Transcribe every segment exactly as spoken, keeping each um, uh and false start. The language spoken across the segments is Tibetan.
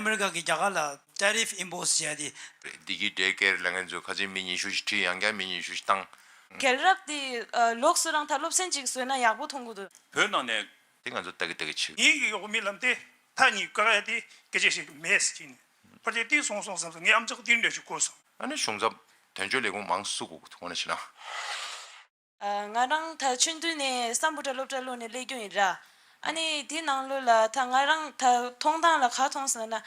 ཨ་མི་རི་ཀ་གིས་རྒྱ་གར་ལ་ཊེ་རིཕ་ཨིམ་པོ་སི་བྱས་ཏེ། བདེ་སྐྱིད་ཌེ་ཀེར་ལབ་མཁན་ཚོ་ཁ་སང་མི་ཉི་ཤུ་ཞིག་ཁྲིད། ཡང་བསྐྱར་མི་ཉི་ཤུ་ཞིག་བཏང་། རྒྱལ་རབས་དེ་ཨ་ལོགས་སུ་རང་ད་སློབ་ཚན་ཅིག་བཟོས་ན་ཡག་པོ་མཐོང་གི་འདུག་བོད་ནང་ནས། དེ་ང་ཚོ་ལྟ་གི་ལྟ་གི་བྱེད། ངའི་གི་འོག་མའི་ལམ་དེ་ཐག་ཉེ་བཀག་ཡ་དེ་སྐད་ཆ་བཤད་གི་མེད་ཟེར་གྱིན། ཕར་དེ་དེ་སོང་སོང་བསམ་སོང་། ངའི་ཨམ་ཅོག་དེ་འདྲ་ཞིག་གོ་སོང་། ཨ་ནི་གཞུང་ཚབ་དོན་གཅོད་ལས་ཁུངས་མང་སུ་དགོས་ཐུག་ན་ཕྱིན་ན། ཨ། ང་རང་ད་ཆུང་དུས་ནས་སམ་བྷོ་ཊ་སློབ་གྲྭ་ལོག་ནས་སླེབས་རྒྱུ་ཡིན་ར། ཨ་ནི་དེའི་ནང་ལོགས་ལ་ད་ང་རང་ད་མཐོང་སྟངས་ལ་ག་མཐོང་སོང་ན།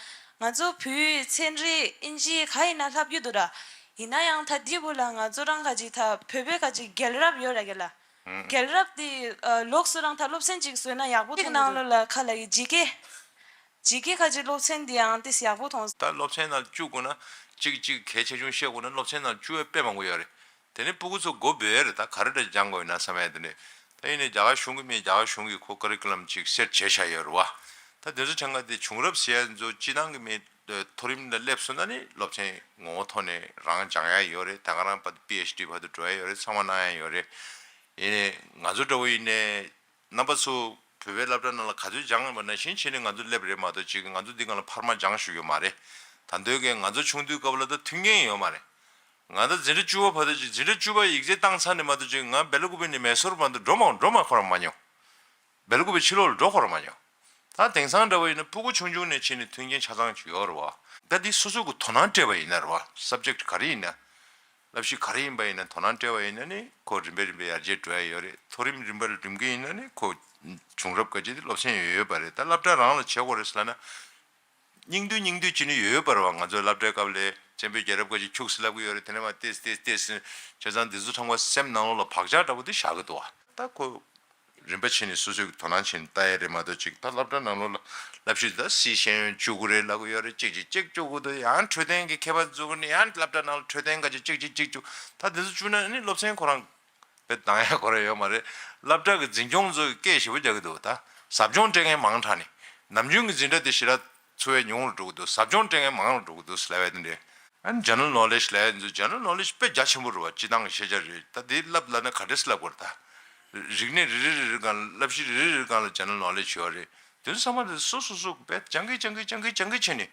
ང་ཚོ་བོད་ཡིག་ཚན་རིག་ཨིན་ཇི་ག་ཡིན་ན་ལྷབ་རྒྱུ་འདུག་ར། ཡིན་ན་ཡང་ད་འདི་བོ་ལ་ང་ཚོ་རང་ག་ཅིག་ད་བོད་པའི་ག་ཅིག་རྒྱལ་རབས་ཡོད་ར་གི་ལ། ཨང་། རྒྱལ་རབས་དེ་ཨ་ལོགས་སུ་རང་ད་སློབ་ཚན་ཅིག་བཟོས་ན་ཡག་པོ་མཐོང་གི་འདུག་ནང་ལོགས་ལ་ཁ་ལ་གི་ཇི་ཀེ། ཇི་ཀེ་ག་ཅིག་སློབ་ཚན་དེ་ཡང་ཏིས་ཡག་པོ་མཐོང་སོང་། ད་སློབ་ཚན་ནང་བཅུག་དགོས་ན། གཅིག་གཅིག་གལ་ཆེ་ཆུང་བཤད་དགོས་ན་སློབ་ཚན་ནང་བཅུག་ཡ་དཔེ་མང་པོ་ཡོད་རེད། དེ་ནས་སྤུ་གུ་ཚོ་མགོ་སྦོས་རེད། ད་ག་རེ་འདྲ་སྦྱང་དགོས་ཡིན་ན་བསམ་ཡ་དེ་འདྲས། ད་ཡིན་ནའི་རྒྱ་གར་གཞུང་གི་མི་རྒྱ་གར་གཞུང་གིས་ཁོ་ཀ་རི་ཀུ་ལམ་ཅིག་སེཊ་བྱས་བཞག་ཡོད་རེད་བ། ད་དེ་ཚོ་ཆང་ག་དེ་བྱུང་རབས་ཟེར་ཡ་ཚོ་སྤྱི་བཏང་གི་མི་མཐོ་རིམ་ལ་སླེབས་སོང་ན་ནི་སློབ་ཚན་ངོ་བོ་ཐོག་ནས་རང་སྦྱང་ཡ་ཡོད་རེད། ད་ག་རང་བར་དུ་པི་ཨེཆ་ཌི་བར་དུ་འགྲོ་ཡ་ཡོད་རེད། ཚང་མ་གནང་ཡ་ཡོད་རེད། ཡིན་ནའི་ང་ཚོ་འདྲ་བོ་ཡིན་ནའི། རྣམ་པ་ཚོ་བོད་པའི་སློབ་གྲྭ་ནང་ལ་ག་ཚོད་སྦྱངས་པ་ནང་བཞིན་བྱས་ནས་ང་ཚོ་སླེབས་རེད་མ་གཏོགས། ཅིག་ང་ཚོ་འདི་སྒང་ལ་འཕར་མ་སྦྱངས་བཞུགས་ཡོད་མ་རེད། ད་འདོད་མཁན་ང་ཚོ་ཆུང་དུས་སྐབས་ལ་ད་མཐུན་རྐྱེན་ཡོད་མ་རེད། ང་ད་འཛིན་གྲྭ་བཅུ་པ་བར་དུ་ཅིག་འཛིན་གྲྭ་བཅུ་པ་ཡིག་ཚད་བཏང་ཚར་ནས་མ་གཏོགས། ཅིག་ང་སྦེལ་ཀོབ་ནས་མེ་སོར་བར་དུ་འགྲོ་མ་འགྲོ་མ་ཁོ་རང་མ་མྱོང་། སྦེལ་ཀོབ་ཕྱི་ལོགས་ལ་འགྲོ་ཁོ་རང་མ་མྱོང་། ད་དེང་སང་འདྲ་བོ་ཡིན་ན་སྤུ་གུ་ཆུང་ཆུང་ནས་བྱས་ནས་མཐུན་རྐྱེན་ཆ་ཚང་ཅིག་ཡོད་རེད་བ། ད་འདི་སོ་སོ་གི་དོ་སྣང་སྤྲད་པ་ཡིན་ན་རེད་བ། སབ་ཇེག་ག་རེ་ཡིན་ན། བསླབ་གཞི་ག་རེ་ཡིན་པ་ཡིན་ན་དོ་སྣང་སྤྲད་པ་ཡིན་ན་ནི་ཁོ་རིམ་པས་རིམ་པས་ཡར་རྒྱས་འགྲོ་ཡ་ཡོད་རེད། མཐོ་རིམ་རིམ་པར་རིམ་གྱིས་ཡིན་ན་ནི་ཁོ་བྱུང་རབས་ག་ཅིག་དེ་སློབ་ཚན་ཡོད་ཡོད་པ་རེད། ད་སློབ་གྲྭ་རང་ལ་བྱེད་དགོས་རེད་ཟེར་ལབ་ན། སྙིང་བསྡུས་སྙིང་བསྡུས་བྱེད་ནི་ཡོད་ཡོད་པ་རེད་བ། ང་ཚོའི་སློབ་གྲྭའི་སྐབས་ལ་བཙན་པོའི་རྒྱལ་རབས་ག་ཅིག་ཁྱུག་ཙམ་བསླབ་གི་ཡོད་རེད། དེ་ནས་མར་ཏེས་ཏེས་ཏེས་བྱས་ཙང་འདི་ཚོ་ཚང་མ་སེམས་ནང་ལོགས་ལ་བག་ཆགས་འདྲ་པོ་དེ་བཞག་གི་འདུག་བ། ད་ཁོ། རིམ་པ་ཕྱིན་ནས་སོ་སོས་དོ་སྣང་བྱས་ནས་ལྟ་ཡ་རེད་མ་གཏོགས། ཅིག་ད་སློབ་གྲྭ་ནང་ལོགས་ལ་བསླབ་གཞི་ད་སི་ཤེས་ཡོན་བཅུ་དགུ་རེད་ལབ་གི་ཡོད་རེད། གཅིག་གཅིག་གཅིག་བཅུ་དགུ་དུ་ཡང་འཕྲོད་བསྟེན་གྱི་ཁྱད་པར་འཛུགས་ནས་ཡང་སློབ་གྲྭ་ནང་ལ་འཕྲོད་བསྟེན་ག་ཅིག་གཅིག་གཅིག་གཅིག་བཅུ། ད་དེ་ཚོ་བཅུག་ན་ནི་སློབ་ཚན་ཁོ་རང་དཔེ་འདང་ཡ་ཁོ་རང་ཡོད་མ་རེད། སློབ་གྲྭ་གི་འཛིན་སྐྱོང་ཚོས་སྐད་ཞེ་པོ་རྒྱག་གི་འདུག་ད་ཟབ་སྦྱོང་སྤྲད་མཁན་མང་དྲགས་ནས་ནམ་རྒྱུན་གྱི་འཛིན་གྲྭ་དེ་ཞེ་དྲག་འཚོ་བའི་ཉུང་རུ་འགྲོ་གི་འདུག་ཟབ་སྦྱོང་སྤྲད་མཁན་མང་རུ་འགྲོ་གི་འདུག་ཟེར་ལབ་ཡ་དེ་འདྲས། ཨ་ནི་ཇེ་ནེ་རལ་ནོ་ལེཇ་ལབ་ཡ་ཚོ་ཇེ་ནེ་རལ་ནོ་ལེཇ་དཔེ་རྒྱ་ཆེན་པོ་རེད་བ། སྤྱི་བཏང་གི་ཤེས་བྱ་རེད། ད་དེ་བསླབ་ལབ་ན་ག་འདྲས་བསླབ་དགོས་རེད་ད། རིག་གནས་རེ་རེ་རེ་རེ་སྒང་ལ། བསླབ་གཞི་རེ་རེ་རེ་སྒང་ལ་ཇེ་ནེ་རལ་ནོ་ལེཇ་ཡོད་རེད། དེ་ཚོ་ཚང་མ་དེ་སོ་སོ་སོ་དཔེ་སྦྱང་གི་སྦྱང་གི་སྦྱང་གི་སྦྱང་གི་བྱས་ནས།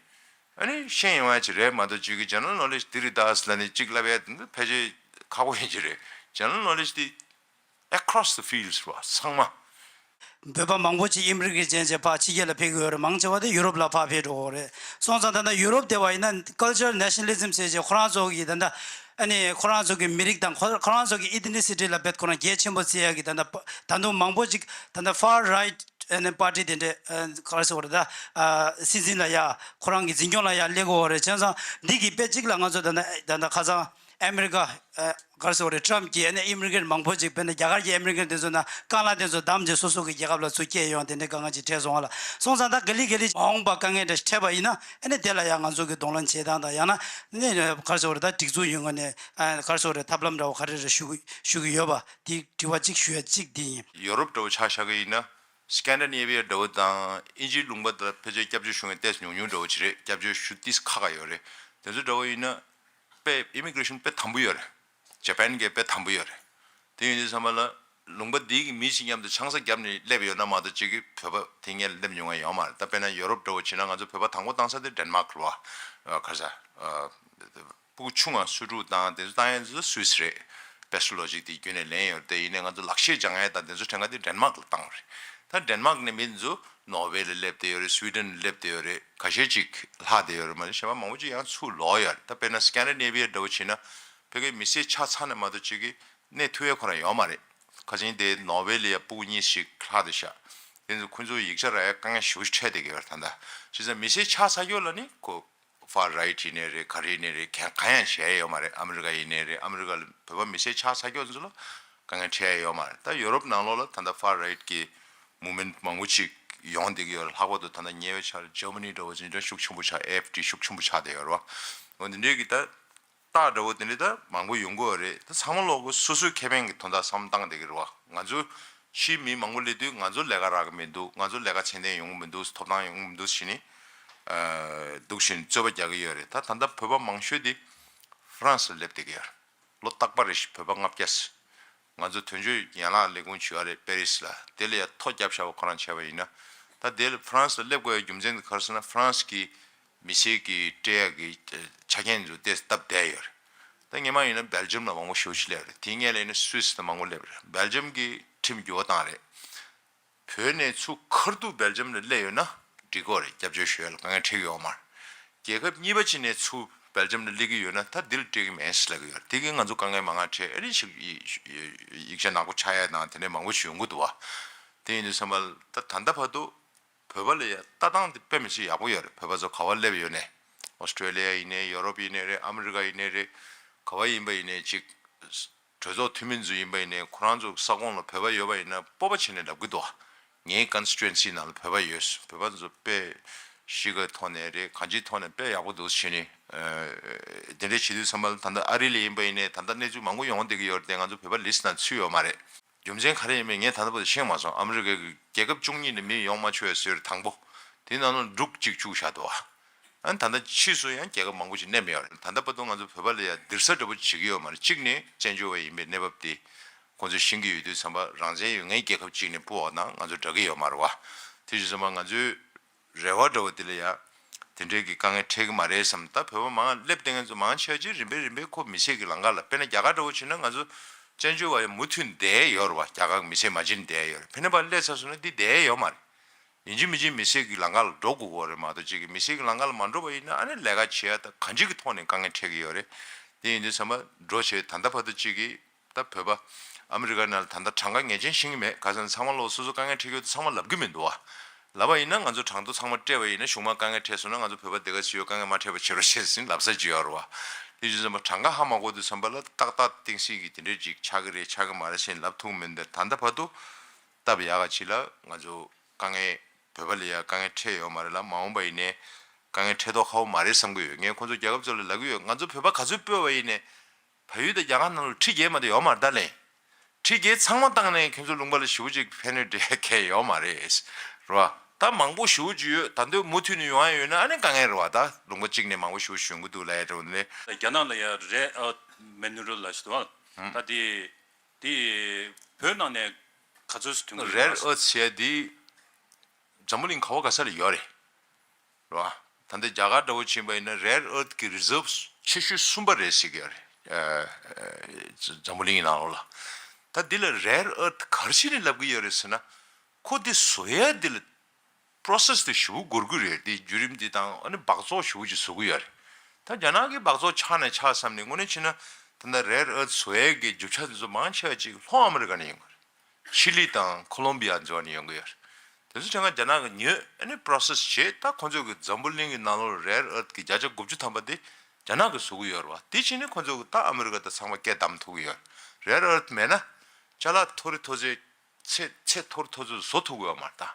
ཨ་ནི་ཤེས་ཡོང་ཡ་ཅིག་རེད་མ་གཏོགས། ཅིག་གི་ཇེ་ནེ་རལ་ནོ་ལེཇ་འདི་རེད་ད་ཟེར་ལབ་ནས་ཅིག་བསླབ་ཡ་དེ་ཕལ་ཆེར་ཁག་པོ་ཡིན་གྱི་རེད། ཇེ་ནེ་རལ་ནོ་ལེཇ་དེ་across the fields རེད་བ། ཚང་མ། བོད་པ་མང་པོ་ཅིག་ཨི་མི་གི་རིགས་ཅན་བྱས་ཕར་ཕྱི་རྒྱལ་ལ་ཕེབས་ཀྱི་ཡོད་རེད། མང་ཆེ་བ་དེ་ཡུ་རོབ་ལ་ཕར་ཕེབས་འགྲོ་གི་རེད། སོང་ཙང་ད་ལྟ་ཡུ་རོབ་དེ་བ་ཡིན་ན་cultural nationalism ཟེར་བྱས་ཁོ་རང་ཚོ་གི་ད་ལྟ་ཨ་ནི་ཁོ་རང་ཚོ་གི་མི་རིགས་དང་ཁོ་ཁོ་རང་ཚོ་གི་ethnicity ལ་དཔེ་ཁོ་རང་གལ་ཆེན་པོ་བརྩི་ཡ་གི་ད་ལྟ་ད་དུང་མང་པོ་ཅིག་ད་ལྟ་far right ཨ་ནི་པར་ཊི་དེ་འདྲས་ཨ་ག་རེ་ཟེར་དགོས་རེད། ད་ཨ་སྲིད་འཛིན་ལ་ཡ་ཁོ་རང་གི་འཛིན་སྐྱོང་ལ་ཡ་སླེབས་ཀྱི་ཡོད་རེད། བྱས་ཙང་འདི་གི་དཔེ་གཅིག་ལ་ང་ཚོ་ད་ལྟ་ད་ལྟ་ཁ་སང་ཨ་མི་རི་ཀ་ཨ་ག་རེ་ཟེར་དགོས་རེད། ཊམ་གྱིས་ཨ་ནི་ཨི་མི་གི་རན་མང་པོ་ཅིག་དཔེར་ན་རྒྱ་གར་གྱི་ཨི་མི་གི་རན་དེ་ཚོ་ནང་རྐང་ལག་དེ་ཚོ་བསྡམས་བྱས་སོ་སོ་གི་རྒྱལ་ཁབ་ལ་ཚུར་སྐྱེལ་ཡོང་། དེ་འདྲའི་དཀའ་ངལ་ཅིག་འཕྲད་སོང་བ་ལ། སོང་ཙང་ད་ག་ལེ་ག་ལེ་མ་འོངས་པ་དཀའ་ངལ་འདྲ་ཞིག་འཕྲད་པ་ཡིན་ན་ཨ་ནི་དེ་ལ་ཡང་ང་ཚོ་གི་གདོང་ལེན་བྱེད་སྟངས་དང་། ཡང་ན་ནི་ག་རེ་ཟེར་དགོས་རེད། ད་སྒྲིག་འཛུགས་ཡོད་ངོས་ནས་ཨ་ག་རེ་ཟེར་དགོས་རེད། ཐབས་ལམ་འདྲ་བོ་ག་རེ་རེ་ཞུ་གི་ཞུ་གི་ཡོད་པ། དེ་དྲི་བ་གཅིག་ཞུ་ཡ་གཅིག་དེ་ཡིན། ཡོ་རོབ་འདྲ་བོ་ཆ་བཞག་གི་ཡིན་ན། སི་ཀན་ཌི་ནེ་བི་ཡ་འདྲ་བོ་དང་དབྱིན་ཇིའི་ལུང་པ་དེ་ལ་ཕལ་ཆེར་སྐྱབས་བཅོལ་ཞུ་མཁན་ཏོག་ཙམ་ཉུང་ཉུང་འདྲ་བོ་ཅིག་རེད། སྐྱབས་བཅོལ་ཞུ་ཏོག་ཙམ་ཁག་ཁག་ཡོད་རེད། དེ་ཚོ་འདྲ་བོ་ཡིན་ན་དཔེ་ཨི་མི་གི་རེ་ཤན་དཔེ་དམ་པོ་ཡོད་རེད། ཇ་པན་གྱི་དཔེ་དམ་པོ་ཡོད་རེད། དེ་ཡིན་དུས་ཙམ་པ་ལ་ལུང་པ་འདིའི་གི་མི་ཞིག་མཉམ་དུ་ཆང་ས་བརྒྱབ་ནས་སླེབས་ཡོད་ན་མ་གཏོགས། ཅིག་གི་བོད་པ་དེ་སྔོན་སླེབས་མྱོང་ཡ་ཡོད་མ་རེད། ད་དཔེར་ན་ཡོ་རོབ་འདྲ་བོ་བྱས་ན་ང་ཚོ་བོད་པ་དང་པོ་བཏང་ས་དེ་ཌེན་མཱག་རེད་བ། ཨ་ག་རེ་ཟེར། ཨ། སྤུ་གུ་ཆུང་བ་སུ་ཊུ་བཏང་དེ་ཚོ་བཏང་ཡ་དེ་ཚོ་སུད་སི་རེད། པེ་སི་ལོ་ཇིག་དེ་རྒྱུན་ནས་ལེན་ཡོད་རེད། དེ་ཡིན་ནའི་ང་ཚོ་ལག་ཤེས་སྦྱང་ཡ་དང་དེ་ཚོ་ཕྲན་ཁ་དེ་ཌེན་མཱག་ལ་བཏང་རེད། ད་ཌེན་མཱག་ནས་མི་ཚོ་ནོར་ཝེ་ལ་སླེབས་བསྡད་ཡོད་རེད། སུའི་ཌེན་ལ་སླེབས་བསྡད་ཡོད་རེད། ཁ་ཤས་ཅིག་ལྷག་བསྡད་ཡོད་རེད། མ་གཞི་གཞན་པ་མང་པོ་ཅིག་ཡང་ཚུར་ལོག་ཡོད་རེད། ད་དཔེར་ན་སི་ཀན་ཌི་ནེ་བི་ཡ་འདྲ་བོ་བྱས་ན་ཕ་གིའི་མི་སེར་ཆགས་ཚར་ནས་མ་གཏོགས་ཅིག་གི་གནས་ཐུབ་ཡ་ཁོ་རང་ཡོད་མ་རེད། ཁ་ཅིག་དེ་ནོར་ཝེ་ལ་ཡ་སྤུ་གུ་གཉིས་ཤིག་ལྷག་བསྡད་ཤག་དེ་ཚོ་ཁོ་ཚོ་ཡིག་ཆ་རག་ཡ་དཀའ་ངལ་ཞེ་པོ་ཅིག་འཕྲད་བསྡད་ཀྱི་ཡོད་རེད། ད་ལྟ་བྱས་ཙང་མི་སེར་ཆགས་ཚར་ཡོད་ལ་ནི་ཁོ། ཧྥར་རའིཊ་ཡིན་ནའི་རེད། ག་རེ་ཡིན་ནའི་རེད། གང་གང་ཡང་བྱས་ཡོད་མ་རེད། ཨ་མི་རི་ཀ་ཡིན་ནའི་རེད། ཨ་མི་རི་ཀ་ལ་བོད་པ་མི་སེར་ཆགས་ཚར་ཡོད་ཚོ་ལ་དཀའ་ངལ་འཕྲད་ཡ་ཡོད་མ་རེད། ད་ཡོ་རོབ་ནང་ལོགས་ལ་ད་ལྟ་ཧྥར་རའིཊ་གི་མུབ་མེན་མང་པོ་ཅིག་ཡོང་བསྡད་ཀྱི་ཡོད་རེད། ལྷག་པར་དུ་ད་ལྟ་ཉེ་བའི་ཆར་ཇར་མ་ནི་འདྲ་བོ་ཅིག་འདྲ་ཤུགས་ཆེན་པོ་ཆགས། ཨེ་ཨེཕ་ཌི་ཤུགས་ཆེན་པོ་ཆགས་བསྡད་ཡོད་རེད་བ། འོ་འདི་འདྲའི་གི་ད། རྟགས་འདྲ་བོ་དེ་འདྲ་ད་མང་པོ་ཡོང་གི་ཡོད་རེད། ད་ཚང་མ་ལོག་གི་སོ་སོའི་ཁེ་ཕན་གྱི་དོན་དག་བསམ་བློ་བཏང་བསྡད་ཀྱི་རེད་བ། ང་ཚོ་ཕྱིའི་མི་མང་པོ་སླེབས་དུས་ང་ཚོ་ལས་ཀ་རག་གི་མི་འདུག་ང་ཚོ་ལས་ཀ་ཚད་ལྡན་ཡོང་གི་མི་འདུག་ཐོབ་ཐང་ཡོང་གི་མི་འདུག་ཟེར་ནས། ཨ། འདུག་བཞིན་རྩོད་པ་རྒྱག་གི་ཡོད་རེད། ད་ད་ལྟ་བོད་པ་མང་ཤོས་དེ་ཧྥ་རན་སི་ལ་སླེབས་བསྡད་ཀྱི་ཡོད་རེད། ལོ་རྟག་པར་རེ་བཞིན་བོད་པ་ལྔ་བརྒྱ་ཙམ། ང་ཚོ་དོན་གཅོད་ཡན་ལག་ལས་ཁུངས་ཞིག་ཡོད་རེད་པེ་རི་སི་ལ། དེ་ལ་ཡ་ཐོ་བརྒྱབ་བཞག་པ་ཁོ་རང་བྱས་པ་ཡིན་ན། ད་དེ་ལ་ཧྥ་རན་སི་ལ་སླེབས་དགོས་ཡ་རྒྱུ་མཚན་དེ་ག་རེ་ཟེར་ན། ཧྥ་རན་སི་གི་ མི་སེར་གྱི་སྤྲད་ཡག་གི་ཆ་རྐྱེན་ཚོ་དེ་སྟབས་བདེ་ཡོད་རེད། ད་སྔོན་མ་ཡིན་ན་སྦེལ་ཇམ་ལ་མང་པོ་ཞེ་པོ་ཅིག་སླེབས་རེད། དེའི་སྔོན་ལ་ཡིན་ན་སུད་སི་ལ་མང་པོ་སླེབས་རེད། སྦེལ་ཇམ་གྱི་ཁྲིམས་འགྱུར་བ་བཏང་རེད། བོད་ནས་ཚུར་ཁ་ཐུག་སྦེལ་ཇམ་ལ་སླེབས་ཡོད་ན་འགྲིག་གི་རེད། སྐྱབས་བཅོལ་ཞུ་ཡ་ལ་དཀའ་ངལ་འཕྲད་ཀྱི་ཡོད་མ་རེད། རྒྱལ་ཁབ་གཉིས་པ་ཅིག་ནས་ཚུར་སྦེལ་ཇམ་ལ་སླེབས་ཀྱི་ཡོད་ན་ད་འདི་ལ་སྤྲད་ཀྱི་མེད་ཟེར་ལབ་ཀྱི་ཡོད་རེད། དེ་གིས་ང་ཚོ་དཀའ་ངལ་མང་ང་འཕྲད། ཨ་ནི་ཞིག་ཡིག་ཆ་ནག་པོ་ཆགས་ཡ་དང་དེ་འདྲའི་མང་པོ་ཞིག་ཡོང་གི་འདུག་བ། དེ་ཡིན་དུས་ཙམ་པ་ལ་ད་ད་ལྟ་བར་དུ་བོད་པ་ལ་ཡ་ལྟ་སྟངས་དེ་དཔེ་མི་སྲིད་ཡག་པོ་ཡོད་རེད། བོད་པ་ཚོ་ག་པར་སླེབས་ཡོད་ནའི། ཨོ་སི་ཀྲོ་ལི་ཡ་ཡིན་ནའི། ཡོ་རོབ་ཡིན་ནའི་རེད། ཨ་མི་རི་ཀ་ཡིན་ནའི་རེད། ག་པར་ཡིན་པ་ཡིན་ནའི་ཅིག་གྲོས་ཚོགས་འཐུས་མི་ཚོ་ཡིན་པ་ཡིན་ནའི་ཁོ་རང་ཚོ་ས་ཁོངས་ལ་བོད་པ་ཡོད་པ་ཡིན་ན་སྤོབས་པ་བྱས་ནས་ལབ་ཀྱི་འདུག་ངའི་ཀོན་སི་ཊི་ཊུ་ཨེན་སི་ནང་ལ་བོད་པ་ཡོད། བོད་པ་ཚོ་དཔེ་གཤིས་ཀའི་ཐོག་ནས་རེད། གང་ཅིའི་ཐོག་ནས་དཔེ་ཡག་པོ་འདུག་བྱས་ནས། ཨ་དེ་འདྲའི་བྱེད་དུས་ཙམ་པ་ལ་ད་ལྟ་ཨ་རི་ལ་ཡིན་པ་ཡིན་ནའི་ད་ལྟ་གནས་ཚུལ་མང་པོ་ཡོང་བསྡད་ཀྱི་ཡོད་རེད་དེ། ང་ཚོ་བོད་པ་ལིས་ཊི་ནང་ཚུད་ཡོད་མ་རེད། རྒྱུ་མཚན་ག་རེ་ཡིན་མིན་ངས་ད་ལྟ་བར་དུ་ཤེས་མ་སོང་། ཨ་མི་རི་ཀའི་རྒྱལ་ཁབ་བཅུ་གཉིས་ནས་མི་ཡོང་མ་ཆོག་ཡ་ཟེར་དང་པོ། དེ་ནང་ལ་འབྲུག་གཅིག་བཅུག་བཞག་འདུག་ཨ། ཨ་ནི་ད་ལྟ་ཕྱིས་སུ་ཡང་རྒྱལ་ཁབ་མང་པོ་ཞིག་གནས་མེད་པ་རེད། ད་ལྟ་བར་དུ་ང་ཚོ་བོད་པ་ལ་ཡ་སྡིགས་ས་འདྲ་པོ་བྱེད་ཀྱི་ཡོད་མ་རེད། གཅིག་ནས་བཙན་བྱོལ་བ་ཡིན་པའི་གནས་བབ་དེ་ཁོང་ཚོས་ཤེས་ཀྱི་ཡོད་དུས་ཙམ་པ་རང་བཙན་ཡོད་མཁན་རྒྱལ་ཁབ་ཅིག་ནས་སྤོ་བ་ན་ང་ཚོ་དྲག་གི་ཡོད་མ་རེད་བ། དེ་བྱས་ཙམ་པ་ང་ཚོའི་རེ་བ་འདྲ་བོ་དེ་ལ་ཡ་དེ་འདྲའི་གི་དཀའ་ངལ་འཕྲད་ཀྱི་མ་རེད་བསམ། ད་བོད་པ་མང་སླེབས་བསྡད་མཁན་ཚོ་མང་ཆེ་བ་ཅིག་རིམ་པས་རིམ་པས་ཁོ་མི་སེར་གྱི་ལམ་ཁ་ལ། དཔེར་ན་རྒྱ་གར་འདྲ་བོ་བྱས་ན་ང་ཚོ་བཙན་བྱོལ་བ་ཡང་མུ་མཐུད་བསྡད་ཡོད་རེད་བ། རྒྱ་གར་གྱི་མི་སེར་མ་བྱས་ནས་བསྡད་ཡོད་རེད། ཕ་ནས་ཕར་སླེབས་ཚར་སོང་ན་འདི་བསྡད་ཡོད་མ་རེད། ཡིན་གཅིག་མིན་གཅིག་མི་སེར་གྱི་ལམ་ཁ་ལ་འགྲོ་དགོས་ཀྱི་ཡོད་རེད་མ་གཏོགས། གཅིག་གི་མི་སེར་གྱི་ལམ་ཁ་ལ་མ་འགྲོ་བ་ཡིན་ན་ཨ་ནི་ལས་ཀ་བྱེད་ཡ་དང་གང་ཅིའི་ཐོག་ནས་དཀའ་ངལ་འཕྲད་ཀྱི་ཡོད་རེད། དེ་ཡིན་དུས་ཙམ་པ་འགྲོ་བྱས་ད་ལྟ་བར་དུ་གཅིག་གི་ད་བོད་པ་ཨ་མི་རི་ཀ་ནང་ལ་ད་ལྟ་གྲངས་ཀ་ངེས་ཅན་ཤེས་ཀྱི་མེད། ག་ཟེར་ན་ཚང་མ་ལོག་སོ་སོ་དཀའ་ངལ་འཕྲད་ཀྱི་ཡོད་དེ་ཚང་མ་ལབ་ཀྱི་མི་འདུག་བ། ལབ་པ་ཡིན་ན་ང་ཚོ་གྲངས་ཐོ་ཚང་མ་སྤྲད་པ་ཡིན་ན་གཞུག་མ་དཀའ་ངལ་འཕྲད་སོང་ན་ང་ཚོ་བོད་པ་འདི་ག་ཞིག་ཡོད། དཀའ་ངལ་མ་འཕྲད་པ་བྱེད་རོགས་བྱེད་ཟེར་ལབ་ས་ཅིག་ཡོད་རེད་བ། དེ་བྱས་ཙང་གྲངས་ཀ་ཧ་མ་གོ་དུས་ཙམ་པ་ལ་ཏག་ཏག་གཏིང་ཟབ་ཀྱི་དེ་འདྲའི་ཅིག་ཆགས་ཀྱི་རེད་ཆགས་ཀྱི་མ་རེད་ཟེར་ལབ་ཐུབ་མི་འདུག་ད་ལྟ་བར་དུ་སྟབས་ཡག་ག་ཅིག་ལ་ང་ཚོ་དཀའ་ངལ་བོད་པ་ལ་ཡ་དཀའ་ངལ་འཕྲད་ཡོད་མ་རེད་ལ། མ་འོངས་པ་ཡིན་ནའི་དཀའ་ངལ་འཕྲད་མདོག་ཁ་པོ་མ་རེད་བསམ་གྱི་ཡོད། ངས་ཁོང་ཚོ་རྒྱལ་ཁབ་ཚོ་ལ་ལབ་ཀྱི་ཡོད། ང་ཚོ་བོད་པ་ག་ཚོད་སྤོས་པ་ཡིན་ནའི་བལ་ཡུལ་དང་རྒྱ་གར་ནང་ལ་ཁྲི་བརྒྱད་མ་གཏོགས་ཡོད་མ་རེད་ད་ལན། ཁྲི་བརྒྱད་ཚང་མ་བཏང་ནས་ཁྱོད་ཚོ་ལུང་པ་ལ་ཞེ་པོ་ཅིག་ཕན་ནུས་འདྲ་གང་ཡང་ཡོད་མ་རེད། རེད་བ། ད་མང་པོ་ཞེ་པོ་ཅིག་ཡོད། ད་དུང་མུ་མཐུད་ནས་ཡོང་ཡ་ཡོད་ན་ཨ་ནི་དཀའ་ངལ་རེད་བ། ད་ལུང་པ་གཅིག་ནས་མང་པོ་ཞེ་པོ་ཞིག་ཡོང་གི་འདུག་ལབ་ཡ་འདྲ་བོ་ནི། རྒྱ་ནག་ལ་ཡ་རེར་ཨར་ཐི་མི་ནེ་རལ་ལབ་ཞིག་འདུག་ཨ། ད་དེ་དེ་བོད་ནང་ནས་ག་ཚོད་ཐོན་གྱི་ཡོད། རེར་ཨར་ཐི་ཟེར་ཡ་དེ་འཛམ་བུ་གླིང་ག་བ་ག་ས་ལ་ཡོད་རེད། རེད་བ། ད་ལྟ་རྒྱ་གར་འདྲ་བོ་ཕྱིན་པ་ཡིན་ན་རེར་ཨར་ཐི་གི་རི་ཛརབ་ཆེ་ཤོས་གསུམ་པ་རེད་ཟེར་གྱི་ཡོད་རེད། ཨ་ཨ་འཛམ་བུ་གླིང་གི་ནང་ལོགས་ལ། ད་འདི་ལ་རེར་ཨར་ཐི་ག་རེ་བྱས་ནས་ལབ་ཀྱི་ཡོད་རེད་ཟེར་ན། ཁོ་འདི་བཟོ་ཡ་འདི་ལ་པོ་རོ་སེ་སི་དེ་ཞེ་པོ་འགོར་གྱི་རེད། འདི་བརྒྱུད་རིམ་འདི་དང་ཨ་ནི་སྦགས་བཙོག་ཞེ་པོ་ཅིག་བཟོ་གི་ཡོད་རེད། ད་རྒྱ་ནག་གི་སྦགས་བཙོག་ཆགས་ནས་ཆགས་བསམ་ནས་དངོས་གནས་བྱས་ན་ད་ལྟ་རེར་ཨར་ཐི་བཟོ་ཡ་གི་རྒྱུ་ཆ་འདི་ཚོ་མང་ཆེ་བ་ཅིག་ལྷོ་ཨ་མི་རི་ཀ་ནས་ཡོང་གི་རེད། ཆི་ལི་དང་ཁོ་ལོམ་བི་ཡ་འཛོལ་ནས་ཡོང་གི་ཡོད་རེད། དེ་ཚོ་ཆ་ཚང་རྒྱ་ནག་གིས་ཉོས་ཨ་ནི་པོ་རོ་སེ་སི་བྱས། ད་ཁོང་ཚོ་གི་འཛམ་བུ་གླིང་གི་ནང་ལོགས་རེར་ཨར་ཐི་གི་བརྒྱ་ཆ་དགུ་བཅུ་ཐམ་པ་དེ་རྒྱ་ནག་གིས་བཟོ་གི་ཡོད་རེད་བ། དེ་བྱས་ནས་ཁོང་ཚོ་གི་ད་ཨ་མི་རི་ཀ་དང་ཚང་མ་སྐད་བསྡམས་ཐུབ་ཀྱི་ཡོད་རེད། རེར་ཨར་ཐི་མེད་ན་ཅ་ལག་མཐོ་རིས་མཐོ་ཚད་ཚད་ཚད་མཐོ་རིས་མཐོ་ཚད་བཟོ་ཐུབ་ཀྱི་ཡོད་མ་རེད། ད་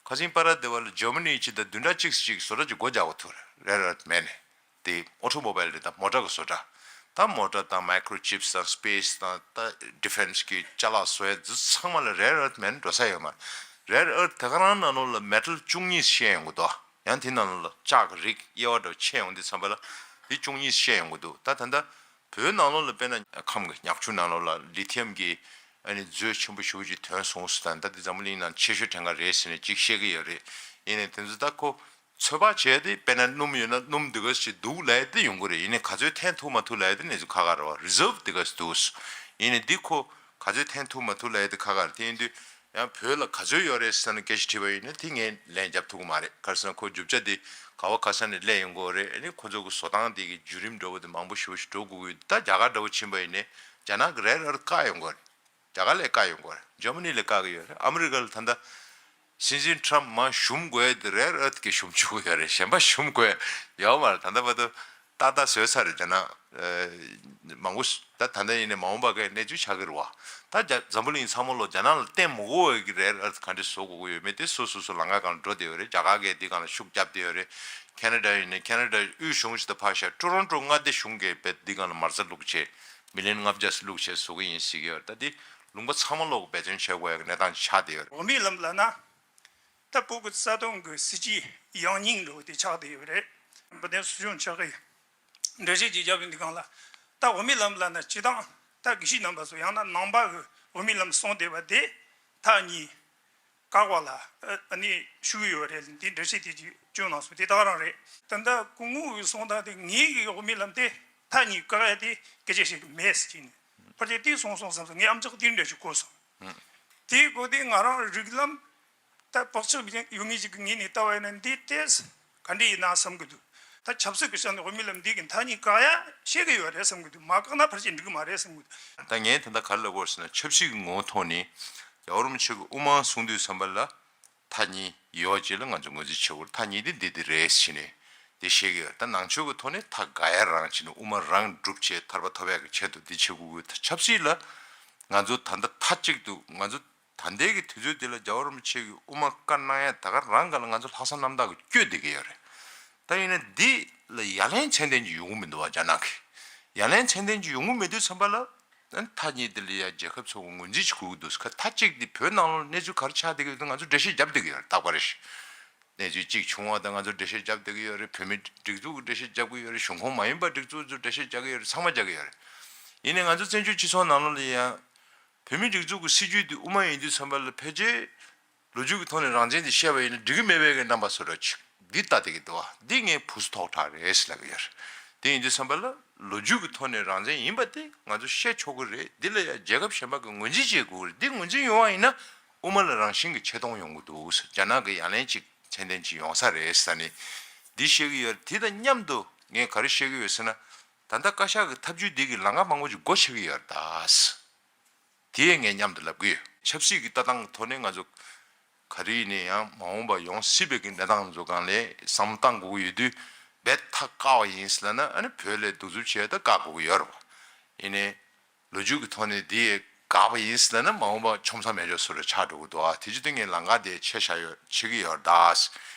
ཁ་སང་པ་ར་དེ་བ་ལ་ཇར་མ་ནི་གཅིག་དང་བདུན་ཕྲག་གཅིག་ཅིག་བཟོ་གྲྭ་གཅིག་སྒོ་རྒྱག་དགོས་ཐུག་རེད། རེར་ཨར་ཐི་མེད་ནས། དེ་ཨོ་ཊོ་མོ་བྷེལ་རེད། ད་མོ་ཊ་གི་བཟོ་གྲྭ། ད་མོ་ཊ་དང་མའི་ཀྲོ་ཅིབ་སི་དང་སི་པེ་སི་དང་ད་ཌི་ཕེན་སི་གི་ཅ་ལག་བཟོ་ཡ་འདི་ཚང་མ་ལ་རེར་ཨར་ཐི་མེད་ན་འགྲོ་ས་ཡོད་མ་རེད། རེར་ཨར་ཐི་དེ་ག་རང་ནང་ལོགས་ལ་མེ་ཊལ་བཅུ་གཉིས་བཤད་ཡོང་གི་འདུག་ཡང་དེ་ནང་ལོགས་ལ་ལྕགས་ཀྱི་རིགས་དབྱེ་བ་འདྲ་བོ་ཕྱེ་ཡོང་དུས་ཙམ་པ་ལ་དེ་བཅུ་གཉིས་བཤད་ཡོང་གི་འདུག་ད་ད་ལྟ་བོད་ནང་ལོགས་ལ་དཔེར་ན་ཁམས་ཀྱི་ཉག་ཆུ་ནང་ལོགས་ལ་ལི་ཐི་ཡམ་གྱི་ཨ་ནི་མཛོད་ཆེན་པོ་ཞེ་པོ་ཅིག་ཐོན་སོང་ཟེར། ད་ད་འདི་འཛམ་བུ་གླིང་ནང་ཆེ་ཤོས་གྲངས་ཀ་རེད་ཟེར་ནས་ཅིག་བཤད་ཀྱི་ཡོད་རེད། ཡིན་ནའི་དེ་ཚོ་ད་ཁོ་ཚོད་དཔག་བྱས་ཏེ་དཔེར་ན་སྣུམ་ཡོད་ན་སྣུམ་འདི་ག་ཞིག་འདུག་ལབ་ཡ་དེ་ཡོང་གི་རེད། ཡིན་ནའི་ག་ཚོད་འཐེན་ཐུབ་མ་ཐུབ་ལབ་ཡ་དེ་གནས་ཚུལ་ཁག་ཁག་རེད་བ། རི་ཛརབ་འདི་ག་ཞིག་འདུག་ཡིན་ནའི་འདི་ཁོ་ག་ཚོད་འཐེན་ཐུབ་མ་ཐུབ་ལབ་ཡ་དེ་ཁག་ཁག་རེད། དེ་ཡིན་དུས་ཡང་བོད་ལ་ག་ཚོད་ཡོད་རེད་ཟེར་ནས་སྐད་ཆ་དྲིས་པ་ཡིན་ན་དེ་ངས་ལན་རྒྱབ་ཐུབ་ཀྱི་མ་རེད། ག་རེ་ཟེར་ན་ཁོ་རྒྱུ་ཆ་དེ་ག་བ་ག་ས་ནས་སླེབས་ཡོང་གི་ཡོད་རེད། ཨ་ནི་ཁོ་ཚོ་གི་བཟོ་སྟངས་དེ་གི་བརྒྱུད་རིམ་འདྲ་བོ་དེ་མང་པོ་ཞེ་པོ་ཞིག་འགྲོ་དགོས་ཀྱི་ཡོད། ད་རྒྱ་གར་འདྲ་བོ་ཕྱིན་པ་ཡིན་ནའི་རྒྱ་ནག་གི་རེར་ཨར་ཐི་བཀག་ཡོང་གི་ཡོད་རེད། རྒྱ་གར་ལ་བཀག་ཡོང་གི་ཡོད་རེད། འཇར་མ་ནི་ལ་བཀག་གི་ཡོད་རེད། ཨ་མི་རི་ཀ་ལ་ད་ལྟ་སྲིད་འཛིན་ཊརམ་ཕི་མར་ཞུམ་དགོས་ཡ་དེ་རེར་ཨར་ཐི་གིས་ཞུམ་བཅུག་གི་ཡོད་རེད། གཞན་པ་ཞུམ་དགོས་ཡ་ཡོད་མ་རེད། ད་ལྟ་བར་དུ་ཏག་ཏག་བཟོས་ཚར་རེད། རྒྱ་ནག་ཨ་མང་པོ་ཞིག་ད་ད་ལྟ་ཡིན་ནའི་མ་འོངས་པ་གའི་གནས་ཚུལ་ཆགས་ཀྱི་རེད་བ། ད་རྒྱ་འཛམ་བུ་གླིང་ཚང་མ་ལོག་རྒྱ་ནག་ལ་བརྟེན་མི་དགོས་པའི་གི་རེར་ཨར་ཐི་ག་འདྲས་བཟོ་དགོས་ཀྱི་ཡོད་མེད་དེ་སོ་སོ་སོ་ལམ་ཁ་སྒང་ལ་འགྲོ་བསྡད་ཡོད་རེད། རྒྱ་གར་གིས་འདི་སྒང་ལ་ཤུགས་བརྒྱབ་བསྡད་ཡོད་རེད། ཁེ་ན་ཌ་ཡིན་ནའི་ཁེ་ན་ཌ་དབུས་གཞུང་ཞིག་ད་ཕར་བཞག་ཊོ་རོན་ཊོ་མངའ་སྡེ་གཞུང་གིས་རྦད་འདི་སྒང་ལ་མ་རྩ་བླུགས་བྱས་མི་ལི་ཡོན་ལྔ་བརྒྱ་ཙམ་བླུགས་བྱས་བཟོ་གི་ཡིན་ཟེར་གྱི་ཡོད་རེད། ད་འདི་ལུང་པ་ཚང་མ་ལོག་འབད་བརྩོན་བྱེད་དགོས་ཡ་གི་གནས་སྟངས་ཅིག་ཆགས་བསྡད་ཡོད་རེད། འོ་མའི་ལམ་ལབ་ན་ད་བོད་ཀྱི་རྩ་དོན་གྱི་སྲིད་ཇུས་ཡང་སྙིང་འདྲ་བོ་དེ་ཆགས་བསྡད་ཡོད་རེད། འབུ་དན་སྲིད་སྐྱོང་མཆོག་གིས་འགྲེལ་བཤད་ཅིག་བརྒྱབ་ཡོང་དུས་སྒང་ལ། ད་འོ་མའི་ལམ་ལབ་ན་སྤྱིར་བཏང་ད་དགེ་བཤེས་རྣམ་པ་ཚོ་ཡང་ན་ནང་པ་གི་འོ་མའི་ལམ་གསུངས་བསྡད་པ་དེ་ཐག་ཉེ། བཀག་པ་ལ་ཨ་ནི་ཞུ་གི་ཡོད་རེད། འདི་འགྲེལ་བཤད་དེ་ཅིག་བསྐྱོན་གནང་སོང་། དེ་ད་ག་རང་རེད། ད་ལྟ་སྐུ་ངོ་གིས་གསུངས་སྟངས་དེ་ངེད་ཀྱི་འོས་མི་ལམ་དེ་མཐའ་གཉིས་བཀག་ཡ་དེ་སྐད་ཆ་བཤད་གི་མེད་ཟེར་གྱིན་ནས་ཕལ་ཆེར་དེ་གསུངས་སོང་བསམ་སོང་། ངས་ཨམ་ཅོག་དེ་འདྲ་ཞིག་གོ་སོང་། དེའི་སྐོར་དེ་ང་རང་རིགས་ལམ་ད་བག་ཆགས་ཡོད་ངེས་ཅིག་གི་ངོས་ནས་ལྟ་བ་ཡིན་ན་འདི་ཏོག་ཙམ་ག་འདྲ་ཡིན་ན་བསམ་གི་འདུག་ད་ཆབ་སྲིད་ཀྱི་ཆ་ནས་འོས་མི་ལམ་འདི་གི་མཐའ་གཉིས་བཀག་ཡ་བཤད་གི་ཡོད་རེད་བསམ་གི་འདུག་མ་བཀག་ན་ཕལ་ཆེར་འགྲིག་གི་མ་རེད་བསམ་གི་འདུག་ད་ངས་ད་ལྟ་ག་རེ་ལབ་དགོས་ཟེར་ན། ཆབ་སྲིད་ཀྱི་ངོ་བོ་ཐོག་ནས་རྒྱལ་བ་རིན་པོ་ཆེ་གི་དབུ་མ་གསུང་དུས་ཙམ་པ་ལ་མཐའ་གཉིས་ཡོད་ཅེས་ལ་ང་ཚོ་ངོས་འཛིན་བྱེད་དགོས། མཐའ་གཉིས་དེ་འདི་འདི་རེད་ཟེར་ནས་དེ་བཤད་གི་ཡོད། ད་ནང་ཆོས་ཀྱི་ཐོག་ནས་ཐག་འགག་ཡ་རང་བྱས་ནས་དབུ་མ་རང་སྒྲུབ་བྱས་ཐར་པ་ཐོབ་ཡ་གི་ཆེད་དུ་འདི་བྱེད་དགོས་གི། ད་ཆབ་སྲིད་ལ་ང་ཚོ་ད་ལྟ་མཐའ་གཅིག་ཏུ་ང་ཚོ་ད་ལྟའི་གི་དུས་ཚོད་འདི་ལ་རྒྱལ་བ་རིན་པོ་ཆེ་གི་དབུ་མ་བཀའ་གནང་ཡ་ད་ག་རང་ག་ལ་ང་ཚོ་ལྷག་བསམ་རྣམ་དག་གི་བསྐྱོད་བསྡད་ཀྱི་ཡོད་རེད། ད་ཡིན་ན་འདི་ལ་ཡ་ལན་ཚད་ལྡན་གྱི་ཡོང་གི་མི་འདུག་བ། རྒྱ་ནག་གི་ཡ་ལན་ཚད་ལྡན་གྱི་ཡོང་གི་མེད་དུས་ཙམ་པ་ལ་ཨ་ནི་མཐའ་གཉིས་འདི་ལ་ཡ་རྒྱལ་ཁབ་ཚོ་གི་ངོས་འཛིན་ཞིག་དགོས་ཀྱི་འདུག་ཁ་མཐའ་གཅིག་འདི་བོད་ནང་ལོགས་གནས་ཚུལ་ག་རེ་ཆགས་བསྡད་ཀྱི་ཡོད་འདུག་ང་ཚོ་འགྲེལ་བཤད་རྒྱབ་བསྡད་ཀྱི་ཡོད་རེད། རྟག་པར་རེད། གནས་ཚུལ་གཅིག་བྱུང་བ་དང་ང་ཚོ་འགྲེལ་བཤད་རྒྱབ་བསྡད་ཀྱི་ཡོད་རེད། བོད་མི་སྒྲིག་འཛུགས་ཀྱི་འགྲེལ་བཤད་རྒྱབ་ཀྱི་ཡོད་རེད། གཞུང་ཁོངས་མ་ཡིན་པ་སྒྲིག་འཛུགས་ཚོ་འགྲེལ་བཤད་རྒྱབ་ཀྱི་ཡོད་རེད། ཚང་མ་རྒྱབ་ཀྱི་ཡོད་རེད། ཡིན་ནའི་ང་ཚོ་བཙན་བྱོལ་སྤྱི་ཚོགས་ནང་ལོགས་ལ་ཡང་བོད་མི་སྒྲིག་འཛུགས་ཀྱི་སྲིད་བྱུས་འདི་དབུ་མ་ཡིན་དུས་ཙམ་པ་ལ་ཕལ་ཆེར་ལོ་རྒྱུས་ཀྱི་ཐོག་ནས་རང་བཙན་འདི་བཤད་པ་ཡིན་ན་འགྲིག་གི་མེད་པའི་གི་རྣམ་པ་བཟོ་འདྲ་ཅིག་འདི་ལྟ་བསྡད་ཀྱི་འདུག་བ། འདི་ངས་ཕུ་སུ་ཐོག་ཁྲག་རེད་ཟེར་ལབ་ཀྱི་ཡོད་རེད། དེ་ཡིན་དུས་ཙམ་པ་ལ་ལོ་རྒྱུས་ཀྱི་ཐོག་ནས་རང་བཙན་ཡིན་པ་དེ་ང་ཚོ་བཤད་ཆོག་གི་རེད། འདི་ལ་ཡང་རྒྱལ་ཁབ་གཞན་པ་གི་ངོས་འཛིན་བྱེད་དགོས་གི་རེད། འདི་ངོས་འཛིན་ཡོང་བ་ཡིན་ན་དབུ་མ་ལ་རང་བཞིན་གྱི་ཆེ་མཐོང་ཡོང་གི་འདུག་ཟེར། རྒྱ་ནག་གི་ཡ་ལན་ཅིག་ཚད་ལྡན་ཅིག་ཡོང་ས་རེད་ཟེར་ནས་འདི་བཤད་ཀྱི་ཡོད་རེད། དེ་དང་མཉམ་དུ་ངས་ག་རེ་བཤད་ཀྱི་ཡོད་ཟེར་ན། ད་ལྟ་བཀའ་ཤག་གི་ཐབས་ཇུས་འདི་གི་ལམ་ཁ་མང་པོ་ཅིག་སྒོ་ཕྱེ་གི་ཡོད་རེད་ད། དེ་ངས་མཉམ་དུ་ལབ་གི་ཡོད། ཆབ་སྲིད་ཀྱི་ལྟ་སྟངས་ཀྱི་ཐོག་ནས་ང་ཚོ་ག་རེ་ཡིན་ནའི་ཡང་མ་འོངས་པ་ཡོང་སྲིད་པའི་གི་གནས་སྟངས་ཚོ་སྒང་ལ་བསམ་བློ་བཏང་དགོས་ཀྱི་ཡོད་དུས་རྦད་ཐག་བཀག་པ་ཡིན་ཟེར་ལབ་ན་ཨ་ནི་བོད་ལ་གདུག་རྩུབ་བྱས་ད་བཀག་དགོས་ཀྱི་ཡོད་རེད་བ། ཡིན་ནའི་ལོ་རྒྱུས་ཀྱི་ཐོག་ནས་འདི་བཀག་པ་ཡིན་ཟེར་ལབ་ན་མ་འོངས་པ་ཆོམ་ས་མེད་ཆོག་བཟོ་འདྲ་ཆགས་འགྲོ་གི་འདུག་ཨ། དེ་བྱེད་དུས་ངས་ལམ་ཁ་དེ་ཕྱེ་བཞག་ཡོད་ཕྱེ་གི་ཡོད་རེད་ད།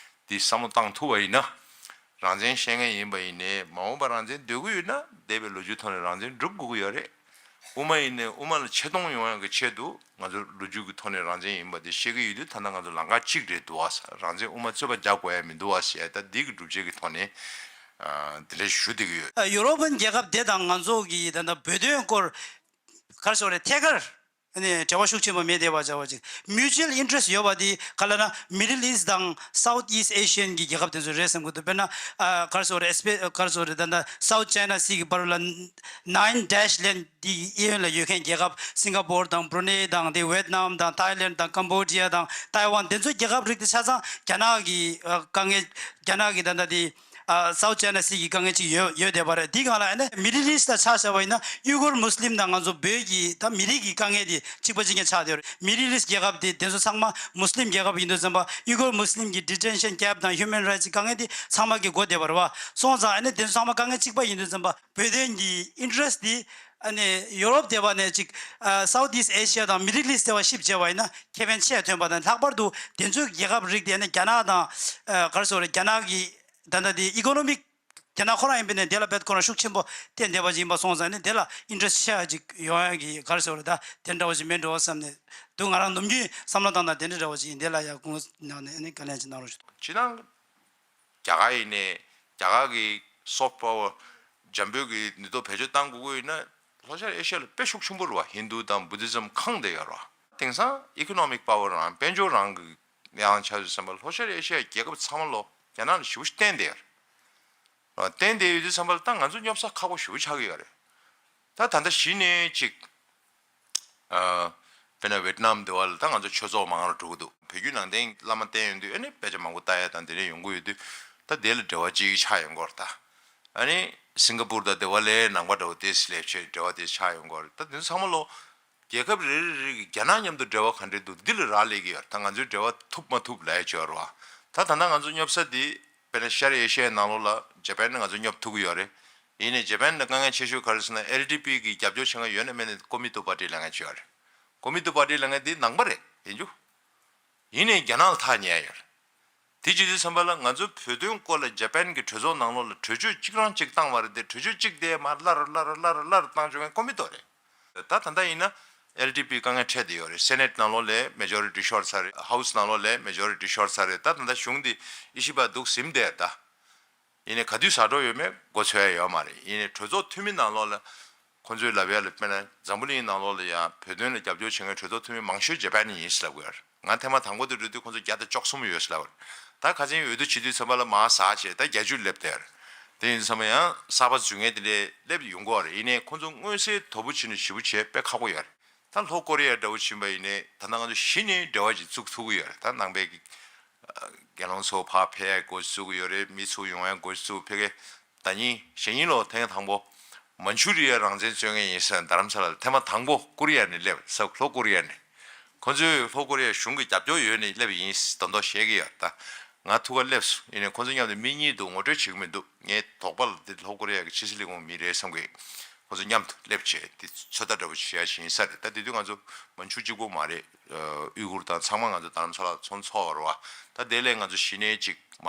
འདི་བསམ་བློ་བཏང་ཐུབ་པ་ཡིན་ན། རང་བཙན་བཤད་མཁན་ཡིན་པ་ཡིན་ནའི་མ་འོངས་པ་རང་བཙན་འདོད་ཀྱི་ཡོད་ན་འདས་པའི་ལོ་རྒྱུས་ཐོག་ནས་རང་བཙན་སྒྲུབ་དགོས་ཀྱི་ཡོད་རེད། དབུ་མ་ཡིན་ནའི་དབུ་མ་ལ་ཆེ་མཐོང་ཡོང་ཡག་གི་ཆེད་དུ་ང་ཚོ་ལོ་རྒྱུས་ཀྱི་ཐོག་ནས་རང་བཙན་ཡིན་པ་དེ་བཤད་ཀྱི་ཡོད་དུས་ད་ལྟ་ང་ཚོ་ལམ་ཁ་གཅིག་རེད་འདུག་བ། རང་བཙན་དབུ་མ་རྩོད་པ་རྒྱག་དགོས་ཡ་མི་འདུག་བ་ཞེས་ད་འདི་གི་སྒྲུབ་བྱེད་ཀྱི་ཐོག་ནས་འདི་འདྲ་ཞུ་བསྡད་ཀྱི་ཡོད། ཡུ་རོབ་པན་རྒྱལ་ཁབ་དེ་དང་ང་ཚོ་གི་ད་ལྟ་བོད་དོན་སྐོར་ག་རེ་ཟེར་དགོས་རེད། ཐད་ཀར་ནས་འབྲེལ་བ་ཤུགས་ཆེན་པོ་མེད་བསྡད་པ་བྱ་བ་ཅིག mutual interest ཡོད་པ་དེ་ག་ལ་ན་Middle East དང་South East Asian གྱི་རྒྱལ་ཁབ་དེ་ཚོ་རེད་བསམ་གྱི་འདུག་དཔེར་ན་ཨ་ག་རེ་ཟེར་དགོས་རེད། ཨེ་སྤེ་ག་རེ་ཟེར་དགོས་རེད། ད་ལྟ་South China Sea གི་བར་ལ་Nine Dash Line དེ་གི་གཡས་གཡོན་ལ་ཡོད་མཁན་རྒྱལ་ཁབ་སིང་ག་པོར་དང་བྷུ་རུ་ནེ་དང་དེ་ཝེད་ནམ་དང་ཐའི་ལེན་དང་ཀམ་བྷོ་ཌི་ཡ་དང་ཏའེ་ཝན་དེ་ཚོའི་རྒྱལ་ཁབ་རིགས་དེ་ཆ་ཚང་རྒྱ་ནག་གི་ཨ་དཀའ་ངལ་རྒྱ་ནག་གི་ད་ལྟ་དེ། ཨ་South China Sea གི་དཀའ་ངལ་ཅིག་ཡོད་ཡོད་བསྡད་པ་རེད། དེའི་སྒང་ལ་ཨ་ནི་Middle East ལ་ཆ་བཞག་པ་ཡིན་ན་ཡུ་གུར་མུ་སི་ལིམ་དང་ང་ཚོ་བོད་ཀྱི་ད་མི་རིགས་ཀྱི་དཀའ་ངལ་དེ་གཅིག་པ་གཅིག་རྐྱང་ཆགས་བསྡད་ཡོད་རེད། Middle East རྒྱལ་ཁབ་དེ་དེ་ཚོ་ཚང་མ་མུ་སི་ལིམ་རྒྱལ་ཁབ་ཡིན་དུས་ཙམ་པ་ཡུ་གུར་མུ་སི་ལིམ་གྱི་detention camp དང་human rights གི་དཀའ་ངལ་དེ་ཚང་མ་གི་འགོ་བསྡད་པ་རེད་བ། སོང་ཙང་ཨ་ནི་དེ་ཚོ་ཚང་མ་དཀའ་ངལ་གཅིག་པ་ཡིན་དུས་ཙམ་པ་བོད་དོན་གྱི་interest དེ་ཨ་ནི་ཡུ་རོབ་སྡེ་བ་ནས་ཅིག་ཨ་South East Asia དང་Middle East སྡེ་བ་ཤིབ་བྱས་པ་ཡིན་ན་ཁེ་ཕན་ཆེ་བ་ཐོན་པ་དང་། ལྷག་པར་དུ་དེ་ཚོའི་རྒྱལ་ཁབ་རིགས་དེ་ཨ་ནི་རྒྱ་ནག་དང་ཨ་ག་རེ་ཟེར་དགོས་རེད། རྒྱ་ནག་གི་ད་ལྟ་དེ་economic རྒྱ་ནག་ཁོ་རང་ཡིན་པ་ནས་དེ་ལ་དཔེ་ཁོ་རང་ཤུགས་ཆེན་པོ་བསྟན་བསྡད་པ་ཅིག་ཡིན་པ་སོང་ཙང་ནི་དེ་ལ་interest ཆེ་བ་ཅིག་ཡོང་ཡ་གི་ག་རེ་ཟེར་བ་རེད། ད་དེ་འདྲ་བ་ཅིག་མེད་འགྲོ་བསམ་ནས་འདུག་ང་རང་ནམ་རྒྱུན་བསམ་བློ་བཏང་ན་དེ་འདྲ་འདྲ་བ་ཅིག་ཡིན། དེ་ལ་ཡ་དགོངས་གནང་ནས་ཨ་ནི་བཀའ་ལན་ཅིག་གནང་རོགས་ཞུ། སྤྱིར་བཏང་རྒྱ་གར་ཡིན་ནའི་རྒྱ་གར་གི་soft power འཇམ་པོའི་གི་ནུས་སྟོབས་བེད་སྤྱོད་བཏང་དགོས་ཀྱི་ཡོད་ན་ལྷོ་ཤར་ཨེ་ཤི་ཡ་ལ་དཔེ་ཤུགས་ཆེན་པོ་རེད་བ། ཧིན་རྡུ་དང་བྷུ་དྷི་ཛིམ་ཁེངས་བསྡད་ཡོད་རེད་བ། དེང་སང་economic power རང་དཔལ་འབྱོར་རང་གི་ཡང་ཆ་བཞག་ཙམ་པ་ལྷོ་ཤར་ཨེ་ཤི་ཡའི་རྒྱལ་ཁབ་ཚང་མ་ལོ་རྒྱ་ནག་ལ་ཞེ་པོ་ཞིག་བརྟེན་བསྡད་ཡོད་རེད། བརྟེན་བསྡད་ཡོད་དུས་ཙམ་པ་ལ་ད་ང་ཚོ་སྙོབ་ས་ཁག་པོ་ཞེ་པོ་ཆགས་ཀྱི་ཡོད་རེད། ད་ད་ལྟ་གཞི་ནས་ཅིག་ཨ་དཔེར་ན་ཝེད་ནམ་དེ་བ་ལ་ད་ང་ཚོ་ཆོས་ཚོགས་མང་རུ་འགྲོ་གི་འདུག་བོད་བརྒྱུད་ནང་བསྟན་བླ་མ་བསྟེན་ཡོང་དུས་ཨ་ནི་དཔེ་ཆ་མང་པོ་ལྟ་ཡ་དང་དེ་འདྲ་ཡོང་གི་ཡོད་དུས་ད་དེ་ལ་འབྲེལ་བ་ཅིག་ཆགས་ཡོང་གི་ཡོད་རེད། ད་ཨ་ནི་སིང་ག་པུར་དང་དེ་བ་ལའི་ནང་པ་འདྲ་བོ་དེ་སླེབས་བྱས་འབྲེལ་བ་དེ་ཆགས་ཡོང་གི་ཡོད་རེད། ད་དེ་ཚོ་ཚང་མ་ལོ་རྒྱལ་ཁབ་རེ་རེ་རེ་གི་རྒྱ་ནག་མཉམ་དུ་འབྲེལ་བ་ག་འདྲས་འདུག་འདི་ལ་རག་ལས་ཀྱི་ཡོད་རེད། ད་ང་ཚོའི་འབྲེལ་བ་ཐུབ་མ་ཐུབ་ལབ་ཡ་ཅིག་ཡོད་རེད་བ། ད་ད་ལྟ་ང་ཚོ་སྙོབ་ས་འདི་དཔེར་ན་ཤར་ཨེ་ཤི་ཡའི་ནང་ལོགས་ལ་ཇ་པན་ནས་ང་ཚོ་སྙོབ་ཐུབ་ཀྱི་ཡོད་རེད། ཡིན་ནའི་ཇ་པན་ནས་དཀའ་ངལ་ཆེ་ཤོས་ག་རེ་ཟེར་ན་ཨེལ་ཌི་པི་གི་རྒྱབ་སྐྱོར་བྱེད་མཁན་ཡོད་ན་མེད་ན་ཀོ་མི་ཏོ་པར་ཊི་ལབ་མཁན་ཅིག་ཡོད་རེད། ཀོ་མི་ཏོ་པར་ཊི་ལབ་མཁན་འདི་ནང་པ་རེད། ཡིན་རྒྱུ། ཡིན་ནའི་རྒྱ་ནག་ལ་ཐག་ཉེ་ཡ་ཡོད་རེད། དེ་བྱེད་དུས་ཙམ་པ་ལ་ང་ཚོའི་བོད་དོན་སྐོར་ལ་ཇ་པན་གྱི་གྲོས་ཚོགས་ནང་ལོགས་ལ་གྲོས་ཆོད་གཅིག་རང་གཅིག་བཏང་བ་རེད་དེ། གྲོས་ཆོད་གཅིག་དེ་མར་སླར་སླར་སླར་སླར་བཏང་བཅུག་མཁན་ཀོ་མི་ཏོ་རེད། ད་ད་ལྟ་ཡིན་ན་ཨེལ་ཌི་པི་དཀའ་ངལ་འཕྲད་བསྡད་ཡོད་རེད། སེ་ནེ་ཊི་ནང་ལོགས་ལ་མེ་ཇོ་རི་ཊི་ཤོར་ཚར་རེད། ཧའུ་སི་ནང་ལོགས་ལ་མེ་ཇོ་རི་ཊི་ཤོར་ཚར་རེད། ད་ད་ལྟ་གཞུང་འདི་ཨི་ཤི་པ་འདུག་ཟིན་བསྡད་ད། ཡིན་ནའི་ག་དུས་ཟ་འགྲོ་ཡོད་མེད་མགོ་ཚོད་ཡ་ཡོད་མ་རེད། ཡིན་ནའི་གྲོས་ཚོགས་འཐུས་མི་ནང་ལོགས་ལ་ཁོང་ཚོས་ལབ་ཡ་ལ་དཔེར་ན་འཛམ་བུ་གླིང་ནང་ལོགས་ལ་ཡང་བོད་དོན་ལ་རྒྱབ་སྐྱོར་བྱེད་མཁན་གྲོས་ཚོགས་འཐུས་མི་མང་ཤོས་ཇ་པན་ཡིན་ཟེར་ལབ་ཀྱི་ཡོད་རེད། ང་ཐེངས་མ་དང་པོ་དེ་འགྲོ་དུས་ཁོང་ཚོ་བརྒྱ་དང་བཅུ་གསུམ་ཡོད་ཟེར་ལབ་པ་རེད། ད་ཁ་སང་འོས་བསྡུ་བྱེད་དུས་ཙམ་པ་ལ་མར་ཟག་བྱས་ད་བརྒྱད་ཅུ་སླེབས་བསྡད་ཡོད་རེད། དེ་ཡིན་ཙམ་པ་ཡང་གསར་པ་འཛུལ་མཁན་དེ་འདྲས་སླེབས་ཡོང་གི་ཡོད་རེད། ཡིན་ནའི་ཁོང་ཚོ་མངོན་གསལ་དོད་པོ་བྱས་ནས་ཞེ་པོ་བྱས་དཔེ་ཁག་པོ་ཡོད་རེད། ད་ལྷོ་ཀོ་རི་ཡ་འདྲ་བོ་ཕྱིན་པ་ཡིན་ནའི་ད་ལྟ་ང་ཚོ་གཞི་ནས་འབྲེལ་བ་ཅིག་བཙུགས་ཐུབ་ཀྱི་ཡོད་རེད། ད་ནང་པའི་གི་ཨ་དགེ་སློང་ཚོ་ཕར་ཕེབས་ཡ་འགོ་བཙུགས་ཀྱི་ཡོད་རེད། མི་ཚུར་ཡོང་ཡ་འགོ་བཙུགས། ཕ་གི་ཟླ་ཉིན་གཞེས་ཉིན་ལོ་ཐེངས་དང་པོ་མན་ཆུ་རི་ཡ་རང་བཙན་རྩོད་མཁན་ཡིན་ཟེར་ནས་རྡ་རམ་ས་ལ་ལ་ཐེངས་མ་དང་པོ་ཀོ་རི་ཡ་ནས་སླེབས་ས། ལྷོ་ཀོ་རི་ཡ་ནས། ཁོ་ཚོས་ལྷོ་ཀོ་རི་ཡ་གཞུང་གི་རྒྱབ་སྐྱོར་ཡོད་ནས་སླེབས་ཡིན་ཟེར་མདོག་མདོག་བཤད་ཀྱི་ཡོད། ད་ང་ཐུག་ག་སླེབས་སོང་། ཡིན་ནའི་ཁོ་ཚོ་མཉམ་དུ་མིག་གཉིས་འདུག་ངོ་སྤྲོད་བྱེད་ཀྱི་མི་འདུག་ངའི་དོགས་པ་ལ་འདི་ལྷོ་ཀོ་རི་ཡ་གི་ཕྱི་སྲིད་ལས་ཁུངས་མི་རེད་བསམ་གི། ཁོ་ཚོ་མཉམ་དུ་སླེབས་བྱས་དེ་ཚོད་ལྟ་འདྲ་པོ་བྱེད་ཡ་ཞིག་ཡིན་ས་རེད། ད་དེ་དུས་ང་ཚོ་མན་ཆུ་གཅིག་པོ་མ་རེད། ཨུ་གུར་དང་ཚང་མ་ང་ཚོ་རྡ་རམ་ས་ལ་ཚོགས་འདུ་ཚོགས་པ་རེད་བ། ད་དེ་ལས་ང་ཚོ་གཞི་ནས་ཅིག་མ་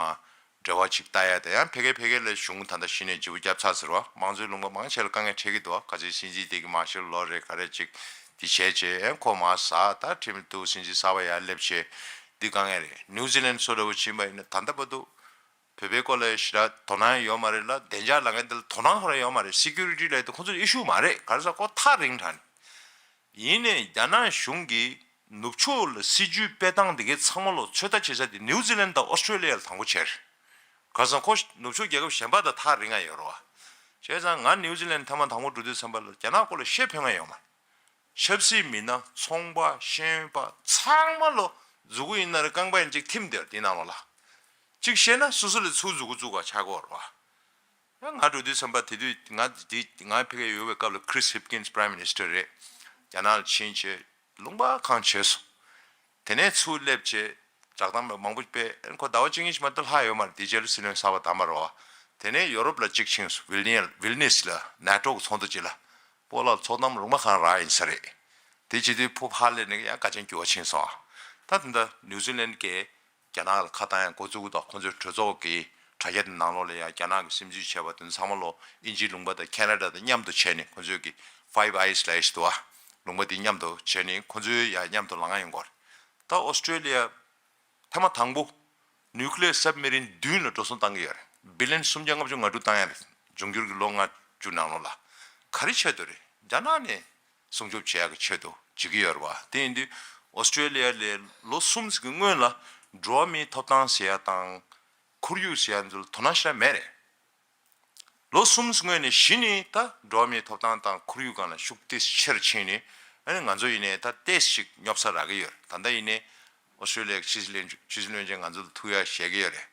འབྲེལ་བ་ཅིག་ལྟ་ཡ། དེ་ཡང་ཕ་གི་ཕ་གི་ལ་གཞུང་ད་ལྟ་གཞི་ནས་ལྗིད་པོ་བརྒྱབ་ཚར་ཟེར་བ། མང་གཙོའི་ལུང་པ་མང་ཆེ་ལ་དཀའ་ངལ་འཕྲད་ཀྱི་འདུག་ག་ཚོད་སྲིད་འཛིན་དེ་གི་མར་ཤལ་ལོ་རེད་ག་རེ་ཅིག་དེ་བྱས་བྱས་ཨེ་ཁོ་མར་ཟག་ད་ཁྲིམས་འདུག་སྲིད་འཛིན་གསར་པ་ཡར་སླེབས་བྱས་འདི་དཀའ་ངལ་རེད། ནིའུ་ཛི་ལན་སོ་འདྲ་བོ་ཕྱིན་པ་ཡིན་ན་ད་ལྟ་བར་དུ་བོད་པའི་སྐོར་ལ་ཞེ་དྲག་དོ་སྣང་ཡོད་མ་རེད་ལ། བདེ་འཇགས་ལབ་མཁན་དེ་ལ་དོ་སྣང་ཁོ་རང་ཡོད་མ་རེད། སི་ཀུ་རི་ཊི་ལབ་ཡ་དེ་ཁོ་ཚོ་ལ་ཨི་ཤུ་མ་རེད། ག་རེ་ཟེར་ཁོ་ཐག་རིང་དྲགས་ནས། ཡིན་ནའི་རྒྱ་ནག་གཞུང་གིས་ནུབ་ཕྱོགས་ལ་སྲིད་ཇུས་སྤེལ་སྟངས་དེ་གའི་ཚང་མ་ལོ་ཚོད་ལྟ་བྱེད་ས་དེ་ནིའུ་ཛི་ལན་དང་ཨོ་སི་ཀྲོ་ལི་ཡ་ལ་དང་པོ་བྱས་རེད། ག་རེ་ཟེར་ཁོ་ནུབ་ཕྱོགས་རྒྱལ་ཁབ་གཞན་པ་དང་ཐག་རིང་ང་ཡོད་རེད་བ། བྱས་ཙང་ང་ནིའུ་ཛི་ལན་ཐེངས་མ་དང་པོ་འགྲོ་དུས་ཙམ་པ་ལ་རྒྱ་ནག་སྐོར་ལ་བཤད་ཕོད་ང་ཡོད་མ་རེད། ཆབ་སྲིད་མི་སྣ་ཚོང་པ་ཤེས་ཡོན་པ་ཚང་མ་ལོ་མཛུ་གུ་ཡིན་ན་རེ་རྐང་པ་ཡིན་གཅིག་ཐིམ་བསྡད་དེ་ནང་ལོགས་ལ། གཅིག་བཤད་ན་སོ་སོ་ལ་ཚུར་མཛུ་གུ་བཙུགས་པ་ཆགས་ཀྱི་ཡོད་རེད་བ། ཡང་ང་འགྲོ་དུས་ཙམ་པ་དེ་དུས་ང་དེ་ང་ཕ་གིར་ཡོད་པའི་སྐབས་ལ་Chris Hipkins Prime Minister རེད། རྒྱ་ནག་ལ་ཕྱིན་བྱས་ལུང་པ་གང་བྱས་སོང་། དེ་ནས་ཚུར་སླེབས་བྱས་བསྒྲགས་གཏམ་མང་པོ་སྤེལ། ཁོ་ཟླ་བ་གཅིག་གཉིས་ཤིག་མ་གཏོགས་ལྷག་ཡོད་མ་རེད། དེ་རྗེས་ལ་སྲིད་བློན་གསར་པ་བདམས་པ་རེད་བ། དེ་ནས་ཡོ་རོབ་ལ་གཅིག་ཕྱིན་སོང་། ཝིལ་ནི་ཝིལ་ནིས་ལ་ནེ་ཊོ་གི་ཚོགས་འདུ་ཅིག་ལ། སྤོ་ལགས་ཚོགས་གཏམ་རུང་མ་གང་རག་ཡིན་ས་རེད། དེ་བྱེད་དུས་ཕོ་ཕར་སླེབས་ནས་ཡང་དགའ་ཆེན་འགྱུར་བ་ཕྱིན་སོང་། ད་ད་ལྟ་ནིའུ་ཛི་ལན་གྱིས་རྒྱ་ནག་ལ་ཁ་བཏང་ཡང་འགོ་བཙུགས་དང་ཁོང་ཚོའི་གྲོས་ཚོགས་ཀྱི་དྲ་རྒྱ་དེ་ནང་ལོགས་ལ་ཡང་རྒྱ་ནག་གི་སེམས་ཚུལ་བྱས་པ་དེ་ཚང་མ་ལོ་དབྱིན་ཇིའི་ལུང་པ་དང་ཁེ་ན་ཌ་དང་མཉམ་དུ་བྱས་ནས་ཁོང་ཚོས་ཀྱི་Five Eyes ལབ་ཡས་ཤིག་འདུག་བ། ལུང་པ་དེ་མཉམ་དུ་བྱས་ནས་ཁོང་ཚོའི་ཡང་མཉམ་དུ་ལངས་ཡོང་གི་ཡོད་རེད། ད་ཨོ་སི་ཀྲོ་ལི་ཡ་ཐེངས་མ་དང་པོ་ནིའུ་ཀི་ལི་ཡར་སབ་མེ་རིན་བདུན་ལ་འགྲོ་སོང་བཏང་གི་ཡོད་རེད། བི་ལི་ཡན་སུམ་བརྒྱ་ལྔ་བཅུ་ང་དྲུག་བཏང་ཡ་རེད། འབྱུང་འགྱུར་གྱི་ལོ་ལྔ་བཅུ་ནང་ལོགས་ལ། ག་རེ་ཆེད་དུ་རེད། རྒྱ་ནག་ནས་སྲུང་སྐྱོབ་བྱེད་ཡག་གི་ཆེད་དུ་བྱེད་ཀྱི་ཡོད་རེད་བ། དེ་ཡིན་དུས་ཨོ་སི་ཀྲོ་ལི་ཡ་ལས་ལོ་གསུམ་ཙམ་གྱི་སྔོན་ལ་འགྲོ་བ་མིའི་ཐོབ་ཐང་ཟེར་ཡ་དང་ཁོར་ཡུག་ཟེར་ཡ་ཚོ་ལ་དོ་སྣང་ཞེ་དྲག་མེད་རེད། ལོ་གསུམ་ཙམ་སྔོན་ནས་གཞི་ནས་ད་འགྲོ་བ་མིའི་ཐོབ་ཐང་དང་ཁོར་ཡུག་སྒང་ལ་ཤུགས་ཏོག་ཙམ་ཆེ་རུ་ཕྱིན་ནས། ཨ་ནི་ང་ཚོ་ཡིན་ནའི་ད་ཏོག་ཙམ་ཞིག་སྙོབ་ས་རག་གི་ཡོད་རེད། ད་ལྟ་ཡིན་ནའི་ཨོ་སི་ཀྲོ་ལི་ཡ་གི་ཕྱི་སྲིད་བློན་ཆེན་ཕྱི་སྲིད་བློན་ཆེན་ང་ཚོ་ལ་ཐུག་ཡ་བཞེས་ཀྱི་ཡོད་རེད།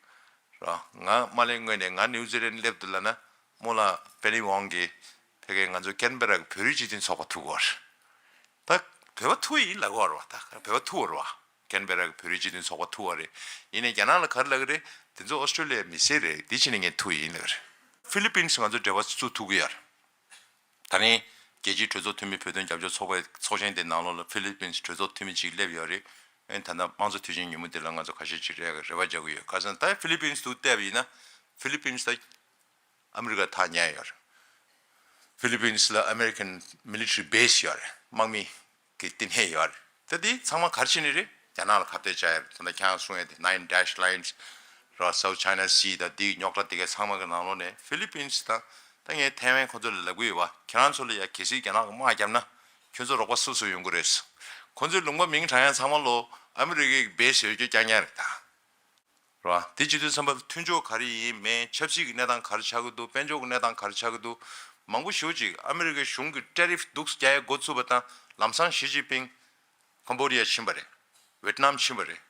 རོ། ང་མ་སླེབས་སྔོན་ནས་ང་ནིའུ་ཛི་ལན་སླེབས་འདུག་ལབ་ན་རྨོ་ལགས་པེ་ནི་ཝང་གིས་ཕ་གིར་ང་ཚོ་ཀན་བེ་ར་གི་བོད་རིགས་སྤྱི་མཐུན་ཚོགས་པ་ཐུག་གོ་རེད། ད་བོད་པ་ཐུག་ཡིན་ལབ་གོ་རེད་བ། ད་བོད་པ་ཐུག་གོ་རེད་བ། ཀན་བེ་ར་གི་བོད་རིགས་སྤྱི་མཐུན་ཚོགས་པ་ཐུག་པ་རེད། ཡིན་ནའི་རྒྱ་ནག་ལ་ག་རེ་ལབ་ཀྱི་རེད། དེ་ཚོ་ཨོ་སི་ཀྲོ་ལི་ཡའི་མི་སེར་རེད། འདི་ཕྱིན་ནས་ངས་ཐུག་ཡིན་ལབ་ཀྱི་རེད། ཧྥི་ལི་པིན་སི་ང་ཚོ་འབྲེལ་བ་བཙུགས་ཐུབ་ཀྱི་ཡོད་རེད། ད་རིང་རྒྱལ་སྤྱིའི་གྲོས་ཚོགས་འཐུས་མི་བོད་དོན་རྒྱབ་སྐྱོར་ཚོགས་པའི་ཚོགས་ཆེན་དེ་ནང་ལོགས་ལ་ཧྥི་ལི་པིན་སི་གྲོས་ཚོགས་འཐུས་མི་གཅིག་སླེབས་ཡོད་རེད། ཨེ་ད་ལྟ་དམངས་གཙོ་དུས་ཆེན་ཉིན་མོ་འདི་ལ་ང་ཚོ་ཁ་ཤས་ཅིག་རེ་རེ་བ་རྒྱག་གི་ཡོད། ཁ་སང་ད་ཧྥི་ལི་པིན་སི་དུ་བལྟས་པ་ཡིན་ན་ཧྥི་ལི་པིན་སི་ད་ཨ་མི་རི་ཀ་ཐག་ཉེ་ཡོད་རེད། ཧྥི་ལི་པིན་སི་ལ་ཨ་མི་རི་ཀན་མི་ལི་ཊ་རི་བེ་སི་ཡོད་རེད། དམག་མི་གི་བསྟི་གནས་ཡོད་རེད། ད་དེ་ཚང་མ་ག་རེ་བྱས་ནས་རེད། རྒྱ་ནག་ལ་ཁ་གཏད་བཅག་ཡ་རེད། ད་ལྟ་ཁྱེད་རང་གསུང་ཡ་དེ་Nine Dash Lines ར། South China Sea ད་དེའི་རྙོག་དྲ་དེ་གའི་ཚང་མ་གི་ནང་ལོགས་ནས་ཧྥི་ལི་པིན་སི་དང་ད་ངས་ཐའེ་ཝན་ཁོ་ཚོ་ལ་ལབ་གི་ཡོད་པ། ཁྱེད་རང་ཚོ་ལ་ཡ་གལ་སྲིད་རྒྱ་ནག་གི་དམག་བརྒྱབ་ན་ཁྱོད་ཚོ་རོགས་པ་སུ་སུ་ཡོང་གི་རེད། ཁོ་ཚོའི་ལུང་པ་མིང་དྲངས་ཡ་ཚང་མ་ལོ་ཨ་མི་རི་ཀའི་བེ་སི་ཡོད་རྒྱུ་རྐྱང་རྐྱང་རེད་ད། རེད་བ། དེ་བྱེད་དུས་ཙམ་པ་ལ་མཐུན་ཕྱོགས་ག་རེ་ཡིན་མིན། ཆབ་སྲིད་ཀྱི་གནས་སྟངས་ག་རེ་ཆགས་ཀྱི་འདུག་དཔལ་འབྱོར་གྱི་གནས་སྟངས་ག་རེ་ཆགས་ཀྱི་འདུག་མང་པོ་ཞེ་པོ་ཅིག་ཨ་མི་རི་ཀའི་གཞུང་གིས་ཊེ་རིཕ་སྡུག་རྒྱག་ཡ་འགོ་ཚུགས་པ་དང་ལམ་སང་ཞི་ཅིན་ཕིང་ཀམ་བྷོ་ཌི་ཡ་ཕྱིན་པ་རེད། ཝེ་ཏི་ནམ་ཕྱིན་པ་རེད།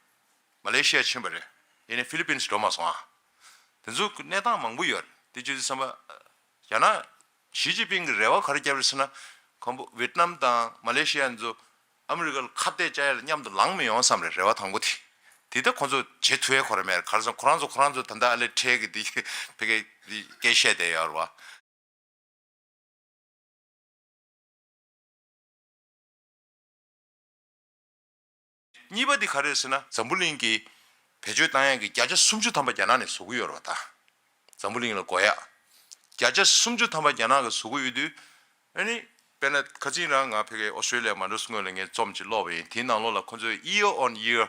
མ་ལེ་ཤི་ཡ་ཕྱིན་པ་རེད། ཡིན་ནའི་ཧྥི་ལི་པིན་སི་འགྲོ་མ་སོང་ཨ། དེ་ཚོ་གི་གནས་སྟངས་མང་པོ་ཡོད་རེད། དེ་བྱེད་དུས་ཙམ་པ་ཡང་ན། ཞི་ཅིན་ཕིང་གིས་རེ་བ་ག་རེ་བརྒྱབ་རེད་ཟེར་ན། ཁོང་པོ་ཝེ་ཏི་ནམ་དང་མ་ལེ་ཤི་ཡ་ཚོ་ཨ་མི་རི་ཀ་ལ་ཁ་གཏད་བཅག་ཡ་ལ་མཉམ་དུ་ལངས་མི་ཡོང་བསམ་རེད། རེ་བ་དང་པོ་དེ། དེ་ལྟ་ཁོང་ཚོ་བྱེད་ཐུབ་ཡ་ཁོ་རང་མེད་རེད། ག་རེ་ཟེར་ན་ཁོ་རང་ཚོ་ཁོ་རང་ཚོ་ད་ལྟ་ཨ་ལེ་ཁྲལ་གི་དེ་ཕ་གི་དེ་སྐད་བཤད་བསྡད་ཡོད་རེད་བ། གཉིས་པ་འདི་ག་རེ་རེད་ཟེར་ན། འཛམ་བུ་གླིང་གི་བེད་སྤྱོད་བཏང་ཡག་གི་བརྒྱ་ཆ་སུམ་ཅུ་ཐམ་པ་རྒྱ་ནག་ནས་བཟོ་གི་ཡོད་རེད་བ་ད། འཛམ་བུ་གླིང་ལ་དགོས་ཡག་བརྒྱ་ཆ་སུམ་ཅུ་ཐམ་པ་རྒྱ་ནག་གིས་བཟོ་གི་ཡོད་དུས། ཨ་ནི། དཔེར་ན་ཁ་སང་རང་ང་ཕ་གིའི་ཨོ་སི་ཀྲོ་ལི་ཡ་མ་འགྲོ་སྔོན་ལ་ངས་རྩོམ་ཅིག་ཀློག་པ་ཡིན། དེའི་ནང་ལོགས་ལ་ཁོ་ཚོས་year on year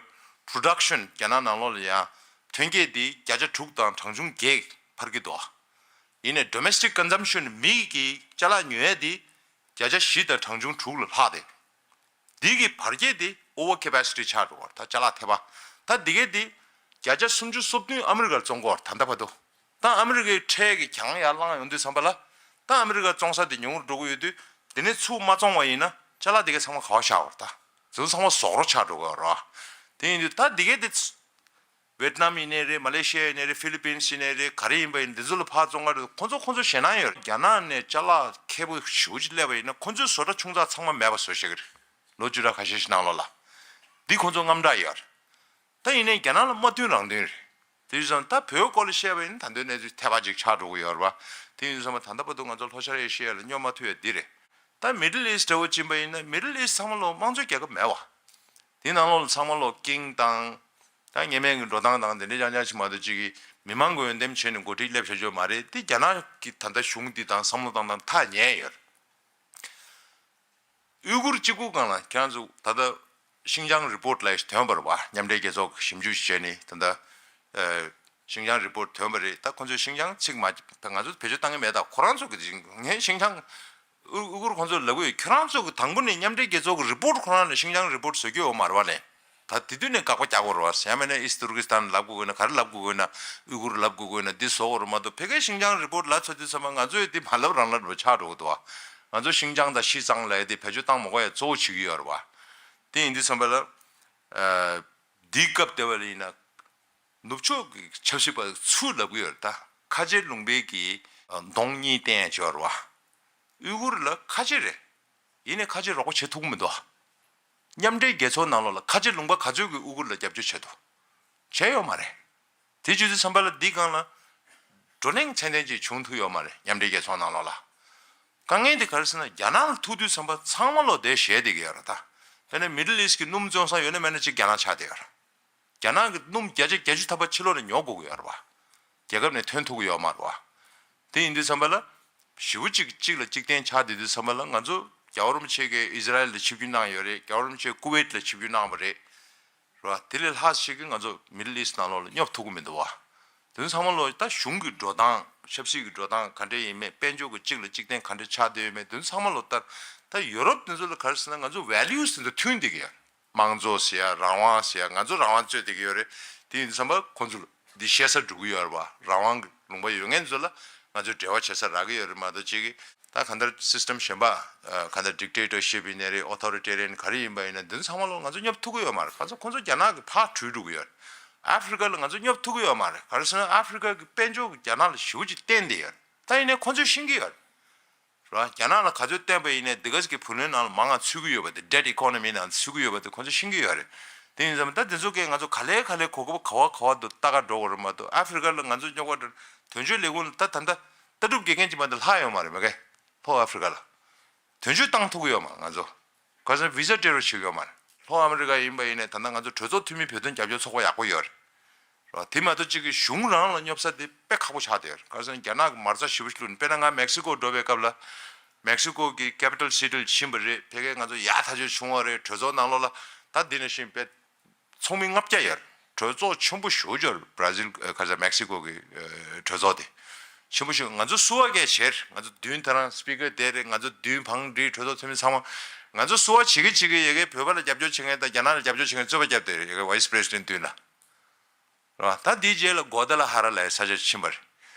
production རྒྱ་ནག་ནང་ལོགས་ལ་ཡང་ཐོན་སྐྱེད་འདི་བརྒྱ་ཆ་དྲུག་དང་གྲངས་ཆུང་བརྒྱད་འཕར་གྱི་འདུག་ཡིན་ནའི་domestic consumption མི་གི་ཅ་ལག་ཉོ་ཡ་འདི་བརྒྱ་ཆ་བཞི་དང་གྲངས་ཆུང་དྲུག་ལ་ལྷག་སྟེ། འདི་གི་བར་ཁྱད་དེ་ over capacity ཆགས་འགྲོ་བར་ད་ཅ་ལག་ཐེབས་པ། ད་འདི་གས་འདི་བརྒྱ་ཆ་སུམ་ཅུ་སོ་བདུན་ཨ་མི་རི་ཀར་བཙོང་གི་ཡོད་རེད་ད་ལྟ་བར་དུ། ད་ཨ་མི་རི་ཀའི་ཁྲལ་གྱི་གྱང་ཡར་བསླངས་ཡོང་དུས་ཙམ་པ་ལ། ད་ཨ་མི་རི་ཀ་བཙོང་ས་དེ་ཉུང་རུ་འགྲོ་གི་ཡོད་དུས། དེ་ནས་ཚུར་མ་བཙོང་བ་ཡིན་ན་ཅ་ལག་དེ་གའི་ཚང་མ་ག་བ་བཞག་པ་རེད་ད། དེ་ཚོ་ཚང་མ་ཟོག་རོ་ཆགས་འགྲོ་གི་ཡོད་རེད་བ། དེ་ཡིན་དུས་ད་དེ་གའི་དེ་ཚོ་ཝེ་ཏི་ནམ་ཡིན་ནའི་རེད། མ་ལེ་ཤི་ཡ་ཡིན་ནའི་རེད། ཧྥི་ལི་པིན་སི་ཡིན་ནའི་རེད། ག་རེ་ཡིན་པ་ཡིན་འདི་ཚོ་ལ་ཕར་བཙོང་ག་རེད། ཁོང་ཚོ་ཁོང་ཚོ་ཞེད་སྣང་ཡོད་རེད། རྒྱ་ནག་ནས་ཅ་ལག་ཁེ་པོ་ཞེ་པོ་ཅིག་སླེབས་པ་ཡིན་ན་ཁོང་ཚོའི་བཟོ་གྲྭ་ཆུང་ཙག་ཚང་མ་མེད་པ་བཟོ་ཤེས་ཀྱི་རེད། ལོ་བཅུ་ཕྲག་ཁ་ཤས་ཤིག་ནང་ལོགས་ལ། འདི་ཁོང་ཚོ་དངངས་སྐྲག་ཡོད་རེད། ད་ཡིན་ནའི་རྒྱ་ནག་ལ་མ་མཐུན་རང་མཐུན་རེད། དེ་ཡིན་ཙང་ད་བོད་སྐོར་ལ་བཤད་པ་ཡིན་ན་ད་དུང་གནས་ཚུལ་ཐེབས་པ་ཅིག་ཆགས་འགྲོ་གི་ཡོད་རེད་བ། དེ་ཡིན་ཙང་ད་ལྟ་བར་དུ་ང་ཚོ་ལྷོ་ཤར་ཨེ་ཤི་ཡ་ལ་སྙོབ་མ་ཐུབ་ཡ་འདི་རེད། ད་Middle East འདྲ་བོ་ཕྱིན་པ་ཡིན་ན་Middle East ཚང་མ་ལོ་དམངས་གཙོའི་རྒྱལ་ཁབ་མེད་བ། དེ་ནང་ལོགས་ལ་ཚང་མ་ལོ་ཀིང་དང་། ད་ཉེས་མེད་ཀྱི་འགྲོ་སྟངས་དང་དེ་འདྲའི་རྐྱང་རྐྱང་ཞིག་མ་གཏོགས་ཅིག་གིས་མི་མང་གི་འོས་འདེམས་བྱས་ནས་འགོ་ཁྲིད་སླེབས་བྱ་རྒྱུ་མ་རེད། དེ་རྒྱ་ནག་གི་ད་ལྟ་གཞུང་འདི་དང་བསམ་བློ་བཏང་སྟངས་ཐག་ཉེ་ཡོད་རེད། ཨུ་གུར་གཅིག་པུ་སྒང་ལ་ཁྱེད་རང་ཚོ་ད་ལྟ་ཤིང་ཅང་རི་པོར་ཊི་ལབ་ཡག་ཐོན་པ་རེད་བ། མཉམ་འབྲེལ་རྒྱལ་ཚོགས་ཀྱིས་ཞིབ་འཇུག་བྱས་ནས་ད་ལྟ་ཨ་ཤིང་ཅང་རི་པོར་ཊི་ཐོན་པ་རེད། ད་ཁོ་ཚོས་ཤིང་ཅང་ཚིག་མ་ང་ཚོ་བེད་སྤྱོད་བཏང་གི་མེད། ད་ཁོ་རང་ཚོ་གི་ངས་ཤིང་ཅང་ཨུ་ཨུ་གུར་ཁོ་ཚོར་ལབ་གི་ཡོད། ཁྱེད་རང་ཚོ་གི་དང་པོ་ནས་མཉམ་འབྲེལ་རྒྱལ་ཚོགས་ཀྱི་རི་པོར་ཊི་ཁོ་རང་ལ་ཤིང་ཅང་རི་པོར་ཊི་བཟོ་རྒྱུ་ཡོད་མ་རེད་བ་ལས། ད་དེ་དུས་ནས་དགག་པ་རྒྱག་དགོས་རེད་བ། ཡང་མིན་ན་ཨིསྟ་ཏུར་ཀི་སི་ཐན་ལབ་དགོས་ཀྱི་ན་ག་རེ་ལབ་དགོས་ཀྱི་ན། ཨུ་གུར་ལབ་དགོས་ཀྱི་ན་འདི་བཟོ་དགོས་རེད་མ་གཏོགས་ཕ་གིའི་ཤིང་ཅང་རི་པོར་ཊི་ལབ་ཚར་དུས་ཙམ་པ་ང་ཚོས་འདི་མ་ལབ་རང་ལབ་འདྲ་པོ་ཆགས་འགྲོ་གི་འདུག་བ། ང་ཚོ་ཤིང་ཅང་དང་ཤི་ཙང་ལབ་ཡ་དེ་བེད་སྤྱོད་བཏང་མ་དགོས་ཡ་གཙོ་བོ་བྱེད་ཀྱི་ཡོད་རེད་བ། དེ་ཡིན་དུས་ཙམ་པ་ལ་ཨ་འདིའི་སྐབས་དེ་བ་ལ་ཡིན་ན་ནུབ་ཕྱོགས་ཀྱི་ཆབ་སྲིད་པ་ཚུར་ལབ་ཀྱི་ཡོད་རེད། ད་ཁ་ཆེ་ལུང་པའི་གི་གདོང་གཉིས་བསྟན་ཡ་ཅིག་ཡོད་རེད་བ། ཨུ་གུར་ལ་ཁ་ཆེ་རེད། ཡིན་ནའི་ཁ་ཆེ་རོགས་པ་བྱེད་ཐུབ་ཀྱི་མི་འདུག་མཉམ་འབྲེལ་རྒྱལ་ཚོགས་ནང་ལོགས་ལ་ཁ་ཆེ་ལུང་པ་ག་ཚོད་ཀྱིས་ཨུ་གུར་ལ་རྒྱབ་སྐྱོར་བྱས་འདུག་བྱས་ཡོད་མ་རེད། དེ་བྱེད་དུས་ཙམ་པ་ལ་འདི་སྒང་ལ་བགྲོ་གླེང་ཚད་ལྡན་ཅིག་བྱུང་ཐུབ་ཡོད་མ་རེད། མཉམ་འབྲེལ་རྒྱལ་ཚོགས་ནང་ལོགས་ལ། དཀའ་ངལ་དེ་ག་རེ་ཟེར་ན་རྒྱ་ནག་ལ་ཐུག་དུས་ཙམ་པ་ཚང་མ་ལོ་དེ་ཞེད་བསྡད་ཀྱི་ཡོད་རེད་ད། དཔེར་ན་མི་ཌལ་ཨིསཊ་གི་སྣུམ་བཙོང་ས་ཡོད་ན་མེད་ན་གཅིག་རྒྱ་ནག་ཆགས་བསྡད་ཡོད་རེད། རྒྱ་ནག་གི་སྣུམ་བརྒྱ་ཆ་བརྒྱད་ཅུ་ཐམ་པ་ཕྱི་ལོགས་ནས་ཉོ་དགོས་ཀྱི་ཡོད་རེད་བ། རྒྱལ་ཁབ་ནས་ཐོན་ཐུབ་ཀྱི་ཡོད་མ་རེད་བ། དེ་ཡིན་དུས་ཙམ་པ་ལ། ཞེ་པོ་ཅིག་གཅིག་ལ་གཅིག་བརྟེན་ཆགས་བསྡད་དུས་ཙམ་པ་ལ་ང་ཚོ་རྒྱལ་བ་རིན་པོ་ཆེ་གིས་ཨི་ཟི་རལ་ལ་ཆིབས་བསྒྱུར་གནང་ཡོད་རེད། རྒྱལ་བ་རིན་པོ་ཆེ་ཀུ་ཝེད་ལ་ཆིབས་བསྒྱུར་གནང་བ་རེད། རེད་བ། དེ་ལས་ལྷག་ཞིག་གིས་ང་ཚོ་མི་ཌལ་ཨིསཊ་ནང་ལོགས་ལ་སྙོབ་ཐུབ་ཀྱི་མི་འདུག་བ། དེ་ཚོ་ཚང་མ་ལོ་ད་གཞུང་གི་འགྲོ་སྟངས་ཆབ་སྲིད་ཀྱི་འགྲོ་སྟངས་ག་འདྲ་ཡིན་མིན་དཔལ་འབྱོར་གྱི་གཅིག་ལ་གཅིག་བརྟེན་ག་འདྲ་ཆགས་བསྡད་ཡོད་མེད་དེ་ཚོ་ཚང་མ་ལོ་ལྟར་ད་ཡུ་རོབ་དེ་ཚོ་ལ་ག་རེ་ཟེར་ན་ང་ཚོ་ཝེ་ལུ་ཡུ་སི་དེ་ཚོ་མཐུན་བསྡད་ཀྱི་ཡོད། དམངས་གཙོ་ཟེར་ཡ་རང་དབང་ཟེར་ཡ་ང་ཚོ་རང་དབང་རྩོད་བསྡད་ཀྱི་ཡོད་རེད། དེ་ཡིན་དུས་ཙམ་པ་ཁོང་ཚོ་ལ་འདི་བཤད་ས་འགྲོ་གི་ཡོད་རེད་བ། རང་དབང་གི་ལུང་པ་ཡོད་མཁན་ཚོ་ལ་ང་ཚོས་འབྲེལ་བ་བྱེད་ས་རག་གི་ཡོད་རེད་མ་གཏོགས་གཅིག་གིས་ད་གང་ལྟར་སི་སི་ཊམ་གཞན་པ་གང་ལྟར་ཌིག་ཊེ་ཊར་ཤིབ་ཡིན་ནའི་རེད། ཨོ་ཐོ་རི་ཊེ་རི་ཡན་ག་རེ་ཡིན་པ་ཡིན་ན་འདི་ཚོ་ཚང་མ་ལོ་ང་ཚོ་སྙོབ་ཐུབ་ཀྱི་ཡོད་མ་རེད། ག་ཚོད་ཁོང་ཚོ་རྒྱ་ནག་གི་ཕར་བྲོས་འགྲོ་གི་ཡོད་རེད། ཨ་ཧྥི་རི་ཀ་ལ་ང་ཚོ་སྙོབ་ཐུབ་ཀྱི་ཡོད་མ་རེད། ག་རེ་ཟེར་ན་ཨ་ཧྥི་རི་ཀ་གི་དཔལ་འབྱོར་གྱི་རྒྱ་ནག་ལ་ཞེ་པོ་ཅིག་བརྟེན་བསྡད་ཡོད་རེད། ད་ཡིན་ནའི་ཁོང་ཚོས་ཤེས་ཀྱི་ཡོད་རེད། རེད་བ། རྒྱ་ནག་ལ་ག་ཚོད་བརྟེན་པ་ཡིན་ནའི་འདི་ག་ཅིག་གི་བུ་ལོན་ནང་ལ་མང་ང་ཚུད་ཀྱི་ཡོད་པ་དེ། debt economy ནང་ཚུད་ཀྱི་ཡོད་པ་དེ་ཁོང་ཚོས་ཤེས་ཀྱི་ཡོད་རེད། དེ་ཡིན་ཙང་ད་དེ་ཚོ་གས་ང་ཚོ་ག་ལེ་ག་ལེ་གོ་སྐབས་ག་བ་ག་བ་དུ་ལྟ་ག་འགྲོ་དགོས་རེད་མ་གཏོགས། ཨ་ཧྥི་རི་ཀ་ལ་ང་ཚོ་རྙོག་པ་འགྲོ་དོན་གཅོད་ལས་ཁུངས་ལ་ད་ད་ལྟ་ལྟ་གྲུབ་དགེ་རྒན་གྱི་མ་གཏོགས་ལྷག་ཡོད་མ་རེད། མ་གི་ལྷོ་ཨ་ཧྥི་རི་ཀ་ལ་དོན་གཅོད་བཏང་ཐུབ་ཀྱི་ཡོད་མ་རེད། ང་ཚོ་ག་ཚོད་བི་ཟ་སྤྲད་རོགས་བྱེད་ཀྱི་ཡོད་མ་རེད། ལྷོ་ཨ་མི་རི་ཀ་ཡིན་པ་ཡིན་ནའི་ད་ལྟ་ང་ཚོ་གྲོས་ཚོགས་འཐུས་མི་བོད་དོན་རྒྱབ་སྐྱོར་ཚོགས་པ་ཡག་པོ་ཡོད་རེད། རོ། དེ་མ་གཏོགས་གཅིག་གི་གཞུང་རང་ལ་སྙོབ་ས་དེ་དཔེ་ཁག་པོ་ཆགས་བསྡད་ཡོད་རེད། ག་རེ་ཟེར་ན་རྒྱ་ནག་གི་མ་རྩ་ཞེ་པོ་ཞིག་བླུགས་ནས། དཔེར་ན་ང་མེག་སི་ཀོ་འགྲོ་བའི་སྐབས་ལ་མེག་སི་ཀོ་གི་capital city ལ་ཕྱིན་པ་རེད། ཕ་གིར་ང་ཚོ་ཡག་ཐག་ཆོད་བྱུང་བ་རེད། གྲོས་ཚོགས་ནང་ལོགས་ལ་ད་འདི་ནང་བཞིན་དཔེ་ཚོགས་མི་ལྔ་བརྒྱ་ཡོད་རེད། གྲོས་ཚོགས་ཆེན་པོ་ཞེ་པོ་ཅིག་ཡོད་རེད། བྷ་ར་ཟིལ་ཨ་ག་རེ་ཟེར་མེག་སི་ཀོ་གི་ཨ་གྲོས་ཚོགས་དེ་ཆེན་པོ་ཞེ་པོ། ང་ཚོ་བསུ་བ་གས་བྱས་རེད། ང་ཚོ་མདུན་དེ་རང་སི་པི་ཀར་དེ་རེད། ང་ཚོ་མདུན་བང་སྒྲིག་གྲོས་ཚོགས་འཐུས་མི་ཚང་མ་ང་ཚོ་བསུ་བ་བྱེད་ཀྱི་བྱེད་ཀྱི་ཡ་གིར་བོད་པ་ལ་རྒྱབ་སྐྱོར་བྱེད་མཁན་དང་རྒྱ་ནག་ལ་རྒྱབ་སྐྱོར་བྱེད་མཁན་རྩོད་པ་བརྒྱབ་བསྡད་རེད། ཡ་གིར་vice president མདུན་ལ། རེད་བ། ད་དེའི་རྗེས་ལ་གོ་ཏ་ལ་ཧ་ར་ལབ་ཡའི་ས་ཆར་ཕྱིན་པ་རེད།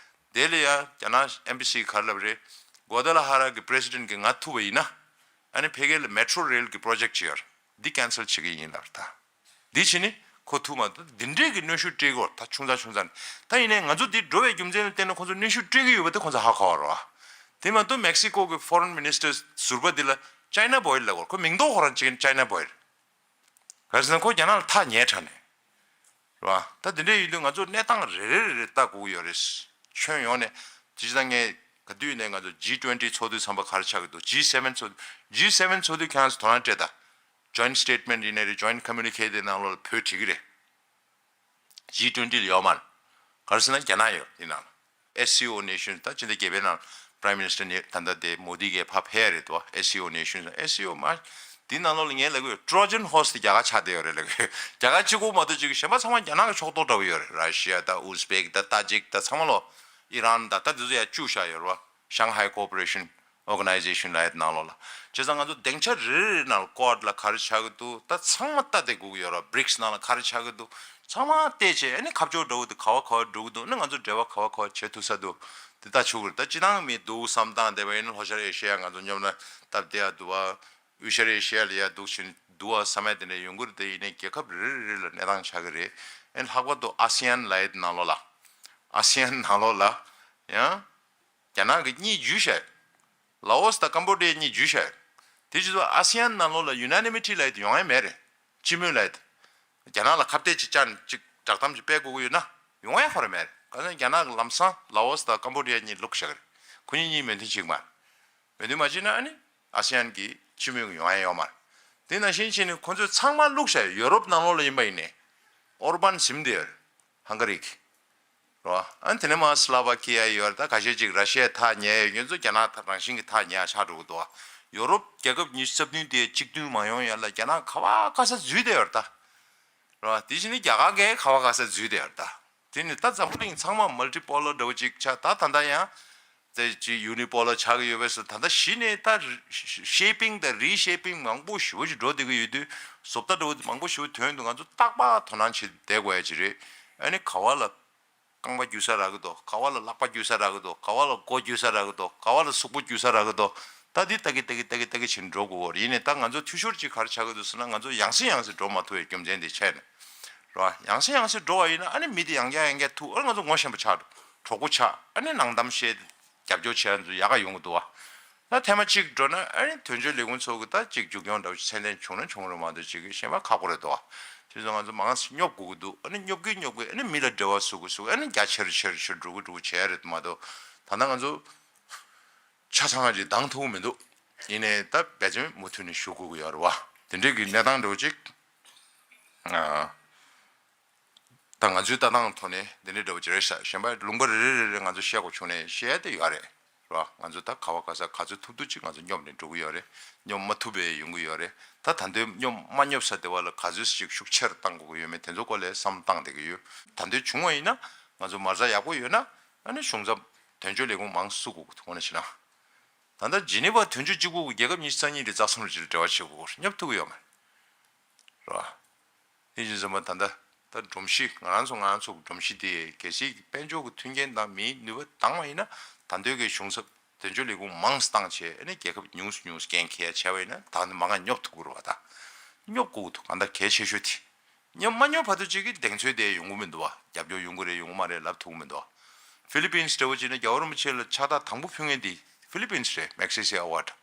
དེ་ལ་ཡ་རྒྱ་ནག་ཨེམ་བྷ་སི་གིས་ག་རེ་ལབ་རེད། གོ་ཏ་ལ་ཧ་ར་གི་president གིས་ང་ཐུག་པ་ཡིན་ན། ཨ་ནི་ཕ་གི་ལ་metro rail གི་project ཅིག་ཡོད་རེད། འདི་cancel བྱེད་ཀྱི་ཡིན་ལབ་རེད་ད། འདི་བྱས་ནས་ཁོ་ཐུག་མ་ཐུབ། འདི་འདྲས་ཀྱི་གནོན་ཤུགས་སྤྲད་ཀྱི་ཡོད་རེད་ད། ཆུང་ཙག་ཆུང་ཙག་ནས། ད་ཡིན་ནའི་ང་ཚོ་འདི་འགྲོ་བའི་རྒྱུ་མཚན་ལ་བརྟེན་ནས་ཁོ་ཚོ་གནོན་ཤུགས་སྤྲད་ཀྱི་ཡོད་པ་དེ་ཁོ་ཚོ་ཧ་གོ་བ་རེད་བ། དེ་མ་གཏོགས་མེག་སི་ཀོ་གི་foreign minister ཟུར་པ་འདི་ལ་China boy ལབ་དགོས་རེད། ཁོ་མིང་འདོགས་ཁོ་རང་བྱེད་མཁན་China boy རེད། ག་རེ་ཟེར་ན་ཁོ་རྒྱ་ནག་ལ་ཐག་ཉེ་དྲགས་ནས། རེད་བ། ད་དེ་འདྲ་ཡིན་དུས་ང་ཚོ་གནས་སྟངས་རེ་རེ་རེ་རེ་ལྟ་དགོས་ཀྱི་ཡོད་རེད། ཁྱོན་ཡོངས་ནས་དེ་ཅི་ད་ངས་ག་དུས་ནས་ང་ཚོ་G twenty ཚོགས་དུས་ཙམ་པ་ག་རེ་ཆགས་ཀྱི་འདུག G seven ཚོགས་དུས། G seven ཚོགས་དུས་ཁྱེད་རང་ཚོ་དོ་སྣང་སྤྲད་དང་། joint statement ཡིན་ནའི་རེད། joint communique དེ་ནང་ལོགས་ལ་བོད་བྲིས་ཀྱི་རེད། G twenty ལ་ཡོད་མ་རེད། ག་རེ་ཟེར་ན་རྒྱ་ནག་ཡོད་འདི་ནང་ལ། S C O nations ད་ཕྱི་ཟླ་བརྒྱད་པའི་ནང་Prime Minister ནི་ད་ལྟ་དེ་མོ་དི་གིས་ཕར་ཕེབས་རེད་དོ། S C O nations S C O མ་འདི་ནང་ལོགས་ལ་ངས་ལབ་གི་ཡོད། Trojan horse དེ་རྒྱ་གར་ཆགས་བསྡད་ཡོད་རེད་ལབ་གི་ཡོད། རྒྱ་གར་གཅིག་པོ་མ་གཏོགས་གཅིག་གི་གཞན་པ་ཚང་མ་རྒྱ་ནག་གི་ཕྱོགས་གཏོགས་འདྲ་པོ་ཡོད་རེད། ར་ཤི་ཡ་དང་ཨུ་ཛི་བེག་དང་ཏཱ་ཇིག་དང་ཚང་མ་ལོ། ཨི་རན་དང་ད་དེ་ཚོ་ཡར་བཅུག་བཞག་ཡོད་རེད་བ། Shanghai Cooperation ཨོར་ག་ནའི་ཛེ་ཤན་ལབ་ཡ་དེ་ནང་ལོགས་ལ། བྱས་ཙང་ང་ཚོ་སྡིངས་ཆ་རེ་རེ་ནང་ལ་ཀོཌ་ལ་ག་རེ་ཆགས་ཀྱི་འདུག་ད་ཚང་མ་ལྟ་བསྡད་དགོས་ཀྱི་ཡོད་རེད། བྷི་རིགས་ནང་ལ་ག་རེ་ཆགས་ཀྱི་འདུག་ཚང་མ་བལྟས་བྱས་ཨ་ནི་ཁ་ཕྱོགས་འདྲ་བོ་དེ་ག་བ་ག་བ་འགྲོ་གི་འདུག་ཨ་ནི་ང་ཚོ་འབྲེལ་བ་ག་བ་ག་བ་བྱེད་ཐུབ་ས་འདུག་དེ་ལྟ་ཆོག་གི་རེད། ད་སྤྱིར་བཏང་མི་འདུག་བསམ་སྟངས་བསྡད་པ་ཡིན་ན་ལྷོ་ཤར་ཨེ་ཤེ་ཡ་ང་ཚོ་མཉམ་ལ་སྟབས་བདེ་ཡ་འདུག་བ། དབུས་ཤར་ཨེ་ཤེ་ཡ་ལ་ཡ་འདུག་ཕྱིན་འདུག་བ་བསམ་ཡ་དེ་འདྲ་ཡོང་གི་རེད། དེ་ཡིན་ནའི་རྒྱལ་ཁབ་རེ་རེ་རེ་ལ་གནས་སྟངས་ཆགས་ཀྱི་རེད། ཨ་ནི་ལྷག་པར་དུ་ཨ་སི་ཡན་ལབ་ཡ་དེ་ནང་ལོགས་ལ། ཨ་སི་ཡན་ནང་ལོགས་ལ་ཡང་རྒྱ་ནག་གིས་གཉིས་འཇུས་བཞག་ལ་ཨོ་སི་དང་ཀམ་བོ་ཌི་ཡ་གཉིས་འཇུས་བཞག་དེ་བྱས་ཙང་ཨ་སི་ཡན་ནང་ལོགས་ལ་ཡུ་ན་ནི་མི་ཊི་ལབ་ཡ་དེ་ཡོང་ཡ་མེད་རེད། སྤྱི་མོས་ལབ་ཡ་དེ། རྒྱ་ནག་ལ་ཁ་གཏད་ཅིག་བཅག་ནས་ཅིག་བསྒྲགས་གཏམ་ཅིག་སྤེལ་དགོས་ཀྱི་ཡོད་ན་ཡོང་ཡ་ཁོ་རང་མེད་རེད། གང་ཟེར་རྒྱ་ནག་གིས་ལམ་སང་ལ་ཨོ་སི་དང་ཀམ་བོ་ཌི་ཡ་གཉིས་བླུགས་བཞག་གི་རེད། ཁོ་གཉིས་གཉིས་མོས་མཐུན་བྱེད་ཀྱི་མ་རེད། མོས་མཐུན་མ་བྱེད་ན་ཨ་ནི་ཨ་སི་ཡན་གྱི་སྤྱི་མོས་ཀྱི་ཡོང་ཡ་ཡོད་མ་རེད། དེ་ནང་བཞིན་བྱས་ནས་ཁོ་ཚོས་ཚང་མ་བླུགས་བཞག་ཡོད། ཡོ་རོབ་ནང་ལོགས་ལ་ཡིན་པ་ཡིན་ནའི་ཨོར་བན་ཟིན་བསྡད་ཡོད་རེད། ཧང་ག་རི་གི། རེད་བ། ཨ་ནི་དེ་ནས་མར་སི་ལ་ཝ་ཁི་ཡ་ཡོད་རེད། ད་ཁ་ཤས་ཅིག་ར་ཤི་ཡའི་ཐག་ཉེ་ཡོད། ཁྱོད་ཚོ་རྒྱ་ནག་ཐག་རང་བཞིན་གྱི་ཐག་ཉེ་ཡ་ཆགས་འགྲོ་གི་འདུག་བ། ཡོ་རོབ་རྒྱལ་ཁབ་ཉི་ཤུ་རྩ་བདུན་དེ་གཅིག་མཐུན་མ་ཡོང་ཡ་ལ་རྒྱ་ནག་ག་བ་ག་ས་འཛུལ་བསྡད་ཡོད་རེད་ད། རེད་བ། དེ་བཞིན་དུ་རྒྱ་གར་གས་ག་བ་ག་ས་འཛུལ་བསྡད་ཡོད་རེད་ད། དེ་ནི་ད་འཛམ་བུ་གླིང་ཚང་མ་མལ་ཊི་པོ་ལར་འདྲ་བོ་ཅིག་ཆགས། ད་ད་ལྟ་ཡང་དེ་ཅིག་ཡུ་ནི་པོ་ལར་ཆགས་ཀྱི་ཡོད་པས་སོ། ད་ལྟ་གཞི་ནས་ད་ཤེ་པིང་དང་རི་ཤེ་པིང་མང་པོ་ཞེ་པོ་ཅིག་འགྲོ་བསྡད་ཀྱི་ཡོད་དུས་བཟོ་ལྟ་འདྲ་བོ་མང་པོ་ཞེ་པོ་ཐོན་འདུག་ང་ཚོ་རྟག་པར་དོ་སྣང་བྱེད་བསྡད་དགོས་ཡ་ཅིག་རེད། ཨ་ནི་ག་བ་ལ་རྐང་པ་རྒྱུག་ས་རག་གི་འདུག་ག་བ་ལ་ལག་པ་རྒྱུག་ས་རག་གི་འདུག་ག་བ་ལ་མགོ་རྒྱུག་ས་རག་གི་འདུག་ག་བ་ལ་གཟུགས་པོ་རྒྱུག་ས་རག་གི་འདུག་ད་འདི་ལྟ་གི་ལྟ་གི་ལྟ་གི་ལྟ་གི་བྱས་ནས་འགྲོ་དགོས་རེད། ཡིན་ནའི་ད་ང་ཚོ་འཐུས་ཤོར་ཅིག་ག་རེ་ཆགས་ཀྱི་འདུག་ཟེར་ན་ང་ཚོ་ཡང་སེ་ཡང་སེ་འགྲོ་མ་ཐུབ་པའི་རྒྱུ་མཚན་དེ་བྱས་ནས་རེད་བ། ཡང་སེ་ཡང་སེ་འགྲོ་བ་ཡིན་ན་ཨ་ནི་མི་དེ་ཡང་བསྐྱར་ཡང་བསྐྱར་ཐུག་ཨ་ནི་ང་ཚོ་ངོ་ཤེས་པ་ཆགས་འགྲོ། གྲོགས་པོ་ཆགས། ཨ་ནི་ནང་གཏམ་བཤད། རྒྱབ་སྐྱོར་བྱེད་ཡ་ཚོ་ཡག་ག་ཡོང་གི་འདུག་བ། ད་ཐེངས་མ་གཅིག་འགྲོ་ན་ཨ་ནི་དོན་གཅོད་ལས་ཁུངས་ཚོ་གི་ད་གཅིག་མཇུག་སྐྱོང་འདྲ་བོ་ཚད་ལྡན་བྱུང་ན་བྱུང་རུང་མ་གཏོགས་གཅིག་གི་གཞན་པ་ཁག་པོ་རེད་འདུག་བ། བྱས་ཙང་ང་ཚོ་མང་སྙོབ་དགོས་ཀྱི་འདུག་ཨ་ནི་སྙོབ་གི་སྙོབ་གི་ཨ་ནི་མི་ལ་འབྲེལ་བ་བཟོ་གི་བཟོ་གི་ཨ་ནི་རྒྱ་ཆེ་རུ་ཆེ་རུ་ཆེ་རུ་འགྲོ་གི་འགྲོ་གི་བྱེད་ཡ་རེད་མ་གཏོགས། ད་ལྟ་ང་ཚོ་ཆ་ཚང་བ་ཅིག་འདང་ཐུབ་ཀྱི་མི་འདུག་ཡིན་ནའི་ད་བེད་ཅིང་མུ་མཐུད་ནས་ཞུ་དགོས་ཀྱི་ཡོད་རེད་བ། དེ་འདྲའི་གི་གནས་སྟངས་འདྲ་བོ་ཅིག་ཨ། ད་ང་ཚོའི་ལྟ་སྟངས་ཐོག་ནས་འདི་འདྲའི་འདྲ་བོ་ཅིག་རེད་ཤག་གཞན་པ་ལུང་པ་རེ་རེ་རེ་རེ་ང་ཚོ་བཤད་དགོས་བྱུང་ནས་བཤད་ཡ་དེ་ཡོད་རེད། རེད་བ། ང་ཚོ་ད་ག་བ་ག་ས་ག་ཚོད་ཐུབ་ཐུབ་ཅིག་ང་ཚོ་སྙོབ་ནས་འགྲོ་གི་ཡོད་རེད། སྙོབ་མ་ཐུབ་པའི་ཡོང་གི་ཡོད་རེད། ད་ད་དུང་སྙོབ་མ་སྙོབ་ས་དེ་བ་ལ་ག་ཚོད་ཅིག་ཤུགས་ཆེ་རུ་གཏང་དགོས་ཀྱི་ཡོད་མེད་དེ་ཚོ་སྐོར་ལ་བསམ་བློ་བཏང་བསྡད་ཀྱི་ཡོད། ད་དུང་བྱུང་བ་ཡིན་ན་ང་ཚོ་མ་རྩ་ཡག་པོ་ཡོད་ན་ཨ་ནི་གཞུང་ཚབ་དོན་གཅོད་ལས་ཁུངས་མང་བཙུགས་དགོས་ཀྱི་འདུག་ངོ་ནས་བྱས་ན། ད་ལྟ་ཇི་ནི་ཝ་དོན་གཅོད་གཅིག་པུ་རྒྱལ་ཁབ་ཉི་ཤུ་རྩ་གཉིས་དེ་རྩ་གསུམ་རེ་ཅིག་ལ་འབྲེལ་བ་བྱེད་དགོས་སྙོབ་ཐུབ་ཀྱི་ཡོད་མ་རེད། རེད་བ། དེ་བཞིན་ཟེར་མ་ད་ལྟ་ད་སྒྲོམ་གཞི་ང་རང་ཚོ་ང་རང་ཚོ་སྒྲོམ་གཞི་དེ་གལ་སྲིད་དཔལ་འབྱོར་གྱི་མཐུན་རྐྱེན་དང་མིའི་ནུས་པ་འདང་བ་ཡིན་ན་ད་ལྟའི་གི་གཞུང་ཚབ་དོན་གཅོད་ལས་ཁུངས་མང་སུ་བཏང་བྱས་ཨ་ནི་རྒྱལ་ཁབ་ཉུང་སུ་ཉུང་སུ་འགན་འཁྱེར་ཡ་བྱས་པ་ཡིན་ན་ད་ནི་མ་ང་སྙོབ་ཐུབ་ཀྱི་རེད་བ། ད་སྙོབ་དགོས་ཀྱི་འདུག་གང་ལྟར་གལ་ཆེ་ཤོས་དེ། སྙོབ་མ་སྙོབ་བར་དུ་ཅིག་གི་གདེང་ཚོད་དེ་ཡོང་གི་མི་འདུག་བ། རྒྱབ་སྐྱོར་ཡོང་གི་རེད་ཡོང་གི་མ་རེད་ལབ་ཐུབ་ཀྱི་མི་འདུག་བ། ཧྥི་ལི་པིན་སི་འདྲ་བོ་བྱས་ན་རྒྱལ་བ་རིན་པོ་ཆེ་ལ་ཕྱག་རྟགས་དང་པོ་ཕུལ་མཁན་དེ་ཧྥི་ལི་པིན་སི་རེད། མེག་སེ་སི་ཨ་ཝར་ཌི་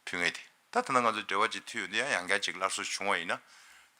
ཕུལ་མཁན་དེ། ད་ད་ལྟ་ང་ཚོ་འབྲེལ་བ་ཅིག་མཐུད་ཡོད་འདི་ཡང་ཡང་བསྐྱར་ཅིག་སླར་གསོ་བྱུང་བ་ཡིན་ན།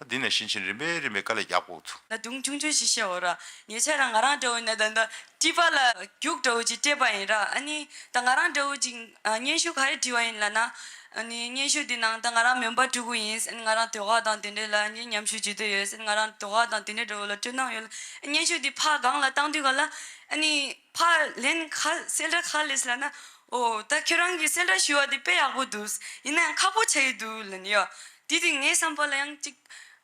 ད་འདི་ནང་བཞིན་བྱས་རིམ་པས་རིམ་པས་དཀའ་ལས་རྒྱག་དགོས་འདུག་ད་དུང་ཆུང་ཆུང་ཞིག་བཤད་འོ་ར། ཉེ་ཆར་རང་ང་རང་འདྲ་བོ་ཡིན་ན་ད་ད་ཊི་བ་ལ་རྒྱུགས་འདྲ་བོ་ཅིག་སྤྲད་པ་ཡིན་ར། ཨ་ནི་ད་ང་རང་འདྲ་བོ་ཅིག་ཨ་སྙན་ཞུ་ག་རེ་བྲིས་པ་ཡིན་ལབ་ན། ཨ་ནི་སྙན་ཞུ་འདི་ནང་ད་ང་རང་མོན་པ་སྤྲུལ་སྐུ་ཡིན། ཨ་ནི་ང་རང་ཟློས་གར་དང་དེ་འདྲས་ལ་ཨ་ནི་མཉམ་ཞུགས་བྱེད་འདོད་ཡོད། ཨ་ནི་ང་རང་ཟློས་གར་དང་དེ་འདྲས་འདྲ་བོ་ལ་སྤྲོ་སྣང་ཡོད་ལ། སྙན་ཞུ་འདི་ཕར་སྒང་ལ་བཏང་དུས་ག་ལ་ཨ་ནི་ཕར་ལན་ག་གསལ་བསྒྲགས་ག་སླེབས་ལབ་ན། ཨོ་ད་ཁྱོད་རང་གིས་གསལ་བསྒྲགས་ཞུ་བ་འདི་དཔེ་ཡག་པོ་འདུག་ཡིན་ནའང་ཁག་པོ་ཆགས་ཀྱི་འདུག་ལབ་ནི་ཡོད། དེ་དུས་ངའི་བསམ་པ་ལ་ཡང་ཅིག་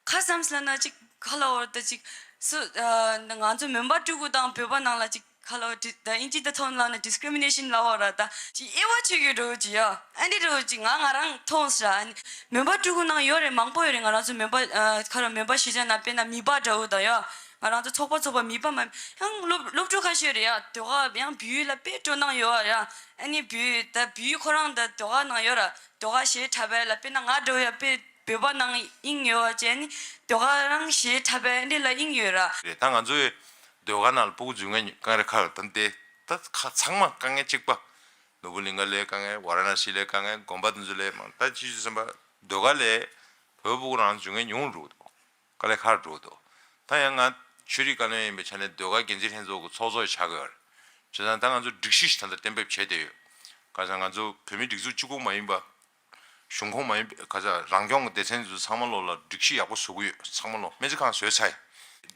ག་བསམ་ལབ་ན་ཅིག་ག་ལབ་དགོས་རེད་ད། ཅིག་སུ་ཨ་ང་ཚོ་མོན་པ་སྤྲུལ་སྐུ་དང་བོད་པ་ནང་ལ་ཅིག་ག་ལབ་དགོས་རེད་ད། ཨིན་ཇི་ད་ཐོག་ནང་ལ་ཌི་སི་ཀི་རི་མི་ནེ་ཤན་ལབ་དགོས་རེད་ད། ཅིག་དབྱེ་བ་ཕྱེ་གི་འདྲ་བོ་ཅིག་ཡོད། ཨ་འདི་འདྲ་བོ་ཅིག་ང་ང་རང་མཐོང་སོང་ར། མོན་པ་སྤྲུལ་སྐུ་ནང་ཡོད་རེད། མང་པོ་ཡོད་རེད། ང་རང་ཚོ་མོན་པ་ཨ་ག་རེ་མོན་པ་གཞིས་ཆགས་ནང་དཔེར་ན་མིད་པ་འདྲ་བོ་དང་ཡོད། ང་རང་ཚོ་ཚོགས་པ་ཚོགས་པ་མིད་པ་མ་ཡང་སློབ་སློབ་ཕྲུག་ཁ་ཤས་རེད་ཡ། ཟློས་གར་ཡང་བོད་ཡིག་ལ་དཔེ་སྤྲོ་སྣང་ཡོད་ཡ། ཨ་ནི་བོད་ད་བོད་ཡིག་ཁོ་རང་ད་ཟློས་གར་ནང་ཡོད་ར། ཟློས་གར་གཞས་འཁྲབ་པ་ལ་དཔེར་ན་ང་འདྲ་བོ་ཡ་དཔེ་བོད་པ་ནང་དབྱིངས་ཡོད་བ་བྱས་ནི་ཟློས་གར་རང་གཞས་འཁྲབ་པ་འདི་ལ་དབྱིངས་ཡོད་ར། རེད། ད་ང་ཚོའི་ཟློས་གར་ནང་ལ་སྤུ་གུ་འཛུལ་མཁན་དཀའ་ངལ་ཁག་ད་འདི་ད་ཁ་ཚང་མ་དཀའ་ངལ་གཅིག་པ། ནོར་བུ་གླིང་ག་ལ་དཀའ་ངལ། ཝ་ར་ཎ་སི་ལ་དཀའ་ངལ། དགོན་པ་དེ་ཚོ་ལ་མ་ད་ཅི་ཞིག་བསམ་པ་ཟློས་གར་ལ་བོད་སྤུ་གུ་རང་འཛུལ་མཁན་ཉུང་རུ་འགྲོ་གི་འདུག་དཀའ་ལས་ཁག་འགྲོ་འདུག་ད་ཡང་ང་ཆོས་རིག་བཀའ་བློན་ཡིན་པའི་ཆ་ནས་ཟློས་གར་འགན་འཛིན་ལྷན་ཚོགས་ཀྱི་ཚོགས་གཙོ་ཆགས་ཀྱི་ཡོད་རེད། བྱས་ཙང་ད་ང་ཚོ་སྒྲིག་གཞི་ཞིག་ད་ལྟ་གཏན་འབེབས་བྱས་བསྡད་ཡོད། ག་ས་ང་ཚོ་བོད་མིའི་སྒྲིག་འཛུགས་གཅིག་པུ་མ་ཡིན་པ། གཞུང་ཁོངས་མ་ཡིན་པའི་ག་ས་རང་སྐྱོང་གི་སྡེ་ཚན་ཚོ་ཚང་མ་ལོག་ལ་སྒྲིག་གཞི་ཡག་པོ་བཟོ་གི་ཡོད། ཚང་མ་ལོག་སྨན་རྩིས་ཁང་བཟོས་ཚར་ཡིན།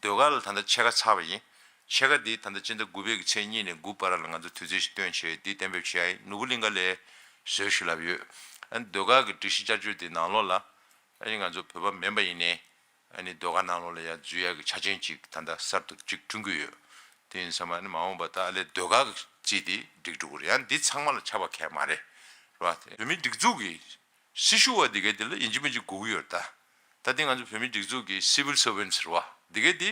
ཟློས་གར་ལ་ད་ལྟ་ཕྱེད་ཀ་ཚར་བ་ཡིན། ཕྱེད་ཀ་འདི་ད་ལྟ་སྤྱི་ཟླ་དགུ་པའི་གི་ཚེས་གཉིས་ནས་དགུ་བར་ལ་ང་ཚོ་དུས་ཚོད་ཞིག་བཏོན་བྱས་འདི་གཏན་འབེབས་བྱས་ཡིན། ནོར་བུ་གླིང་ག་ལ་བཟོས་ཞུ་ལབ་ཡོད། ཨ་ནི་ཟློས་གར་གི་སྒྲིག་གཞི་བསྐྱར་བཅོས་འདི་ནང་ལོགས་ལ། ཨ་ནི་ང་ཚོ་བོད་པ་མིན་པ་ཡིན་ནའི། ཨ་ནི་ཟློས་གར་ནང་ལོགས་ལ་ཡང་འཛུལ་ཡག་གི་ཆ་རྐྱེན་ཅིག་ད་ལྟ་གསར་དུ་ཅིག་བསྐྲུན་གྱི་ཡོད། དེ་ཡིན་ཙང་ཨ་ནི་མ་འོངས་པ་ད་ཨ་ལས་ཟློས་གར་གྱི་རྩིས་དེ་འགྲིག་འགྲོ་གི་རེད། ཡང་འདི་ཚང་མ་ལ་ཁྱབ་པ་གང་ཡང་མ་རེད། རེད་བ། བོད་མིའི་སྒྲིག་འཛུགས་ཀྱི་སྲི་ཞུ་བ་འདི་གས་དེ་ལ་ཡིན་གཅིག་མིན་གཅིག་དགོས་ཀྱི་ཡོད་རེད་ད། ད་འདི་ང་ཚོ་བོད་མིའི་སྒྲིག་འཛུགས་ཀྱི་civil servants རེད་བ། འདི་གས་དེ་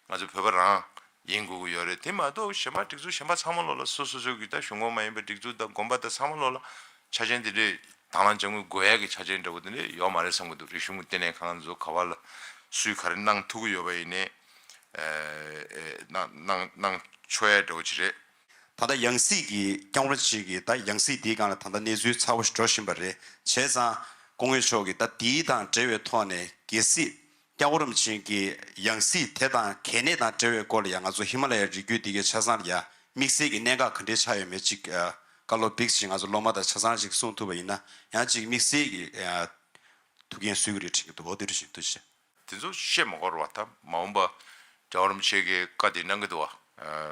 ང་ཚོ་བོད་པ་རང་ཡིན་དགོས་ཀྱི་ཡོད་རེད། དེ་མ་གཏོགས་གཞན་པ་སྒྲིག་འཛུགས་གཞན་པ་ཚང་མ་ལོག་ལ་སོ་སོ་སོ་གི་ད་གཞུང་གོང་མ་ཡིན་པའི་སྒྲིག་འཛུགས་དང་དགོན་པ་དང་ཚང་མ་ལོག་ལ་ཆ་རྐྱེན་དེ་འདྲའི་དང་བླངས་དཔྱ་དངུལ་དགོས་ཡ་གི་ཆ་རྐྱེན་འདྲ་བོ་དེ་འདྲ་ཡོད་མ་རེད་བསམ་གྱི་འདུག་རིག་གཞུང་གི་ལྟེ་གནས་ཁང་ཚོ་ག་བ་ལ་སུས་ག་རེ་གནང་ཐུབ་ཀྱི་ཡོད་པ་ཡིན་ནའི་ཨེ་ཨེ་གནང་གནང་གནང་ཆོག་ཡ་འདྲ་བོ་ཅིག་རེད། ད་ལྟ་ཡང་སྲིད་ཀྱི་སྐྱབས་མགོན་རིན་པོ་ཆེ་གི་ད་ཡང་སྲིད་འདིའི་སྒང་ལ་ད་ལྟ་གནས་ཚུལ་ཚ་བོ་ཞིག་འགྲོ་བཞིན་པ་རེད། བྱས་ཙང་སྐུ་ངོ་མཆོག་གིས་ད་འདི་དང་འབྲེལ་བའི་ཐོག་ནས་གལ་སྲིད་སྐྱབས་མགོན་རིན་པོ་ཆེ་གི་ཡང་སྲིད་དེ་དང་གལ་གནད་དང་འབྲེལ་བའི་སྐོར་ལ་ཡང་ང་ཚོ་ཧི་མ་ལ་ཡའི་རི་རྒྱུད་འདི་གའི་ཆ་ཚང་ལ་ཡང་དམིགས་བསལ་གྱི་གནད་འགག་ག་འདྲའི་ཆགས་ཡོད་མེད་ཅིག་ཨ་བཀའ་སློབ་བེད་ཅིག་ང་ཚོ་སློབ་མ་དང་ཆ་ཚང་ཅིག་གསུངས་ཐུབ་པ་ཡིན་ན་ཡང་ཅིག་དམིགས་བསལ་གྱི་ཨ་ཐུགས་འགན་གསོས་ཀྱི་རེད་དྲན་གྱི་འདུག་འོ་དེ་རེད་ཤིང་ཐུགས་རྗེ་ཆེ། དེ་ཚོ་བཤད་མ་དགོས་རེད་བ། ད་མ་འོངས་པ་རྒྱལ་བ་རིན་པོ་ཆེ་གིས་བཀའ་དེ་གནང་གི་འདུག་བ། ཨ་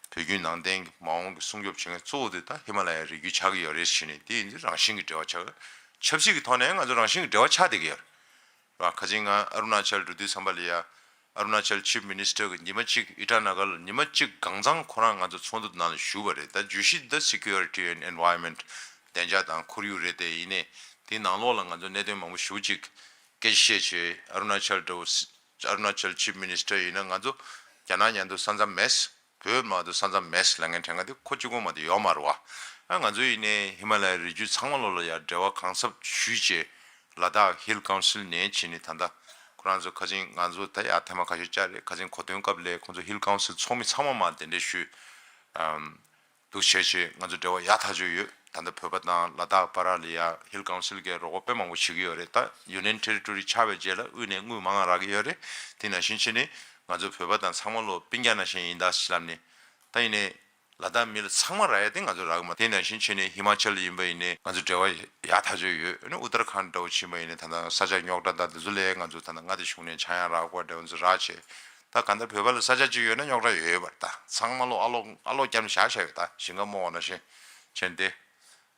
བོད་བརྒྱུད་ནང་བསྟན་གྱི་མ་འོངས་ཀྱི་སྲུང་སྐྱོབ་བྱེད་མཁན་གཙོ་བོ་དེ་ད་ཧི་མ་ལ་ཡའི་རི་རྒྱུད་ཆགས་ཀྱི་ཡོད་རེད་ཟེར་ནས། དེ་ཡིན་དུས་རང་བཞིན་གྱི་འབྲེལ་བ་ཆགས། ཆབ་སྲིད་ཀྱི་ཐོག་ནས་ང་ཚོ་རང་བཞིན་གྱི་འབྲེལ་བ་ཆགས་བསྡད་ཀྱི་ཡོད་རེད་བ། ཁ་སང་ང་ཨ་རུ་ན་ཅལ་འགྲོ་དུས་ཙམ་པ་ལ་ཡ། ཨ་རུ་ན་ཅལ་ཆིབ་མི་ནི་སི་ཊར་གྱིས་ཉི་མ་གཅིག་ཨི་ཊ་ན་གར་ལ་ཉི་མ་གཅིག་གང་ཚང་ཁོ་རང་ང་ཚོ་ཚོགས་འདུ་ནང་ལ་བཞུགས་པ་རེད། ད་བརྗོད་གཞི་འདི་Security and Environment བདེ་འཇགས་དང་ཁོར་ཡུག་རེད་དེ། ཡིན་ནའི་དེའི་ནང་ལོགས་ལ་ང་ཚོ་གནད་དོན་མང་པོ་ཞེ་པོ་ཅིག་སྐད་ཆ་བཤད་བྱས། ཨ་རུ་ན་ཅལ་འདྲ་བོ་སི་ཨ་རུ་ན་ཅལ་ཆིབ་མི་ནི་སི་ཊར་ཡིན་ན་ང་ཚོ་རྒྱ་ནག་མཉམ་དུ་ས་མཚམས་མེད། བོད་མ་གཏོགས་ས་མཚམས་མེད་ལབ་མཁན་དྲན་ག་དེ་ཁོ་གཅིག་པོ་མ་གཏོགས་ཡོད་མ་རེད་བ། ཨ་ང་ཚོ་ཡིན་ནའི་ཧི་མ་ལ་ཡའི་རི་རྒྱུད་ཚང་མ་ལོགས་ལ་ཡ་འབྲེལ་བ་གང་ཟབ་ཞུས་བྱས། ལ་དྭགས་ཧིལ་ཀའུན་སིལ་ནས་བྱས་ནས་ད་ལྟ་ཁོ་རང་ཚོ་ཁ་སང་ང་ཚོ་ད་ཡ་ཐེངས་མ་ཁ་ཤས་བཅར་རེད། ཁ་སང་གོ་སྟོན་སྐབས་ལ་ཁོང་ཚོ་ཧིལ་ཀའུན་སིལ་ཚོགས་མི་ཚང་མ་མར་གདན་འདྲེན་ཞུས། ཨམ། འདུག་བྱས་བྱས་ང་ཚོ་འབྲེལ་བ་ཡག་ཐག་ཆོད་ཡོད། ད་ལྟ་བོད་པ་དང་ལ་དྭགས་བར་ལ་ཡ་ཧིལ་ཀའུན་སིལ་གྱི་རོགས་པ་དཔེ་མང་པོ་བྱེད་ཀྱི་ཡོད་རེད། ད་ཡུ་ནི་ཡན་ཊེ་རི་ཊོ་རི་ཆགས་པའི་རྗེས་ལ་དབུས་ནས་དངུལ་མང་ང་རག་གི་ཡོད་རེད། དེ་ནང་བཞིན་བྱས་ནས་ང་ཚོ་བོད་པ་དང་ཚང་མ་ལོ་སྤུན་ཀྱག་ནང་བཞིན་ཡིན་ད་ཞེས་ལབ་ནས། ད་ཡིན་ནའི་ལ་དྭགས་མི་ལ་ཚང་མ་རག་ཡ་དེ་ང་ཚོ་རག་གི་མ། དེ་ནང་བཞིན་བྱས་ནས་ཧི་མ་ཅལ་ཡིན་པ་ཡིན་ནའི་ང་ཚོ་འབྲེལ་བ་ཡག་ཐག་ཆོད་ཡོད། ཨ་ནི་ཨུ་ཏར་ཁཱན་འདྲ་བོ་ཕྱིན་པ་ཡིན་ནའི་ད་ལྟ་ས་ཆ་རྙོག་དྲ་དང་དེ་ཚོ་ལས་ང་ཚོ་ད་ལྟ་མངའ་སྡེ་གཞུང་ནས་ཆག་ཡང་རག་གོ་འདྲ་བོ་ཚོ་རག་བྱས། ད་གང་ལྟར་བོད་པ་ལ་ས་ཆ་གཅིག་ཡོད་ན་རྙོག་དྲ་ཡོད་ཡོད་པ་རེད། ད་ཚང་མ་ལོ་ཨ་ལོ་ཨ་ལོ་བརྒྱབ་ནས་བཞག་བཞག་ཡོད། ད་ཞིང་ཁ་རྨོ་བ་ནང་བཞིན་བྱས་ཏེ་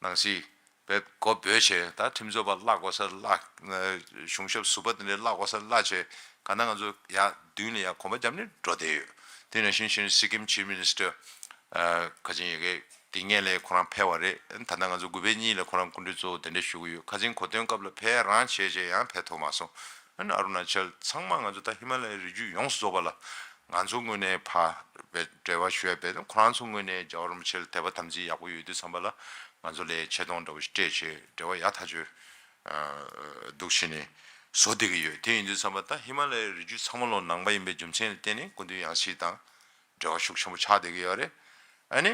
ནང་སྲིད་པའི་མགོ་སྦོས་བྱས། ད་ཁྲིམས་རྩོད་པ་གླགས་དགོས་ས་གླགས། གཞུང་ཞབས་ཟུར་པ་དེ་འདྲའི་གླགས་དགོས་ས་གླགས་བྱས། གང་ལྟར་ང་ཚོ་ཡ་མདུན་ལ་ཡ་གོམ་པ་བརྒྱབ་ནས་འགྲོ་བསྡད་ཡོད། དེ་ནང་བཞིན་བྱས་ནས་སི་ཀིམ་ཆིབ་མི་ནི་སི་ཊར་ཁ་ཆེན་ཡ་གི་དེ་སྔོན་ལ་ཁོ་རང་ཕེབས་པ་རེད། ད་ལྟ་ང་ཚོ་དགུ་པའི་གཉིས་ལ་ཁོ་རང་སྐུ་མགྲོན་གཙོ་བོ་གདན་འདྲེན་ཞུ་གི་ཡོད། ཁ་སང་གོ་སྟོན་སྐབས་ལ་ཕེབས་རང་བྱས་བྱས་ཡང་ཕེབས་ཐུབ་མ་སོང་། ཨ་ནི་ཨ་རུ་ན་ཅལ་ཚང་མ་ང་ཚོ་ད་ཧི་མ་ལ་ཡའི་རི་རྒྱུད་ཡོངས་སུ་རྫོགས་པ་ལ་ང་ཚོ་ངོས་ནས་ཕར་འབྲེལ་བ་ཞུ་ཡ་བས། ཁོ་རང་ཚོ་ངོས་ནས་རྒྱལ་བ་རིན་པོ་ཆེ་ལ་དད་པ་དམ་ཚིག་ཡག་པོ་ཡོད་དུས་ཙམ་པ་ལ་ང་ཚོ་ལ་ཆེ་མཐོང་འདྲ་བོ་ཞིག་སྤྲད་བྱས་འབྲེལ་བ་ཡག་ཐག་ཆོད་འདུག་བྱས་ནས་བཟོ་བསྡད་ཀྱི་ཡོད། དེ་ཡིན་དུས་ཙམ་པ་ད་ཧི་མ་ལ་ཡའི་རི་རྒྱུད་ཚང་མ་ལོ་ནང་པ་ཡིན་པའི་རྒྱུ་མཚན་ལ་བརྟེན་ནས་སྐུ་མདུན་ཡང་སྲིད་དང་འབྲེལ་བ་ཤུགས་ཆེན་པོ་ཆགས་བསྡད་ཀྱི་ཡོད་རེད། ཨ་ནི།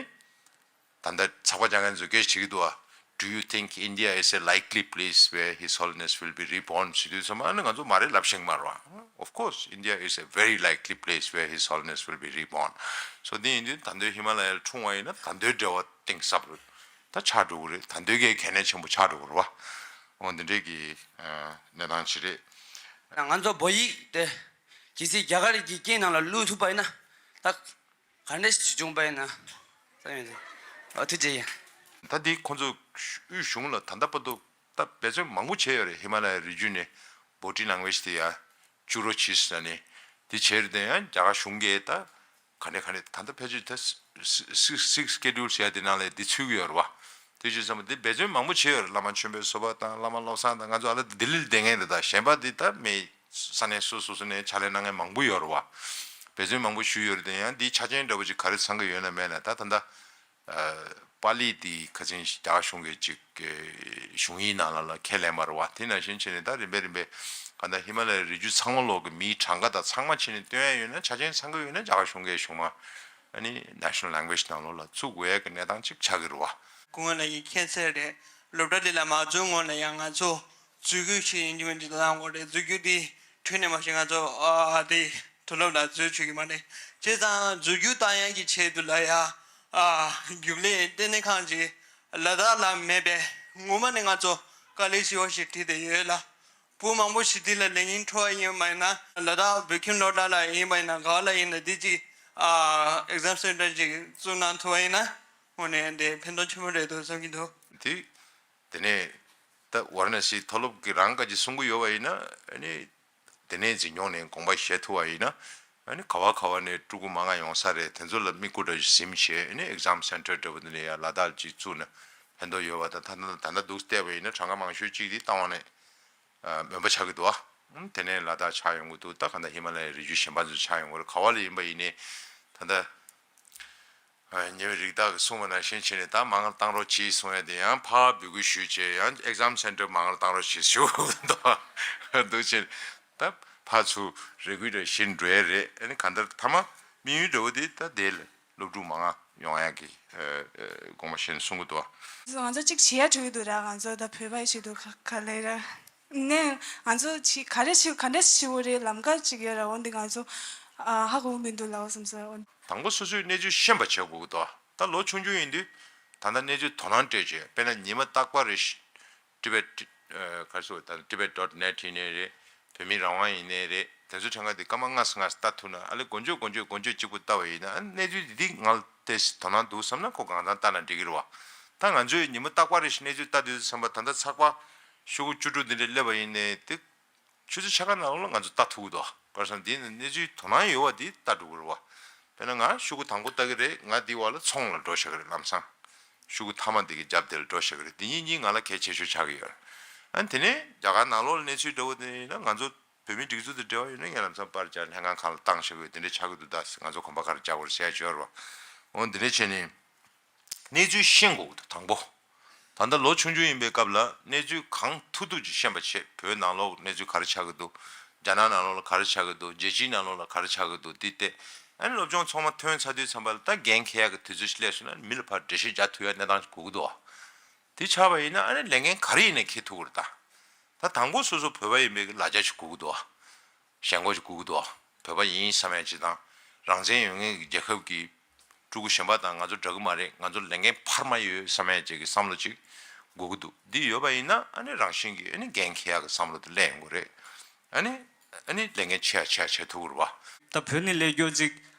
ད་ལྟ་ཚགས་པར་རྒྱག་མཁན་ཚོས་སྐད་ཆ་དྲིས་ཀྱི་འདུག་བ། Do you think India is a likely place where His Holiness will be reborn? ཞུ་དུས་ཙམ་པ་ཨ་ནི་ང་ཚོ་མ་རེད་ལབ་ཤེས་ཀྱི་མ་རེད་བ། Of course, India is a very likely place where His Holiness will be reborn. So དེ་ཡིན་དུས་ད་དུང་ཧི་མ་ལ་ཡར་འཁྲུངས་པ་ཡིན་ན་ད་དུང་འབྲེལ་བ་གཏིང་ཟབ་རེད། ད་ཆགས་འགྲོ་གི་རེད། ད་དུང་གི་གལ་གནད་ཆེན་པོ་ཆགས་འགྲོ་གི་རེད་བ། འོ་འདི་འདྲའི་གི་གནས་སྟངས་ཅིག་རེད། ང་ཚོ་བོད་ཡིག་དེ་གལ་སྲིད་རྒྱ་གར་གྱི་སྐད་ནང་ལ་བླུག་ཐུབ་པ་ཡིན་ན་ད། ག་འདྲ་ཞིག་བྱུང་པ་ཡིན་ན་བསམ་ཡོད་དེ། ཨ་ཐུགས་རྗེ་ཆེ། ད་འདི་ཁོང་ཚོ་དབུས་གཞུང་ལ་ད་ལྟ་བར་དུ་ད་འབད་བརྩོན་མང་པོ་བྱས་ཡོད་རེད། ཧི་མ་ལ་ཡའི་རི་རྒྱུད་ནས་body language དེ་ཡ་བཅུག་རོགས་གྱིས་ཟེར་ནས་དེ་བྱས་རེད། དེ་ཡང་རྒྱ་གར་གཞུང་གིས་ད་ག་ནས་ག་ནས་ད་ལྟ་ཕལ་ཆེར་ད་six six schedule ཟེར་ཡ་དེ་ནང་ལ་དེ་ཚུད་ཀྱི་ཡོད་རེད་བ། དེ་བྱས་ཙང་འདི་འབད་བརྩོན་མང་པོ་བྱས་ཡོད་རེད། བླ་མ་ཆོས་འཕེལ་བཟོ་པ་དང་བླ་མ་བློ་བཟང་དང་ང་ཚོ་ཨ་ལ་ལྡི་ལིར་བསྡད་མཁན་རེད། ད་གཞན་པ་འདི་ད་མི། ས་གནས་སོ་སོ་སོ་ནས་ཕྱག་ལས་གནང་མཁན་མང་པོ་ཡོད་རེད་བ། འབད་བརྩོན་མང་པོ་ཞུས་ཡོད་རེད་དེ་ཡང་འདིའི་ཆ་རྐྱེན་འདྲ་པོ་ཅིག་ག་རེ་ཚང་གི་ཡོད་ན་མེད་ན་ད་ད་ལྟ་ཨ་པཱ་ལི་དེ་ཁ་སང་རྒྱ་གཞུང་གིས་ཅིག་གཞུང་ཡིག་ནང་ལ་ལ་ཁས་ལེན་པ་རེད་བ། དེ་ནང་བཞིན་བྱས་ནས་ད་རིམ་པས་རིམ་པས་ག་ད་ཧི་མ་ལ་ཡའི་རི་རྒྱུད་ཚང་མ་ལོག་གི་མིའི་གྲངས་ཀ་དང་ཚང་མ་བྱས་ནས་སྟོན་ཡ་ཡོད་ན་ཆ་རྐྱེན་ཚང་གི་ཡོད་ན་རྒྱ་གར་གཞུང་གིས་གཞུང་མ་ཨ་ནི་national language ནང་ལོགས་ལ་བཙུགས་དགོས་ཡ་གི་གནས་སྟངས་ཅིག་ཆགས་ཀྱི་རེད་བ། སྐུ་ངོ་ལགས་ཀྱིས་མཁྱེན་གསལ་རེད། སློབ་གྲྭ་འདི་ལ་མ་འཛུལ་སྔོན་ལ་ཡང་ང་ཚོ་འཛུལ་རྒྱུ་ཞིག་ཡིན་གཅིག་མིན་གཅིག་བཏང་དགོས་རེད། འཛུལ་རྒྱུ་འདི་ཁྲོད་ནས་མ་གཞི་ང་ཚོ་ཨ་འདི་མཐོ་སློབ་ལ་འཛུལ་ཆོག་གི་མ་རེད། བྱས་ཙང་འཛུལ་རྒྱུ་བཏང་ཡག་གི་ཆེད་དུ་ལ་ཡ་ཨ་རྒྱུན་ལས་ལྟེ་གནས་ཁང་ཅིག་ལ་དྭགས་ལ་མེད་པས་ངོ་མ་ནས་ང་ཚོ་དཀའ་ལས་ཞེ་པོ་ཞིག་འཕྲད་བསྡད་ཡོད་ལ། བུ་མང་པོ་ཞིག་འདི་ལ་ལས་ཉིན་འཕྲོ་བ་ཡིན་པ་ཡིན་ན་ལ་དྭགས་བོད་ཁྱིམ་སློབ་གྲྭ་ལ་ཡིན་པ་ཡིན་ན་ག་བ་ལ་ཡིན་ན་འདི་ཅིག་ཨ་exam center་ཅིག་བཙུགས་གནང་ཐུབ་པ་ཡིན་ན་དངོས་གནས་འདི་ཕན་ཐོགས་ཆེན་པོ་རེད་འདུག་བསམ་གྱི་འདུག་དེ་དེ་ནས་ད་ཝ་ར་ཎ་སི་མཐོ་སློབ་ཀྱི་རང་བཀའ་ཅིག་གསུང་གི་ཡོད་པ་ཡིན་ན་ཨ་ནི་དེ་ནས་འཛིན་སྐྱོང་ནས་དགོངས་པ་བཞེས་ཐུབ་པ་ཡིན་ན་ཨ་ནི་ག་བ་ག་བ་ནས་ཕྲུ་གུ་མང་ང་ཡོང་ས་རེད། དེ་ཚོ་ལ་མིག་ལྐུགས་འདྲ་ཞིག་ཟིམ་བྱས་ཨ་ནི་exam center་འདྲ་བོ་དེ་ནས་ཡང་ལ་དྭགས་ཅིག་བཙུགས་ན་ ཕན་ཐོགས་ཡོད་པ་དང་། ད་ད་ད་ལྟ་འདུག་བལྟས་པ་ཡིན་ན་གྲངས་ཀ་མང་ཤོས་གཅིག་དེ་རྟ་དབང་ནས་ཨ་མོན་པ་ཆགས་ཀྱི་འདུག་ཨ། ཨུམ། དེ་ནས་ལ་དྭགས་ཆགས་ཡོང་གི་འདུག་ད་ག་ད་ཧི་མ་ལ་ཡའི་རི་རྒྱུད་གཞན་པ་ཚོ་ཆགས་ཡོང་གི་རེད། ག་བ་ལ་ཡིན་པ་ཡིན་ནའི་ད་ལྟ་ཉེ་བའི་རིགས་བདག་གིས་གསུངས་པ་ནང་བཞིན་བྱས་ནས་ད་མང་ལ་བཏང་རོགས་གྱིས་གསུང་ཡ་དེ་ཡང་ཕར་འབོད་སྐུལ་ཞུས་བྱས། ཡང་exam center་མང་ལ་བཏང་རོགས་གྱིས་ཞུ་འདུག་འདུག་བྱས་ད་ཕར་ཚུར་རེ་སྐུལ་འདྲ་བྱེད་འགྲོ་ཡ་རེད། ཨ་ནི་གང་ལྟར་མཐའ་མ་དམིགས་ཡུལ་འདྲ་བོ་དེ་ད་དེ་ལ་སློབ་ཕྲུག་མང་ང་ཡོང་ཡ་གི་ཨ་ཨ་དགོངས་པ་བཞེས་ནས་གསུང་གི་འདུག་ང་ཚོ་གཅིག་བྱེད་ཡ་འགྲོ་གི་འདུག་ར། ང་ཚོ་ད་བོད་པ་ཡི་ཆེད་དུ་ག་ག་ལེ་ར། ནས་ང་ཚོ་ཅི་ག་རེ་བྱེད་ག་འདྲས་བྱེད་དགོས་རེད། ལམ་ཁ་ཅིག་ཡོད་ར། འོ་འདི་ང་ཚོ་ཨ་ཧ་གོ་མི་འདུག་ལབ་བསམ་སོང་། དང་པོ་སོ་སོའི་གནས་ཚུལ་ཤེས་པ་བྱེད་དགོས་ཀྱི་འདུག་ད་ལོ་ཆུང་ཆུང་ཡིན་དུས་ད་ལྟ་གནས་ཚུལ་དོ་སྣང་སྤྲད་བྱས། དཔེར་ན་ཉི་མ་རྟག་པར་རེ་ཊི་བེཊ་ཨ་ག་རེ་ཟེར་ད་ཊི་བེཊ་ཌོཊ་ནེཊ་ཡིན་ནའི་རེད། བོད་མི་རང་དབང་ཡིན་ནའི་རེད། དེ་ཚོ་ཁྲ་ཁ་དེ་སྐར་མ་ལྔ་ཙམ་ལྔ་ཙམ་ལྟ་ཐུབ་ན། ཨ་ལེ་མགོ་མཇུག་མགོ་མཇུག་མགོ་མཇུག་གཅིག་པུ་ལྟ་བ་ཡིན་ན། ཨ་གནས་ཚུལ་འདི་འདི་ང་ལ་ཏོག་ཙམ་དོ་སྣང་འདུག་བསམ་ན་ཁོ་གང་ཙམ་ལྟ་ན་འགྲིག་གི་རེད་བ། ད་ང་ཚོས་ཉི་མ་རྟག་པར་རེ་བཞིན་གནས་ཚུལ་ལྟ་དུས་ཙམ་པ་ད་ལྟ་ཚགས་པར་ཤོག་གུ་བཅུ་དྲུག་འདི་འདྲ་སླེབས་པ་ཡིན་ནའི་དེ་ཆུ་ཚོད་ཕྱེད་ཀ་ནང་ལོགས་ལ་ང་ཚོ་ལྟ་ཐུབ་ཀྱི་འདུག་ག་རེ་ཟེར་ན་འདི་གནས་ཚུལ་དོ་སྣང་ཡོད་པ་འདི་ལྟ་འགྲོ་གི་རེད་བ། དཔེར་ན་ང་ཤོག་གུ་དང་པོ་ལྟ་གི་རེད། ང་འདི་བར་ལ་ཚོང་ལ་འགྲོ་བཞག་གི་རེད། ལམ་སང་ཤོག་གུ་མཐའ་མ་འདི་གི་རྒྱབ་དེ་ལ་འགྲོ་བཞག་གི་རེད། འདི་གཉིས་གཉིས་ང་ལ་གལ་ཆེ་ཤོས་ཆགས་ཀྱི་ཡོད་རེད། ཨ་ནི་དེ་ནས་རྒྱ་གར་ནང་ལོགས་ལ་གནས་ཚུལ་འདྲ་བོ་དེ་ཡིན་ན་ང་ཚོ་བོད་མིའི་སྒྲིག་འཛུགས་དང་འབྲེལ་བ་ཡོད་ན་ངས་ལམ་སང་པར་རྒྱག་ལྷན་ཁང་ཁག་ལ་བཏང་བཞག་གི་ཡོད། དེ་འདྲ་ཆགས་ཀྱི་འདུག་ད་ང་ཚོ་གོམ་པ་ག་རེ་རྒྱག་དགོས་རེད་ཟེར་ཡ་ཅིག་ཡོད་རེད་བ། འོ་འདི་འདྲ་བྱས་ནས་གནས་ཚུལ་ཤེས་དགོས་ཀྱི་འདུག་དང་པོ། ད་ལྟ་ལོ་ཆུང་ཆུང་ཡིན་པའི་སྐབས་ལ་གནས་ཚུལ་གང་ཐུབ་ཐུབ་ཅིག་ཤེས་པ་བྱེད། བོད་ནང་ལོགས་གནས་ཚུལ་ག་རེ་ཆགས་ཀྱི་འདུག་རྒྱ་ནག་ནང་ལོགས་ལ་ག་རེ་ཆགས་ཀྱི་འདུག་རྒྱལ་སྤྱིའི་ནང་ལོགས་ལ་ག་རེ་ཆགས་ཀྱི་འདུག་འདི་བལྟས། ཨ་ནི་སློབ་སྦྱོང་ཚར་དུས་ཙམ་པ་ལ་ད་འགན་འཁྱེར་ཡག་གི་དུས་ཚོད་ཞིག་སླེབས་སོང་ན་མི་ལ་ཕར་འགྲེལ་བཤད་རྒྱག་ཐུབ་ཡག་གནས་སྟངས་ཤིག་དགོས་ཀྱི་འདུག་དེ་ཆགས་པ་ཡིན་ན་ཨ་ནི་ལས་འགན་ག་རེ་ཡིན་ནའི་འཁྱེར་ཐུབ་ཀྱི་རེད་ད། ད་དང་པོ་སོ་སོ་བོད་པ་ཡིན་པའི་གི་ལ་རྒྱ་ཞིག་དགོས་ཀྱི་འདུག་ཞེན་ཁོག་ཅིག་དགོས་ཀྱི་འདུག་བོད་པ་ཡིན་བསམ་ཡ་ཅིག་དང་། རང་བཙན་ཡོད་མཁན་གྱི་རྒྱལ་ཁབ་ཀྱི་ཕྲུ་གུ་གཞན་པ་དང་ང་ཚོ་འདྲ་གི་མ་རེད། ང་ཚོ་ལས་འགན་འཕར་མ་ཡོད་བསམ་ཡ་ཅིག་གི་བསམ་བློ་ཅིག་དགོས་ཀྱི་འདུག་འདི་ཡོད་པ་ཡིན་ན་ཨ་ནི་རང་བཞིན་གྱིས་ཨ་ནི་འགན་འཁྱེར་ཡག་གི་བསམ་བློ་དེ་སླེབས་ཡོང་གི་རེད། ཨ་ནི་ཨ་ནི་ལས་འགན་ཆེ་ཡ་ཆེ་ཡ་བྱེད་ཐུབ་ཀྱི་རེད་བ། ད་བོད་ནས་སླེབས་རྒྱུ་ཅིག་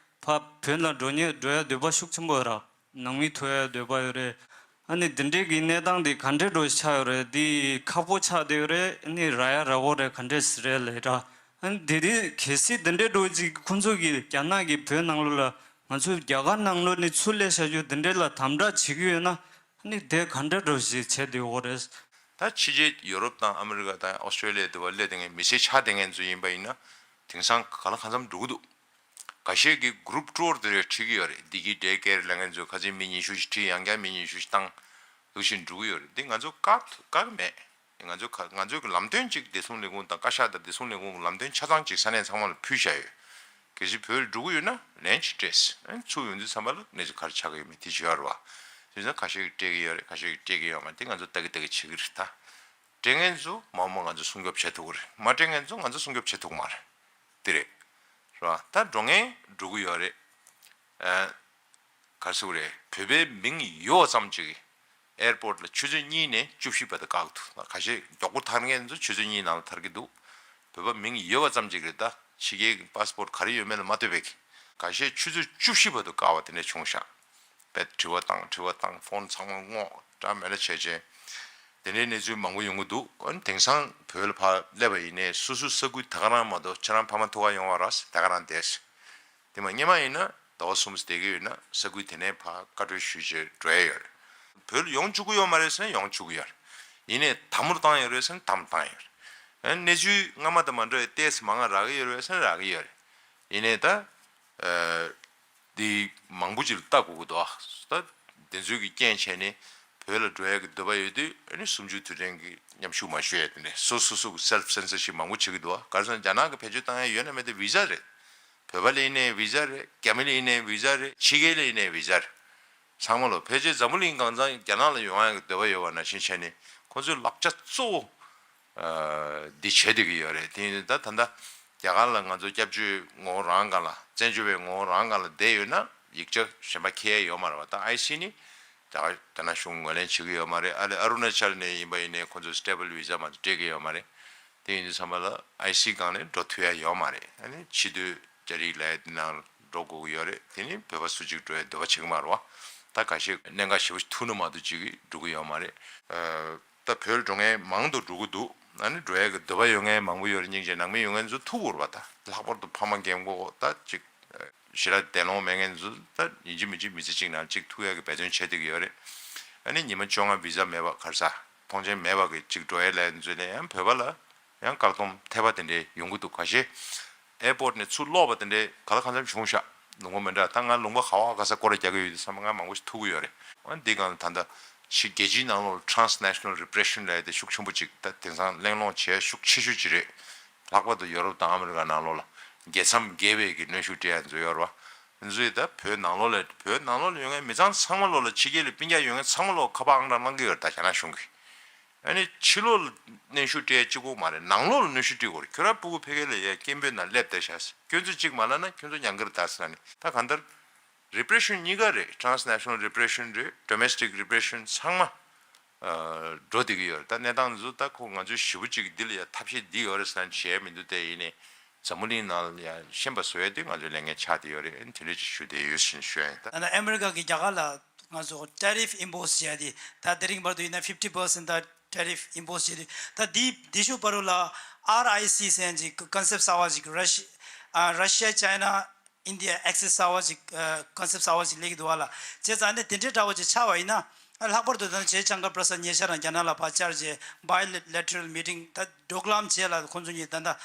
ཕ་བོད་ལ་འགྲོ་ཉེ་འགྲོ་ཡ་འདོད་པ་ཤུགས་ཆེན་པོ་ཡོད་ར། ནང་མི་ཐུག་ཡ་འདོད་པ་ཡོད་རེད། ཨ་ནི་འདི་འདྲའི་གི་གནས་སྟངས་འདི་ག་འདྲའི་འགྲོ་ཆགས་ཡོད་རེད། འདི་ཁག་པོ་ཆགས་བསྡད་ཡོད་རེད། ཨ་ནི་རག་ཡ་རག་གོ་རེད། ག་འདྲས་རེད་ལས་ར། ཨ་ནི་དེ་རིང་གལ་སྲིད་འདི་འདྲའི་འགྲོ་ཅིག་ཁོང་ཚོ་གི་རྒྱ་ནག་གི་བོད་ནང་ལོགས་ལ་ང་ཚོ་རྒྱ་གར་ནང་ལོགས་ནས་ཚུར་སླེབས་བཞག་རྒྱུ་འདི་འདྲའི་ལ་དམ་དྲག་བྱེད་ཀྱི་ཡོད་ན། ཨ་ནི་དེ་ག་འདྲ་འགྲོ་ཞིག་བྱས་བསྡད་ཡོད་རེད། ད་ཕྱི་རྒྱལ་ཡོ་རོབ་དང་ཨ་མི་རི་ཀ་དང་ཨོ་སི་ཀྲོ་ལི་ཡ་དུ་བ་སླེབས་བསྡད་མཁན་མི་སེར་ཆགས་བསྡད་མཁན་ཚོ་ཡིན་པ་ཡིན་ན་དེང་སང་ག་ལ་གང་འཚམ་འགྲོ་གི་འདུག་འགའ་ཤས་ཀྱིས་གུ་རུབ་ཊུར་དེ་རེ་ཁྲིད་ཀྱི་ཡོད་རེད། བདེ་སྐྱིད་ཌེ་ཀེར་ལབ་མཁན་ཚོས་ཁ་སང་མི་ཉི་ཤུ་ཞིག་ཁྲིད། ཡང་བསྐྱར་མི་ཉི་ཤུ་ཞིག་བཏང་འདུག་བཞིན་འགྲོ་གི་ཡོད་རེད། འདི་ང་ཚོ་བཀག་བཀག་མེད། ང་ཚོ་ག་ང་ཚོའི་གི་ལམ་སྟོན་ཅིག་བདེ་སྲུང་ལས་ཁུངས་དང་། བཀའ་ཤག་དང་བདེ་སྲུང་ལས་ཁུངས་ཀྱི་ལམ་སྟོན་ཆ་ཚང་ཅིག་ས་གནས་ཚང་མ་ལ་ཕུལ་བཞག་ཡོད། གལ་སྲིད་བོད་ལ་འགྲོ་གི་ཡོད་ན་ལན་ཅིག་སྤྲད། ཨ་ནི་ཚུར་ཡོང་དུས་ཙམ་པ་ལ་གནས་ཚུལ་ག་རེ་ཆགས་ཀྱི་ཡོད་མེད་དེ་ཅིག་ཡོད་རེད་བ། དེ་ཚོ་ཁ་ཤས་ཀྱིས་སྤྲད་ཀྱི་ཡོད་རེད། ཁ་ཤས་ཀྱིས་སྤྲད་ཀྱི་ཡོད་མ་རེད། དེ་ང་ཚོ་ལྟ་གི་ལྟ་གི་བྱེད་ཀྱི་རེད་ད། སྤྲད་མཁན་ཚོ་མང་མང་ང་ཚོ་སྲུང་སྐྱོབ་བྱེད་ཐུབ་ཀྱི་རེད། མ་སྤྲད་མཁན་ཚོ་ང་ཚོ་སྲུང་སྐྱོབ་བྱེད་ཐུབ་ཀྱི་མ་རེད། དེ་རེད། རེད་བ། ད་འགྲོ་མཁན་འགྲོ་གི་ཡོད་རེད། ཨ། ག་རེ་ཟེར་དགོས་རེད། བོད་པའི་མིང་ཡོད་ཙམ་ཅིག་གིས་ཨེར་པོར་ཊི་ལ་ཆུ་ཚོད་གཉིས་ནས་བཅུ་བཞི་བར་དུ་བཀག་འདུག་ཁ་ཤས་མགྱོགས་པོ་ཐར་མཁན་ཚོ་ཆུ་ཚོད་གཉིས་ནང་ལ་ཐར་གྱི་འདུག་བོད་པ་མིང་ཡོད་པ་ཙམ་ཅིག་རེད་ད། ཕྱི་རྒྱལ་གྱི་པ་སི་པོར་ཊི་ག་རེ་ཡོད་མེད་ལ་མ་ལྟོས་པའི་གི། ཁ་ཤས་ཆུ་ཚོད་བཅུ་བཞི་བར་དུ་བཀག་པ་དེ་འདྲ་བྱུང་ཤག་བས་དྲི་བ་བཏང་། དྲི་བ་བཏང་། ཕོན་ཚང་མ་སྔོག་འདྲ་མི་འདྲ་བྱས་བྱས། དེ་འདྲའི་གནས་ཚུལ་མང་པོ་ཡོང་གི་འདུག་ཨ་ནི་དེང་སང་བོད་ལ་ཕར་སླེབས་པ་ཡིན་ནའི་སོ་སོའི་ས་ཁུལ་ད་ག་རང་མ་གཏོགས། ཁྱེད་རང་ཕ་མ་ཐུག་ག་ཡོང་བ་ར་ཟེར་ད་ག་རང་བསྡད་ཟེར། དེ་མ་སྔོན་མ་ཡིན་ན་ཟླ་བ་གསུམ་བསྡད་ཀྱི་ཡོད་ན་ས་ཁུལ་དེ་ནས་ཕར་བཀའ་འཁྲོལ་ཞུས་བྱས་འགྲོ་ཡ་ཡོད་རེད། བོད་ལ་ཡོང་བཅུག་གི་ཡོད་མ་རེད་ཟེར་ན་ཡོང་བཅུག་གི་ཡོད་རེད། ཡིན་ནའི་དམ་པོར་བཏང་ཡོད་རེད་ཟེར་ན་དམ་བཏང་ཡོད་རེད། ཨ་ནི་གནས་ཚུལ་སྔ་མ་དང་མ་འདྲ་བའི་ཏོག་ཙམ་མང་ང་རག་གི་ཡོད་རེད་ཟེར་ན་རག་གི་ཡོད་རེད། ཡིན་ནའི་ད། ཨ། འདི་མང་པོ་ཅིག་ལ་ལྟ་དགོས་ཀྱི་འདུག་ད་འདི་ཚོའི་གི་རྐྱེན་བྱས་ནས་བོད་ལ་འགྲོ་ཡ་གི་འདོད་པ་ཡོད་དུས་ཨ་ནི་གསུམ་བཅུའི་དུས་དྲན་གྱི་མཉམ་ཞུགས་མ་ཞུ་ཡ་དེ་འདྲ་སོ་སོ་སོ་གི་སེལ་ཕི་སེན་སར་ཤིབ་མང་པོ་བྱེད་ཀྱི་འདུག་ག་རེ་ཟེར་ན་རྒྱ་ནག་གི་བེད་སྤྱོད་བཏང་ཡ་ཡོད་ན་མེད་ན་བི་ཟ་རེད། བོད་པ་ལ་ཡིན་ནའི་བི་ཟ་རེད། རྒྱ་མི་ལ་ཡིན་ནའི་བི་ཟ་རེད། ཕྱི་རྒྱལ་ལ་ཡིན་ནའི་བི་ཟ་རེད། ཚང་མ་ལོ་ཕལ་ཆེར་འཛམ་བུ་གླིང་གང་ཚང་རྒྱ་ནག་ལ་ཡོང་ཡ་གི་འདོད་པ་ཡོད་པ་ནང་བཞིན་བྱས་ནས་ཁོང་ཚོའི་ལག་ཆ་གཙོ་བོ། ཨ། འདི་བྱེད་བསྡད་ཀྱི་ཡོད་རེད། དེ་ཡིན་དུས་ད་ད་ལྟ་རྒྱ་གར་ལ་ང་ཚོ་སྐྱབས་བཅོལ་ངོ་བོ་རང་སྒང་ལ། བཙན་བྱོལ་བའི་ངོ་བོ་རང་སྒང་ལ་བསྡད་ཡོད་ན་ཡིག་ཆ་གཞན་པ་འཁྱེར་ཡ་ཡོད་མ་རེད་བ། ད་ཨའི་སི་ནི་རྒྱ་གར་རྒྱ་ནག་གཞུང་ངོས་ལེན་བྱེད་ཀྱི་ཡོད་མ་རེད། ཨ་ལེ་ཨ་རུ་ན་ཅལ་ནས་ཡིན་པ་ཡིན་ནའི་ཁོང་ཚོས་སི་ཊེ་བལ་བི་ཟ་མ་གཏོགས་སྤྲད་ཀྱི་ཡོད་མ་རེད། དེ་ཡིན་དུས་ཙམ་པ་ལ་ཨའི་སི་སྒང་ནས་འགྲོ་ཐུབ་ཡ་ཡོད་མ་རེད། ཨ་ནི་ཕྱི་སྡོད་རྒྱ་རིགས་ལབ་ཡ་དེ་ནང་འགྲོ་དགོས་ཀྱི་ཡོད་རེད། དེ་ནི་བོད་པ་སུ་གཅིག་འགྲོ་ཡ་འདོད་པ་བྱེད་ཀྱི་མ་རེད་བ། ད་ཁ་ཤས་གནད་འགག་ཞེ་པོ་ཐུག་ན་མ་གཏོགས་གཅིག་གིས་འགྲོ་གི་ཡོད་མ་རེད། ཨ། ད་བོད་ལ་འགྲོ་མཁན་མང་དུ་འགྲོ་གི་འདུག་ཨ་ནི་འགྲོ་ཡ་གི་འདོད་པ་ཡོད་མཁན་མང་པོ་ཡོད་རེད། སྙིང་རྗེ། ནང་མི་ཡོང་མཁན་ཚོ་ཐུག་དགོས་རེད་པ། ད་ལྷག་པར་དུ་ཕ་མ་རྒན་གོག་ད་ཅིག་ཞེ་དྲག་འདས་ལོང་མེད་མཁན་ཚོ་ད་ཡིན་གཅིག་མིན་གཅིག་མི་ཚེ་གཅིག་ནང་གཅིག་ཐུག་ཡ་གི་འབད་བརྩོན་བྱེད་བསྡད་ཀྱི་ཡོད་རེད། ཨ་ནི་ཉི་མ་བཅོ་ལྔ་བི་ཟ་མེད་པ་ག་རེ་ཟ་ཐོངས་མཆན་མེད་པ་གི་ཅིག་འགྲོ་ཡས་ལས་འཛུལ་ནས་ཡང་བོད་པ་ལ་ཡང་བཀག་སྡོམ་ཐེབས་པ་དེ་འདྲའི་ཡོང་གི་འདུག་ཁ་ཤས་ཨེར་པོར་ཊི་ནས་ཚུར་ལོག་པ་དེ་འདྲའི་ག་ལ་གང་འཚམ་བྱུང་ཤག་ལུང་པ་མི་འདྲ། ད་ང་ལུང་པ་ག་བ་ག་ས་སྐོར་ར་རྒྱག་གི་ཡོད་དུས་ཚང་མ་ང་མང་པོ་ཞིག་ཐུག་གི་ཡོད་རེད། འོན་འདི་སྒང་ད་ལྟ་ཕྱི་རྒྱལ་སྤྱིའི་ནང་ལོགས་ལ་transnational repression ལབ་ཡ་དེ་ཤུགས་ཆེན་པོ་ཅིག་ད་དེང་སང་གླེང་སློང་བྱེད་ཡ་ཤུགས་ཆེ་ཤོས་ཅིག་རེད། ལྷག་པར་དུ་ཡོ་རོབ་དང་ཨ་མི་རི་ཀ་ནང་ལོགས་ལ་རྒྱལ་མཚམས་བརྒལ་བའི་གི་གནོན་ཤུགས་སྤྲད་ཡ་ཚོ་ཡོད་རེད་བ། ཚོས་ད་བོད་ནང་ལོགས་ལ་བོད་ནང་ལོགས་ལ་ཡོད་མཁན་མི་ཚང་ཚང་མ་ལོགས་ལ་ཕྱི་རྒྱལ་ལ་སྤུན་ཀྱག་ཡོད་མཁན་ཚང་མ་ལོགས་ཁ་པར་ཨང་གྲངས་བླང་གི་ཡོད་རེད། ད་རྒྱ་ནག་གཞུང་གིས། ཨ་ནི་ཕྱི་ལོགས་ལ་གནོན་ཤུགས་སྤྲད་གཅིག་པོ་མ་རེད། ནང་ལོགས་ལ་གནོན་ཤུགས་སྤྲད་དགོས་རེད། ཁྱོད་རང་སྤུ་གུ་ཕ་གི་ལ་ཡ་སྐད་འབོད་ནང་སླེབས་བསྡད་ཤག་ཁྱོད་ཚོ་ཉན་གི་རེད་ད་ཟེར་ནས་ད་གང་ལྟར་repression གཉིས་ཀ་རེད། transnational repression རེད། domestic repression ཚང་མ་འགྲོ་བསྡད་ཀྱི་ཡོད་རེད། ད་གནས་སྟངས་འདི་ཚོ་ད་ཁོ་ང་ཚོས་ཞེ་པོ་ཅིག་འདི་ལ་ཡ་ཐབས་ཤེས་འདི་ཡོད་རེད་ཟེར་ནས་བྱས་མི་འདུག་དེ་ཡིན་ནའི་འཛམ་བུ་གླིང་ནང་ལ་ཡ་ཤེས་པ་བཟོ་ཡ་དེ་ང་ཚོའི་ལས་འགན་ཆགས་བསྡད་ཡོད་རེད། དེ་འདྲ་ཅིག་ཞུ་བསྡད་ཡོད་ཟེར་ནས་ཞུ་ཡ་ཡིན། ད་ད་ནི་ཨ་མི་རི་ཀ་གིས་རྒྱ་གར་ལ་ང་ཚོ་tariff impose བྱས་ཏེ་ད་དེ་རིང་བར་དུ་ཡིན་ན་fifty percent ད་tariff impose བྱས་ཏེ་ད་འདི་འདི་ཤུགས་བར་ལ་R I C ཟེར་གྱི་concept གསར་བ་ཞིག་Russia ཨ་Russia China India access གསར་བ་ཞིག་concept གསར་བ་ཞིག་སླེབས་ཀྱི་འདུག་བ་ལ། བྱས་ཙང་ནི་དེ་འདྲའི་འདྲ་བོ་ཅིག་ཆགས་པ་ཡིན་ན་ལྷག་པར་དུ་ད་ཇེ་ཤང་ཀར་པྲ་སད་ཉེ་ཆར་རང་རྒྱ་ནག་ལ་ཕར་བཅར་རྗེས་bilateral meeting ད་འགྲོ་ལམ་བྱས་ལ་ཁོང་ཚོ་གཉིས་ད་ལྟ་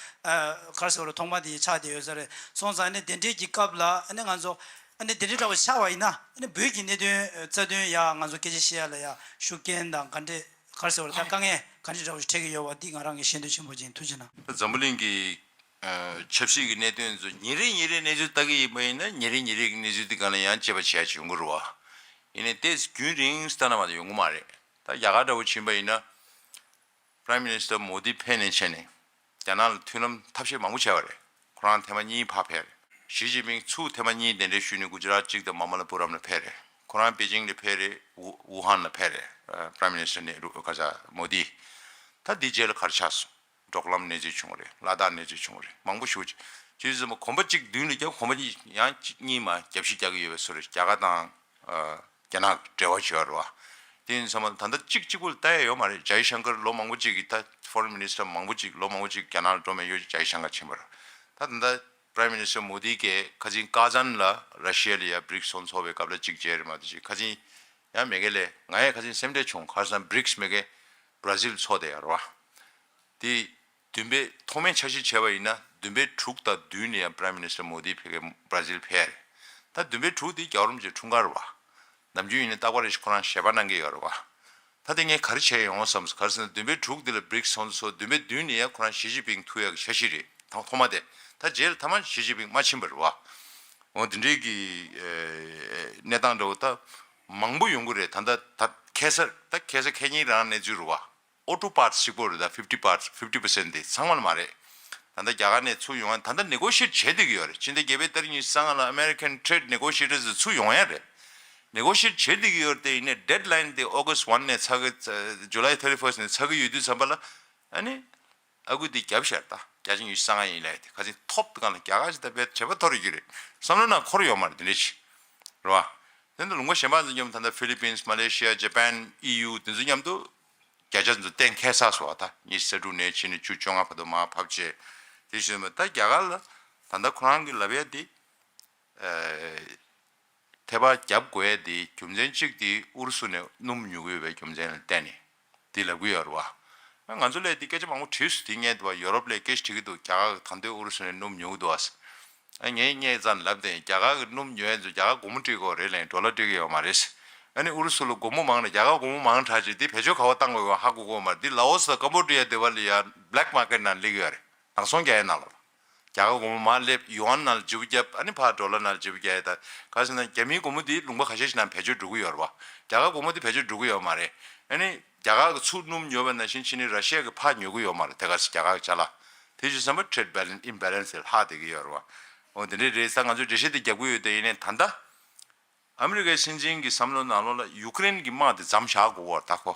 ག་རེ་ཟེར་བ་རེད། ཐོག་མ་དེ་ཆགས་བསྡད་ཡོད་ས་རེད། སོང་ཙང་ནི་དེ་འདྲའི་གི་སྐབས་ལ་ནི་ང་ཚོ། ཨ་ནི་དེ་འདྲའི་འདྲ་བ་ཆགས་པ་ཡིན་ན་ཨ་ནི་བོད་ཀྱི་གནད་དོན་རྩ་དོན་ཡ་ང་ཚོ་སྐད་ཆ་བཤད་ཡ་ལ་ཡ་ཤུགས་རྐྱེན་དང་ག་འདྲས་ག་རེ་ཟེར་བ་རེད། ད་དཀའ་ངལ་ག་འདྲས་འདྲ་བ་ཞིག་འཕྲད་ཀྱི་ཡོད་པ་འདི་ང་རང་གི་ཤེས་འདོད་ཆེན་པོ་ཅིག་ཡིན། ཐུགས་རྗེ་གནང་། ད་འཛམ་བུ་གླིང་གི་ཆབ་སྲིད་ཀྱི་གནད་དོན་ཚོ་ཉིན་རེ་ཉིན་རེ་གནས་ཚུལ་ལྟ་གི་ཡིན་པ་ཡིན་ན་ཉིན་རེ་ཉིན་རེ་གི་གནས་ཚུལ་འདི་སྒང་ལ་ཡང་དཔྱད་པ་བྱེད་ཡ་ཅིག་ཡོང་གི་རེད་བ། ཡིན་ནའི་ཏོག་ཙམ་རྒྱུན་རིང་ཙམ་ལྟ་ན་མ་གཏོགས་ཡོང་གི་མ་རེད། ད་རྒྱ་གར་འདྲ་བོ་ཕྱིན་པ་ཡིན་ན། Prime Minister Modi ཕེབས་ནས་བྱས་ནས་རྒྱ་ནག་ལ་མཐུན་ལམ་ཐབས་ཤེས་མང་པོ་བྱས་པ་རེད། ཁོ་རང་ཐེངས་མ་གཉིས་ཕར་ཕེབས་རེད། ཞི་ཅིན་ཕིང་ཚུར་ཐེངས་མ་གཉིས་གདན་འདྲེན་ཞུས་ནས་གུ་ཇི་རཱཏ་གཅིག་དང་མ་མ་ལ་པུ་རམ་ལ་ཕེབས་རེད། ཁོ་རང་པེ་ཅིང་ལ་ཕེབས་རེད། ཝུ་ཝུ་ཧན་ལ་ཕེབས་རེད། Prime Minister ནེ་རུ་ག་ས་མོ་དི། ད་འདི་རྗེས་ལ་ག་རེ་ཆགས་སོང་། འབྲོག་ལམ་གནས་ཚུལ་བྱུང་རེད། ལ་དྭགས་གནས་ཚུལ་བྱུང་རེད། མང་པོ་ཞེ་པོ་ཅིག་བྱས་ཙང་གོམ་པ་གཅིག་མདུན་ལ་བརྒྱབ། གོམ་པ་གཉིས་ཡང་གཅིག་གཉིས་མ་བརྒྱབ་བཞི་རྒྱག་གི་ཡོད་པའི་བཟོ་རེད། རྒྱ་གར་དང་། རྒྱ་ནག་འབྲེལ་བ་བྱས་པ་རེད་བ། དེ་ཡིན་ཙང་ད་ལྟ་གཅིག་གཅིག་པུ་ལ་ལྟ་ཡ་ཡོད་མ་རེད། ཇའི་ཤང་ཀར་ལོ་མང་པོ་གཅིག་གི་ད་Foreign Minister མང་པོ་གཅིག་ལོ་མང་པོ་གཅིག་རྒྱ་ནག་ལ་འགྲོ་མེད་ཡོད། ཇའི་ཤང་ཀར་ཕྱིན་པ་རེད། ད་ད་ལྟ་Prime Minister མོ་དི་གིས་ཁ་སང་ཀ་ཛན་ལ་ར་ཤི་ཡ་ལ་ཡ་བྷི་རིག་སི་ཚོགས་འཚོགས་པའི་སྐབས་ལ་གཅིག་མཇལ་རེད་མ་གཏོགས་ཅིག་ཁ་སང་ཡང་མེད་གི་ལས། ང་ཡང་ཁ་སང་སེམས་ཁྲལ་བྱུང་། ཁ་སང་བྷི་རིག་སི་མེད་གི་བྷ་ར་ཟིལ་འཚོགས་བསྡད་ཡོད་རེད་བ། དེ་བདུན་པའི་ཐོག་མའི་འཆར་གཞི་བྱས་པ་ཡིན་ན་བདུན་པའི་དྲུག་དང་བདུན་ནས་ཡང་Prime Minister མོ་དི་ཕ་གིར་བྷ་ར་ཟིལ་ཕེབས་རེད། ད་བདུན་པའི་དྲུག་དེ་རྒྱལ་བ་རིན་པོ་ཆེའི་འཁྲུངས་སྐར་རེད་བ། ནམ་རྒྱུན་ཡིན་ན་རྟག་པར་རེ་ཞིག་ཁོ་རང་ཞལ་པར་གནང་གི་ཡོད་རེད་བ། ད་དེ་ངས་ག་རེ་བྱས་ཡོང་བསམ་སོང་། ག་རེ་ཟེར་ན་བདུན་པའི་དྲུག་དེ་ལ་བྷི་རིག་སི་ཚོགས་འདུ་ཚོགས། བདུན་པའི་བདུན་ནས་ཡང་ཁོ་རང་ཞི་ཅིན་ཕིང་ཐུག་ཡག་གི་འཆར་གཞི་རེད། ཐོག་ཐོག་མ་དེ། ད་རྗེས་ལ་མཐའ་མ་ཞི་ཅིན་ཕིང་མ་ཕྱིན་པ་རེད་བ། འོ་དེ་འདྲའི་གི་གནས་སྟངས་འདྲ་བོ་ད་མང་པོ་ཡོང་གི་རེད། ད་ལྟ་ད་ཁ་སང་ད་ཁ་སང་ཁ་ཉིན་རང་གནས་ཚུལ་རེད་བ། ཨོ་ཊོ་པཱརཊ་གཅིག་པོ་རེད། ད་fifty percent fifty percent དེ་ཚང་མ་ལ་མ་རེད། ད་ལྟ་རྒྱ་གར་ནས་ཚུར་ཡོང་ཡ་ད་ལྟ་ནེ་གོ་ཤི་ཡེཊ་བྱེད་བསྡད་ཀྱི་ཡོད་རེད། ཕྱི་ཟླ་བརྒྱད་པའི་ཏ་རིག་ཉི་ཤུ་རྩ་ལྔ་ལ་American trade negotiators ཚུར་ཡོང་ཡ་རེད། ནེ་གོ་ཤི་ཡེཊ་བྱེད་བསྡད་ཀྱི་ཡོད་རེད། དེ་ཡིན་ནའི་ཌེཌ་ལའིན་དེ་August one ནས་ཚར་གི། July thirty first ནས་ཚར་གི་ཡོད་དུས་ཙམ་པ་ལ་ཨ་ནི་ཨ་ཁུ་དེ་བརྒྱབ་ཤར། ད་བརྒྱ་ཆ་ཉི་ཤུ་རྩ་ལྔ་ཡིན་ལབ་ཡ་དེ་ཁ་སང་ཐོབ་དུས་སྒང་ལ་རྒྱ་གར་ཞིག་ད་བས་བྱེད་པ་ཐོར་ཡོད་ཀྱི་རེད། བསམ་བློ་ནང་འཁོར་ཡོད་མ་རེད། དེ་འདྲ་ཞིག་རེད་བ། དེ་འདྲ་ལུང་པ་གཞན་པ་ཚོ་མཉམ་ད་ལྟ་ཕི་ལི་པིན་སི། མ་ལེ་ཤི་ཡ། ཇ་པན། ཨི་ཡུ་དེ་ཚོ་མཉམ་དུ་བརྒྱ་ཆ་ཚོ་གཏན་འཁེལ་ཚར་སོང་བ། ད་ཉི་ཤུ་རྩ་དྲུག་ནས་ཕྱིན་ནས་བཅུ་བཅོ་ལྔ་བར་དུ་མར་ཕབ་བྱས། དེ་བཞིན་ད་རྒྱ་གར་ལ་ད་ལྟ་ཁོ་རང་གི་ལབ་ཡ་དེ་ཐེ་བ་རྒྱབ་དགོས་ཡ་དེ་རྒྱུ་མཚན་གཅིག་དེ་ཨུ་རུ་སུ་ནས་སྣུམ་ཉོ་གི་ཡོད་པའི་རྒྱུ་མཚན་ལ་བརྟེན་ནས་དེ་ལབ་ཀྱི་ཡོད་རེད་བ། ང་ཚོ་ལས་དེ་སྐད་ཆ་མང་པོ་དྲིས་སོང་། དེ་ངས་དེ་བ་ཡོ་རོབ་ལ་སྐད་ཆ་དྲིས་ཀྱི་འདུག་རྒྱ་གར་གྱིས་ད་དུང་ཨུ་རུ་སུ་ནས་སྣུམ་ཉོ་གི་འདུག་ཨ། ཨ་ངས་སྔོན་ཙམ་ལབ་དེ་རྒྱ་གར་གྱི་སྣུམ་ཉོ་ཡ་ཚོ་རྒྱ་གར་སྒོར་མོ་སྤྲད་ཀྱི་ཡོད་རེད་ལབ། ཌོ་ལར་སྤྲད་ཀྱི་ཡོད་མ་རེད། ཨ་ནི་ཨུ་རུ་སུ་ལ་སྒོར་མོ་མང་ནས་རྒྱ་གར་སྒོར་མོ་མང་དྲགས་བྱས་དེ་བེད་སྤྱོད་ག་པར་བཏང་དགོས་ཡོད་ཧ་གོ་གི་ཡོད་མ་རེད། དེ་ལའོ་སི་དང་ཀམ་བོ་ཌི་ཡ་དེ་བ་ལ་ཡ་black market ནང་སླེབས་ཀྱི་ཡོད་རེད། ནག་ཚོང་རྒྱག་ཡ་ནང་ལོགས་ལ། རྒྱ་གར་སྒོར་མོ་མར་སླེབས། ཡུ་ཨན་ནང་ལ་བརྗེ་པོ་བརྒྱབ། ཨ་ནི་ཕར་ཌོ་ལར་ནང་ལ་བརྗེ་པོ་རྒྱག་ཡ། ད་ག་རེ་ཟེར་ན་རྒྱ་མིའི་སྒོར་མོ་དེ་ལུང་པ་ཁ་ཤས་ཤིག་ནང་བེད་སྤྱོད་འགྲོ་གི་ཡོད་རེད་བ། རྒྱ་གར་སྒོར་མོ་དེ་བེད་སྤྱོད་འགྲོ་གི་ཡོད་མ་རེད། ཨ་ནི་རྒྱ་གར་གྱིས་ཚུར་སྣུམ་ཉོ་བ་ནང་བཞིན་ཕྱིན་ནས་ར་ཤི་ཡ་གིས་ཕར་ཉོ་གི་ཡོད་མ་རེད། དེ་ག་རེ་རྒྱ་གར་གྱི་ཅ་ལག་དེ་བྱས་ཙང་ཕར་trade balance imbalance དེ་ལྷག་བསྡད་ཀྱི་ཡོད་རེད་བ། འོ་དེ་འདྲ་རེད། ད་ང་ཚོས་འགྲེལ་བཤད་དེ་རྒྱབ་ཀྱི་ཡོད། དེ་ཡིན་ནའི་ད་ལྟ་ཨ་མི་རི་ཀའི་སྲིད་འཛིན་གྱི་བསམ་བློ་ནང་ལོགས་ལ་ཡུ་ཀེ་རེན་གྱི་དམག་དེ་མཚམས་བཞག་དགོས་པ་རེད། ད་ཁོ་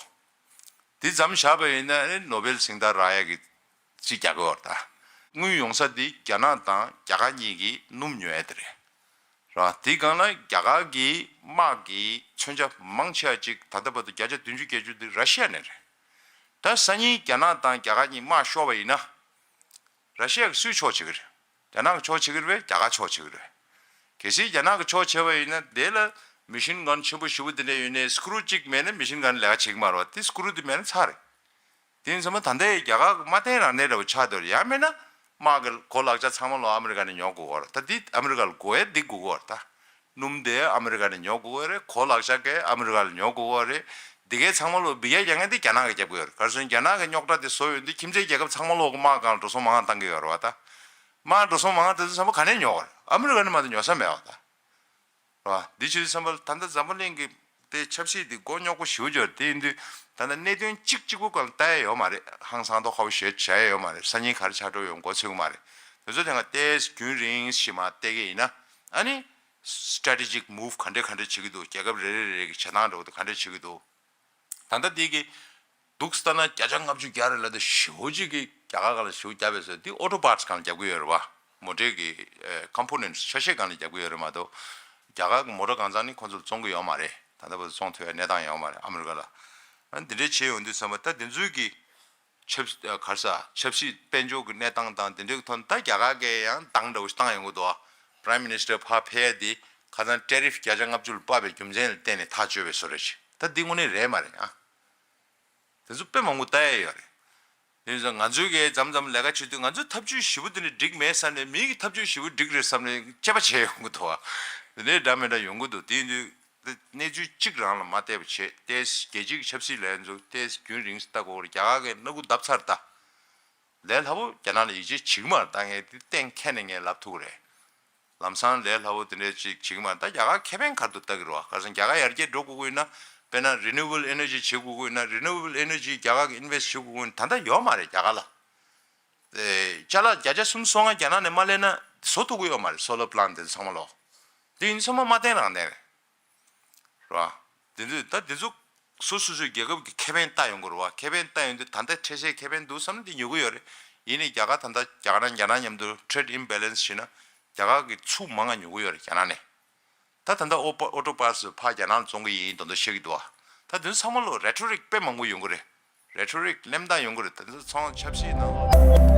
དེ་མཚམས་བཞག་པ་ཡིན་ན་ཨ་ནི་ནོ་བེལ་གཟེངས་རྟགས་རག་ཡ་གི་རྩིས་རྒྱག་གི་ཡོད་རེད། ད་དངུལ་ཡོང་ས་དེ་རྒྱ་ནག་དང་རྒྱ་གར་གཉིས་ཀྱིས་སྣུམ་ཉོ་ཡ་དེ་རེད། རེད་བ། དེའི་སྒང་ལ་རྒྱ་གར་གྱི་དམག་གི་མཚོན་ཆ་མང་ཆེ་བ་ཅིག་ད་ལྟ་བར་དུ་བརྒྱ་ཆ་བདུན་ཅུ་བརྒྱད་ཅུ་དེ་ར་ཤི་ཡ་ནས་རེད། ད་སང་ཉིན་རྒྱ་ནག་དང་རྒྱ་གར་གཉིས་དམག་ཤོར་བ་ཡིན་ན། ར་ཤི་ཡ་གིས་སུའི་ཕྱོགས་བྱེད་ཀྱི་རེད། རྒྱ་ནག་གི་ཕྱོགས་བྱེད་ཀྱི་རེད་པས། རྒྱ་གར་ཕྱོགས་བྱེད་ཀྱི་རེད། གལ་སྲིད་རྒྱ་ནག་གི་ཕྱོགས་བྱས་པ་ཡིན་ན་དེ་ལ་ མེ་ཤིན་གན་ཆེན་པོ་ཞེ་པོ་དེ་འདྲ་ཡོད་ནའི་སི་ཀུ་རུ་གཅིག་མེད་ན་མེ་ཤིན་གན་ལས་ཀ་བྱེད་ཀྱི་མ་རེད་བ། དེ་སི་ཀུ་རུ་དེ་མེད་ན་ཚར་རེད། དེ་ཡིན་ཙང་མ་ད་ལྟའི་རྒྱ་གར་གྱི་དམག་འཐེན་རང་བརྟེན་འདྲ་བོ་ཆགས་འདུག་ཡང་མིན་ན་དམག་གི་གོ་ལག་ཆ་ཚང་མ་ལོ་ཨ་མི་རི་ཀ་ནས་ཉོ་དགོས་ཀྱི་ཡོད་རེད། ད་འདི་ཨ་མི་རི་ཀ་ལ་དགོས་ཡས་འདི་དགོས་ཀྱི་ཡོད་རེད། ད་སྣུམ་དེ་ཨ་མི་རི་ཀ་ནས་ཉོ་དགོས་ཀྱི་ཡོད་རེད། གོ་ལག་ཆ་གས་ཨ་མི་རི་ཀ་ལ་ཉོ་དགོས་ཀྱི་ཡོད་རེད། འདི་གས་ཚང་མ་ལོ་བི་ཡ་རྒྱག་མཁན་འདི་རྒྱ་ནག་གིས་རྒྱབ་ཀྱི་ཡོད་རེད། ག་རེ་ཟེར་ན་རྒྱ་ནག་གི་རྙོག་དྲ་དེ་བཟོ་ཡོད་དུས་ཁྱིམ་མཚེས་རྒྱལ་ཁབ་ཚང་མ་ལོ་གི་དམག་སྒང་ལ་འགྲོ་སོང་མང་བཏང་གི་ཡོད་རེད་བ། ད་དམག་འགྲོ་སོང་མང་དེ་ཚོ་ཚང་མ་ག་ནས་ཉོ་གི་རེད། ཨ་མི་རི་ཀ་ནས་མ་གཏོགས་ཉོ་ས་མེད་བ། ད་རེད་བ། འདི་ཆོས་བསམ་པ་ད་ལྟ་འཛམ་བུ་གླིང་གི་དེ་ཆབ་སྲིད་འདི་མགོ་རྙོག་པོ་ཞེ་པོ་ཅིག་ཡོད་རེད། དེ་ཡིན་དུས་ད་ལྟ་གནད་དོན་གཅིག་གཅིག་པོ་སྒང་ལ་ལྟ་ཡ་ཡོད་མ་རེད། ཧང་སང་ཐོག་ཁ་པོ་ཞེ་བྱ་ཡ་ཡོད་མ་རེད། སང་ཉིན་ག་རེ་ཆགས་འགྲོ་ཡོང་མགོ་ཚོད་ཀྱི་མ་རེད། དེ་ཚོ་དེ་སྔ་བལྟས་རྒྱུན་རིང་ཞིག་མ་བལྟས་ཀྱི་ཡིན་ན་ཨ་ནི་strategic move ག་འདྲས་ག་འདྲས་བྱེད་ཀྱི་འདུག་རྒྱལ་ཁབ་རེ་རེ་རེ་རེ་གི་བྱེད་སྟངས་འདྲ་བོ་དེ་ག་འདྲས་བྱེད་ཀྱི་འདུག་ད་ལྟ་འདི་གི་འདུག་ལྟ་ན་བརྒྱ་ཆ་ལྔ་བཅུ་བརྒྱ་རེ་ལ་དེ་ཞེ་པོ་ཅིག་གི་རྒྱ་གར་སྒང་ལ་ཞེ་པོ་བརྒྱབ་པས་ཟེར། འདི་auto parts སྒང་ལ་རྒྱབ་ཀྱི་ཡོད་རེད་བ། མོ་ཊའི་གི་ཨེ་components ཆ་ཤས་སྒང་ལ་རྒྱབ་ཀྱི་ཡོད་རེད་མ་གཏོགས། རྒྱ་གར་གི་མོ་ཊ་གང་ཚང་ནི་ཁོ་ཚོ་ལ་བཙོང་གི་ཡོད་མ་རེད། ད་ལྟ་བར་དུ་བཙོང་ཐུབ་ཡ་གནས་སྟངས་ཡོད་མ་རེད་ཨ་མི་རི་ཀ་ལ། ཨ་འདི་འདྲས་བྱས་ཡོང་དུས་ཙམ་པ་ད་འདི་ཚོའི་གི་ཆབ་ཨ་ག་རེ་ཟ་ཆབ་སྲིད་དཔལ་འབྱོར་གྱི་གནས་སྟངས་དང་དེ་འདྲའི་ཐོག་ནས་ད་རྒྱ་གར་གྱིས་ཡང་འདང་འདྲ་བོ་ཞིག་བཏང་ཡོང་གི་འདུག་ཨ། Prime Minister ཕར་ཕེབས་ཡ་དེ་ཁ་སང་tariff བརྒྱ་ཆ་ལྔ་བཅུ་ལ་དཔག་པའི་རྒྱུ་མཚན་ལ་བརྟེན་ནས་ཐག་གཅོད་པའི་བཟོ་འདྲ་ཞིག་ད་འདི་དངོས་གནས་རེད་མ་རེད་ཨ། དེ་ཚོ་དཔེ་མང་པོ་ལྟ་ཡ་ཡོད་རེད། དེ་ཡིན་ཙང་ང་ཚོའི་གིས་མཚམས་མཚམས་ལས་ཀ་བྱེད་དུས་ང་ཚོའི་ཐབས་ཇུས་ཞེ་པོ་དེ་འདྲ་འགྲིག་མེད་བསམ་ནས་མིའི་གི་ཐབས་ཇུས་ཞེ་པོ་འགྲིག་རེད་བསམ་ནས་དཔྱད་པ་བྱས་ཡོང་གི་འདུག་བ། དེ་འདྲའི་འདྲ་མི་འདྲ་ཡོང་གི་འདུག་དེ་ཡིན་དུས་གནས་ཚུལ་གཅིག་རང་ལ་མ་བལྟས་པ་བྱས་ཏེ་རྒྱལ་སྤྱིའི་ཆབ་སྲིད་ལ་ཡང་ཚུར་ཏེ་རྒྱུན་རིང་ལྟ་དགོས་པར་རྒྱ་གར་གིས་སྣ་ཁུག་བརྡབས་ཚར་ད། ལས་སླ་པོ་རྒྱ་ནག་ལ་ཡིད་ཆེས་བྱེད་ཀྱི་མ་རེད། ད་ངས་དེ་གཏན་འཁེལ་ནས་ངས་ལབ་ཐུབ་ཀྱི་རེད། ལམ་སང་ལས་སླ་པོ་དེ་འདྲས་ཅིག་བྱེད་ཀྱི་མ་རེད། ད་རྒྱ་གར་ཁེ་ཕན་ག་རེ་འདུག་ལྟ་གི་རེད་བ། ག་རེ་ཟེར་ན་རྒྱ་གར་ཡར་རྒྱས་འགྲོ་དགོས་ཀྱི་ཡོད་ན་དཔེར་ན་renewable energy བྱེད་དགོས་ཀྱི་ཡོད་ན་renewable energy རྒྱ་གར་གྱིས་invest བྱེད་དགོས་ཀྱི་ཡོད་ན་ད་ལྟ་ཡོད་མ་རེད་རྒྱ་གར་ལ། ཨེ་ཅ་ལག་བརྒྱ་ཆ་སུམ་ཅུ་སོ་ལྔ་རྒྱ་ནག་ནས་མ་ལེན་ན་བཟོ་ཐུབ་ཀྱི་ཡོད་མ་རེད། solar plant དེ་ཚང་མ་ལོ། དེ་ཡིན་ཙང་མ་བརྟན་རང་བརྟན་རེད། རེད་བ། དེ་ཚོས་ད་དེ་ཚོ་སོ་སོ་སོའི་རྒྱལ་ཁབ་ཀྱི་ཁེ་ཕན་ལྟ་ཡོང་གི་རེད་བ། ཁེ་ཕན་ལྟ་ཡོང་དུས་ད་ལྟ་འཕྲལ་སེལ་ཁེ་ཕན་འདུག་བསམ་ན་དེ་ཉོ་གི་ཡོད་རེད། ཡིན་ནའི་རྒྱ་གར་ད་ལྟ་རྒྱ་གར་རྒྱ་ནག་མཉམ་དུ་trade imbalance བྱས་ན་རྒྱ་གར་གྱིས་ཚུར་མང་ང་ཉོ་གི་ཡོད་རེད་རྒྱ་ནག་ནས། ད་ད་ལྟ་auto parts ཕར་རྒྱ་ནག་ལ་བཙོང་གི་ཡིན་མདོག་མདོག་བཤད་ཀྱི་འདུག་བ། ད་དེ་ཚོ་ཚང་མ་ལོ་rhetoric དཔེ་མང་པོ་ཡོང་གི་རེད། rhetoric གླེང་སྟངས་ཡོང་གི་རེད། ད་དེ་ཚོ་ཚང་མ་ཆབ་སྲིད་ནང་ལོགས།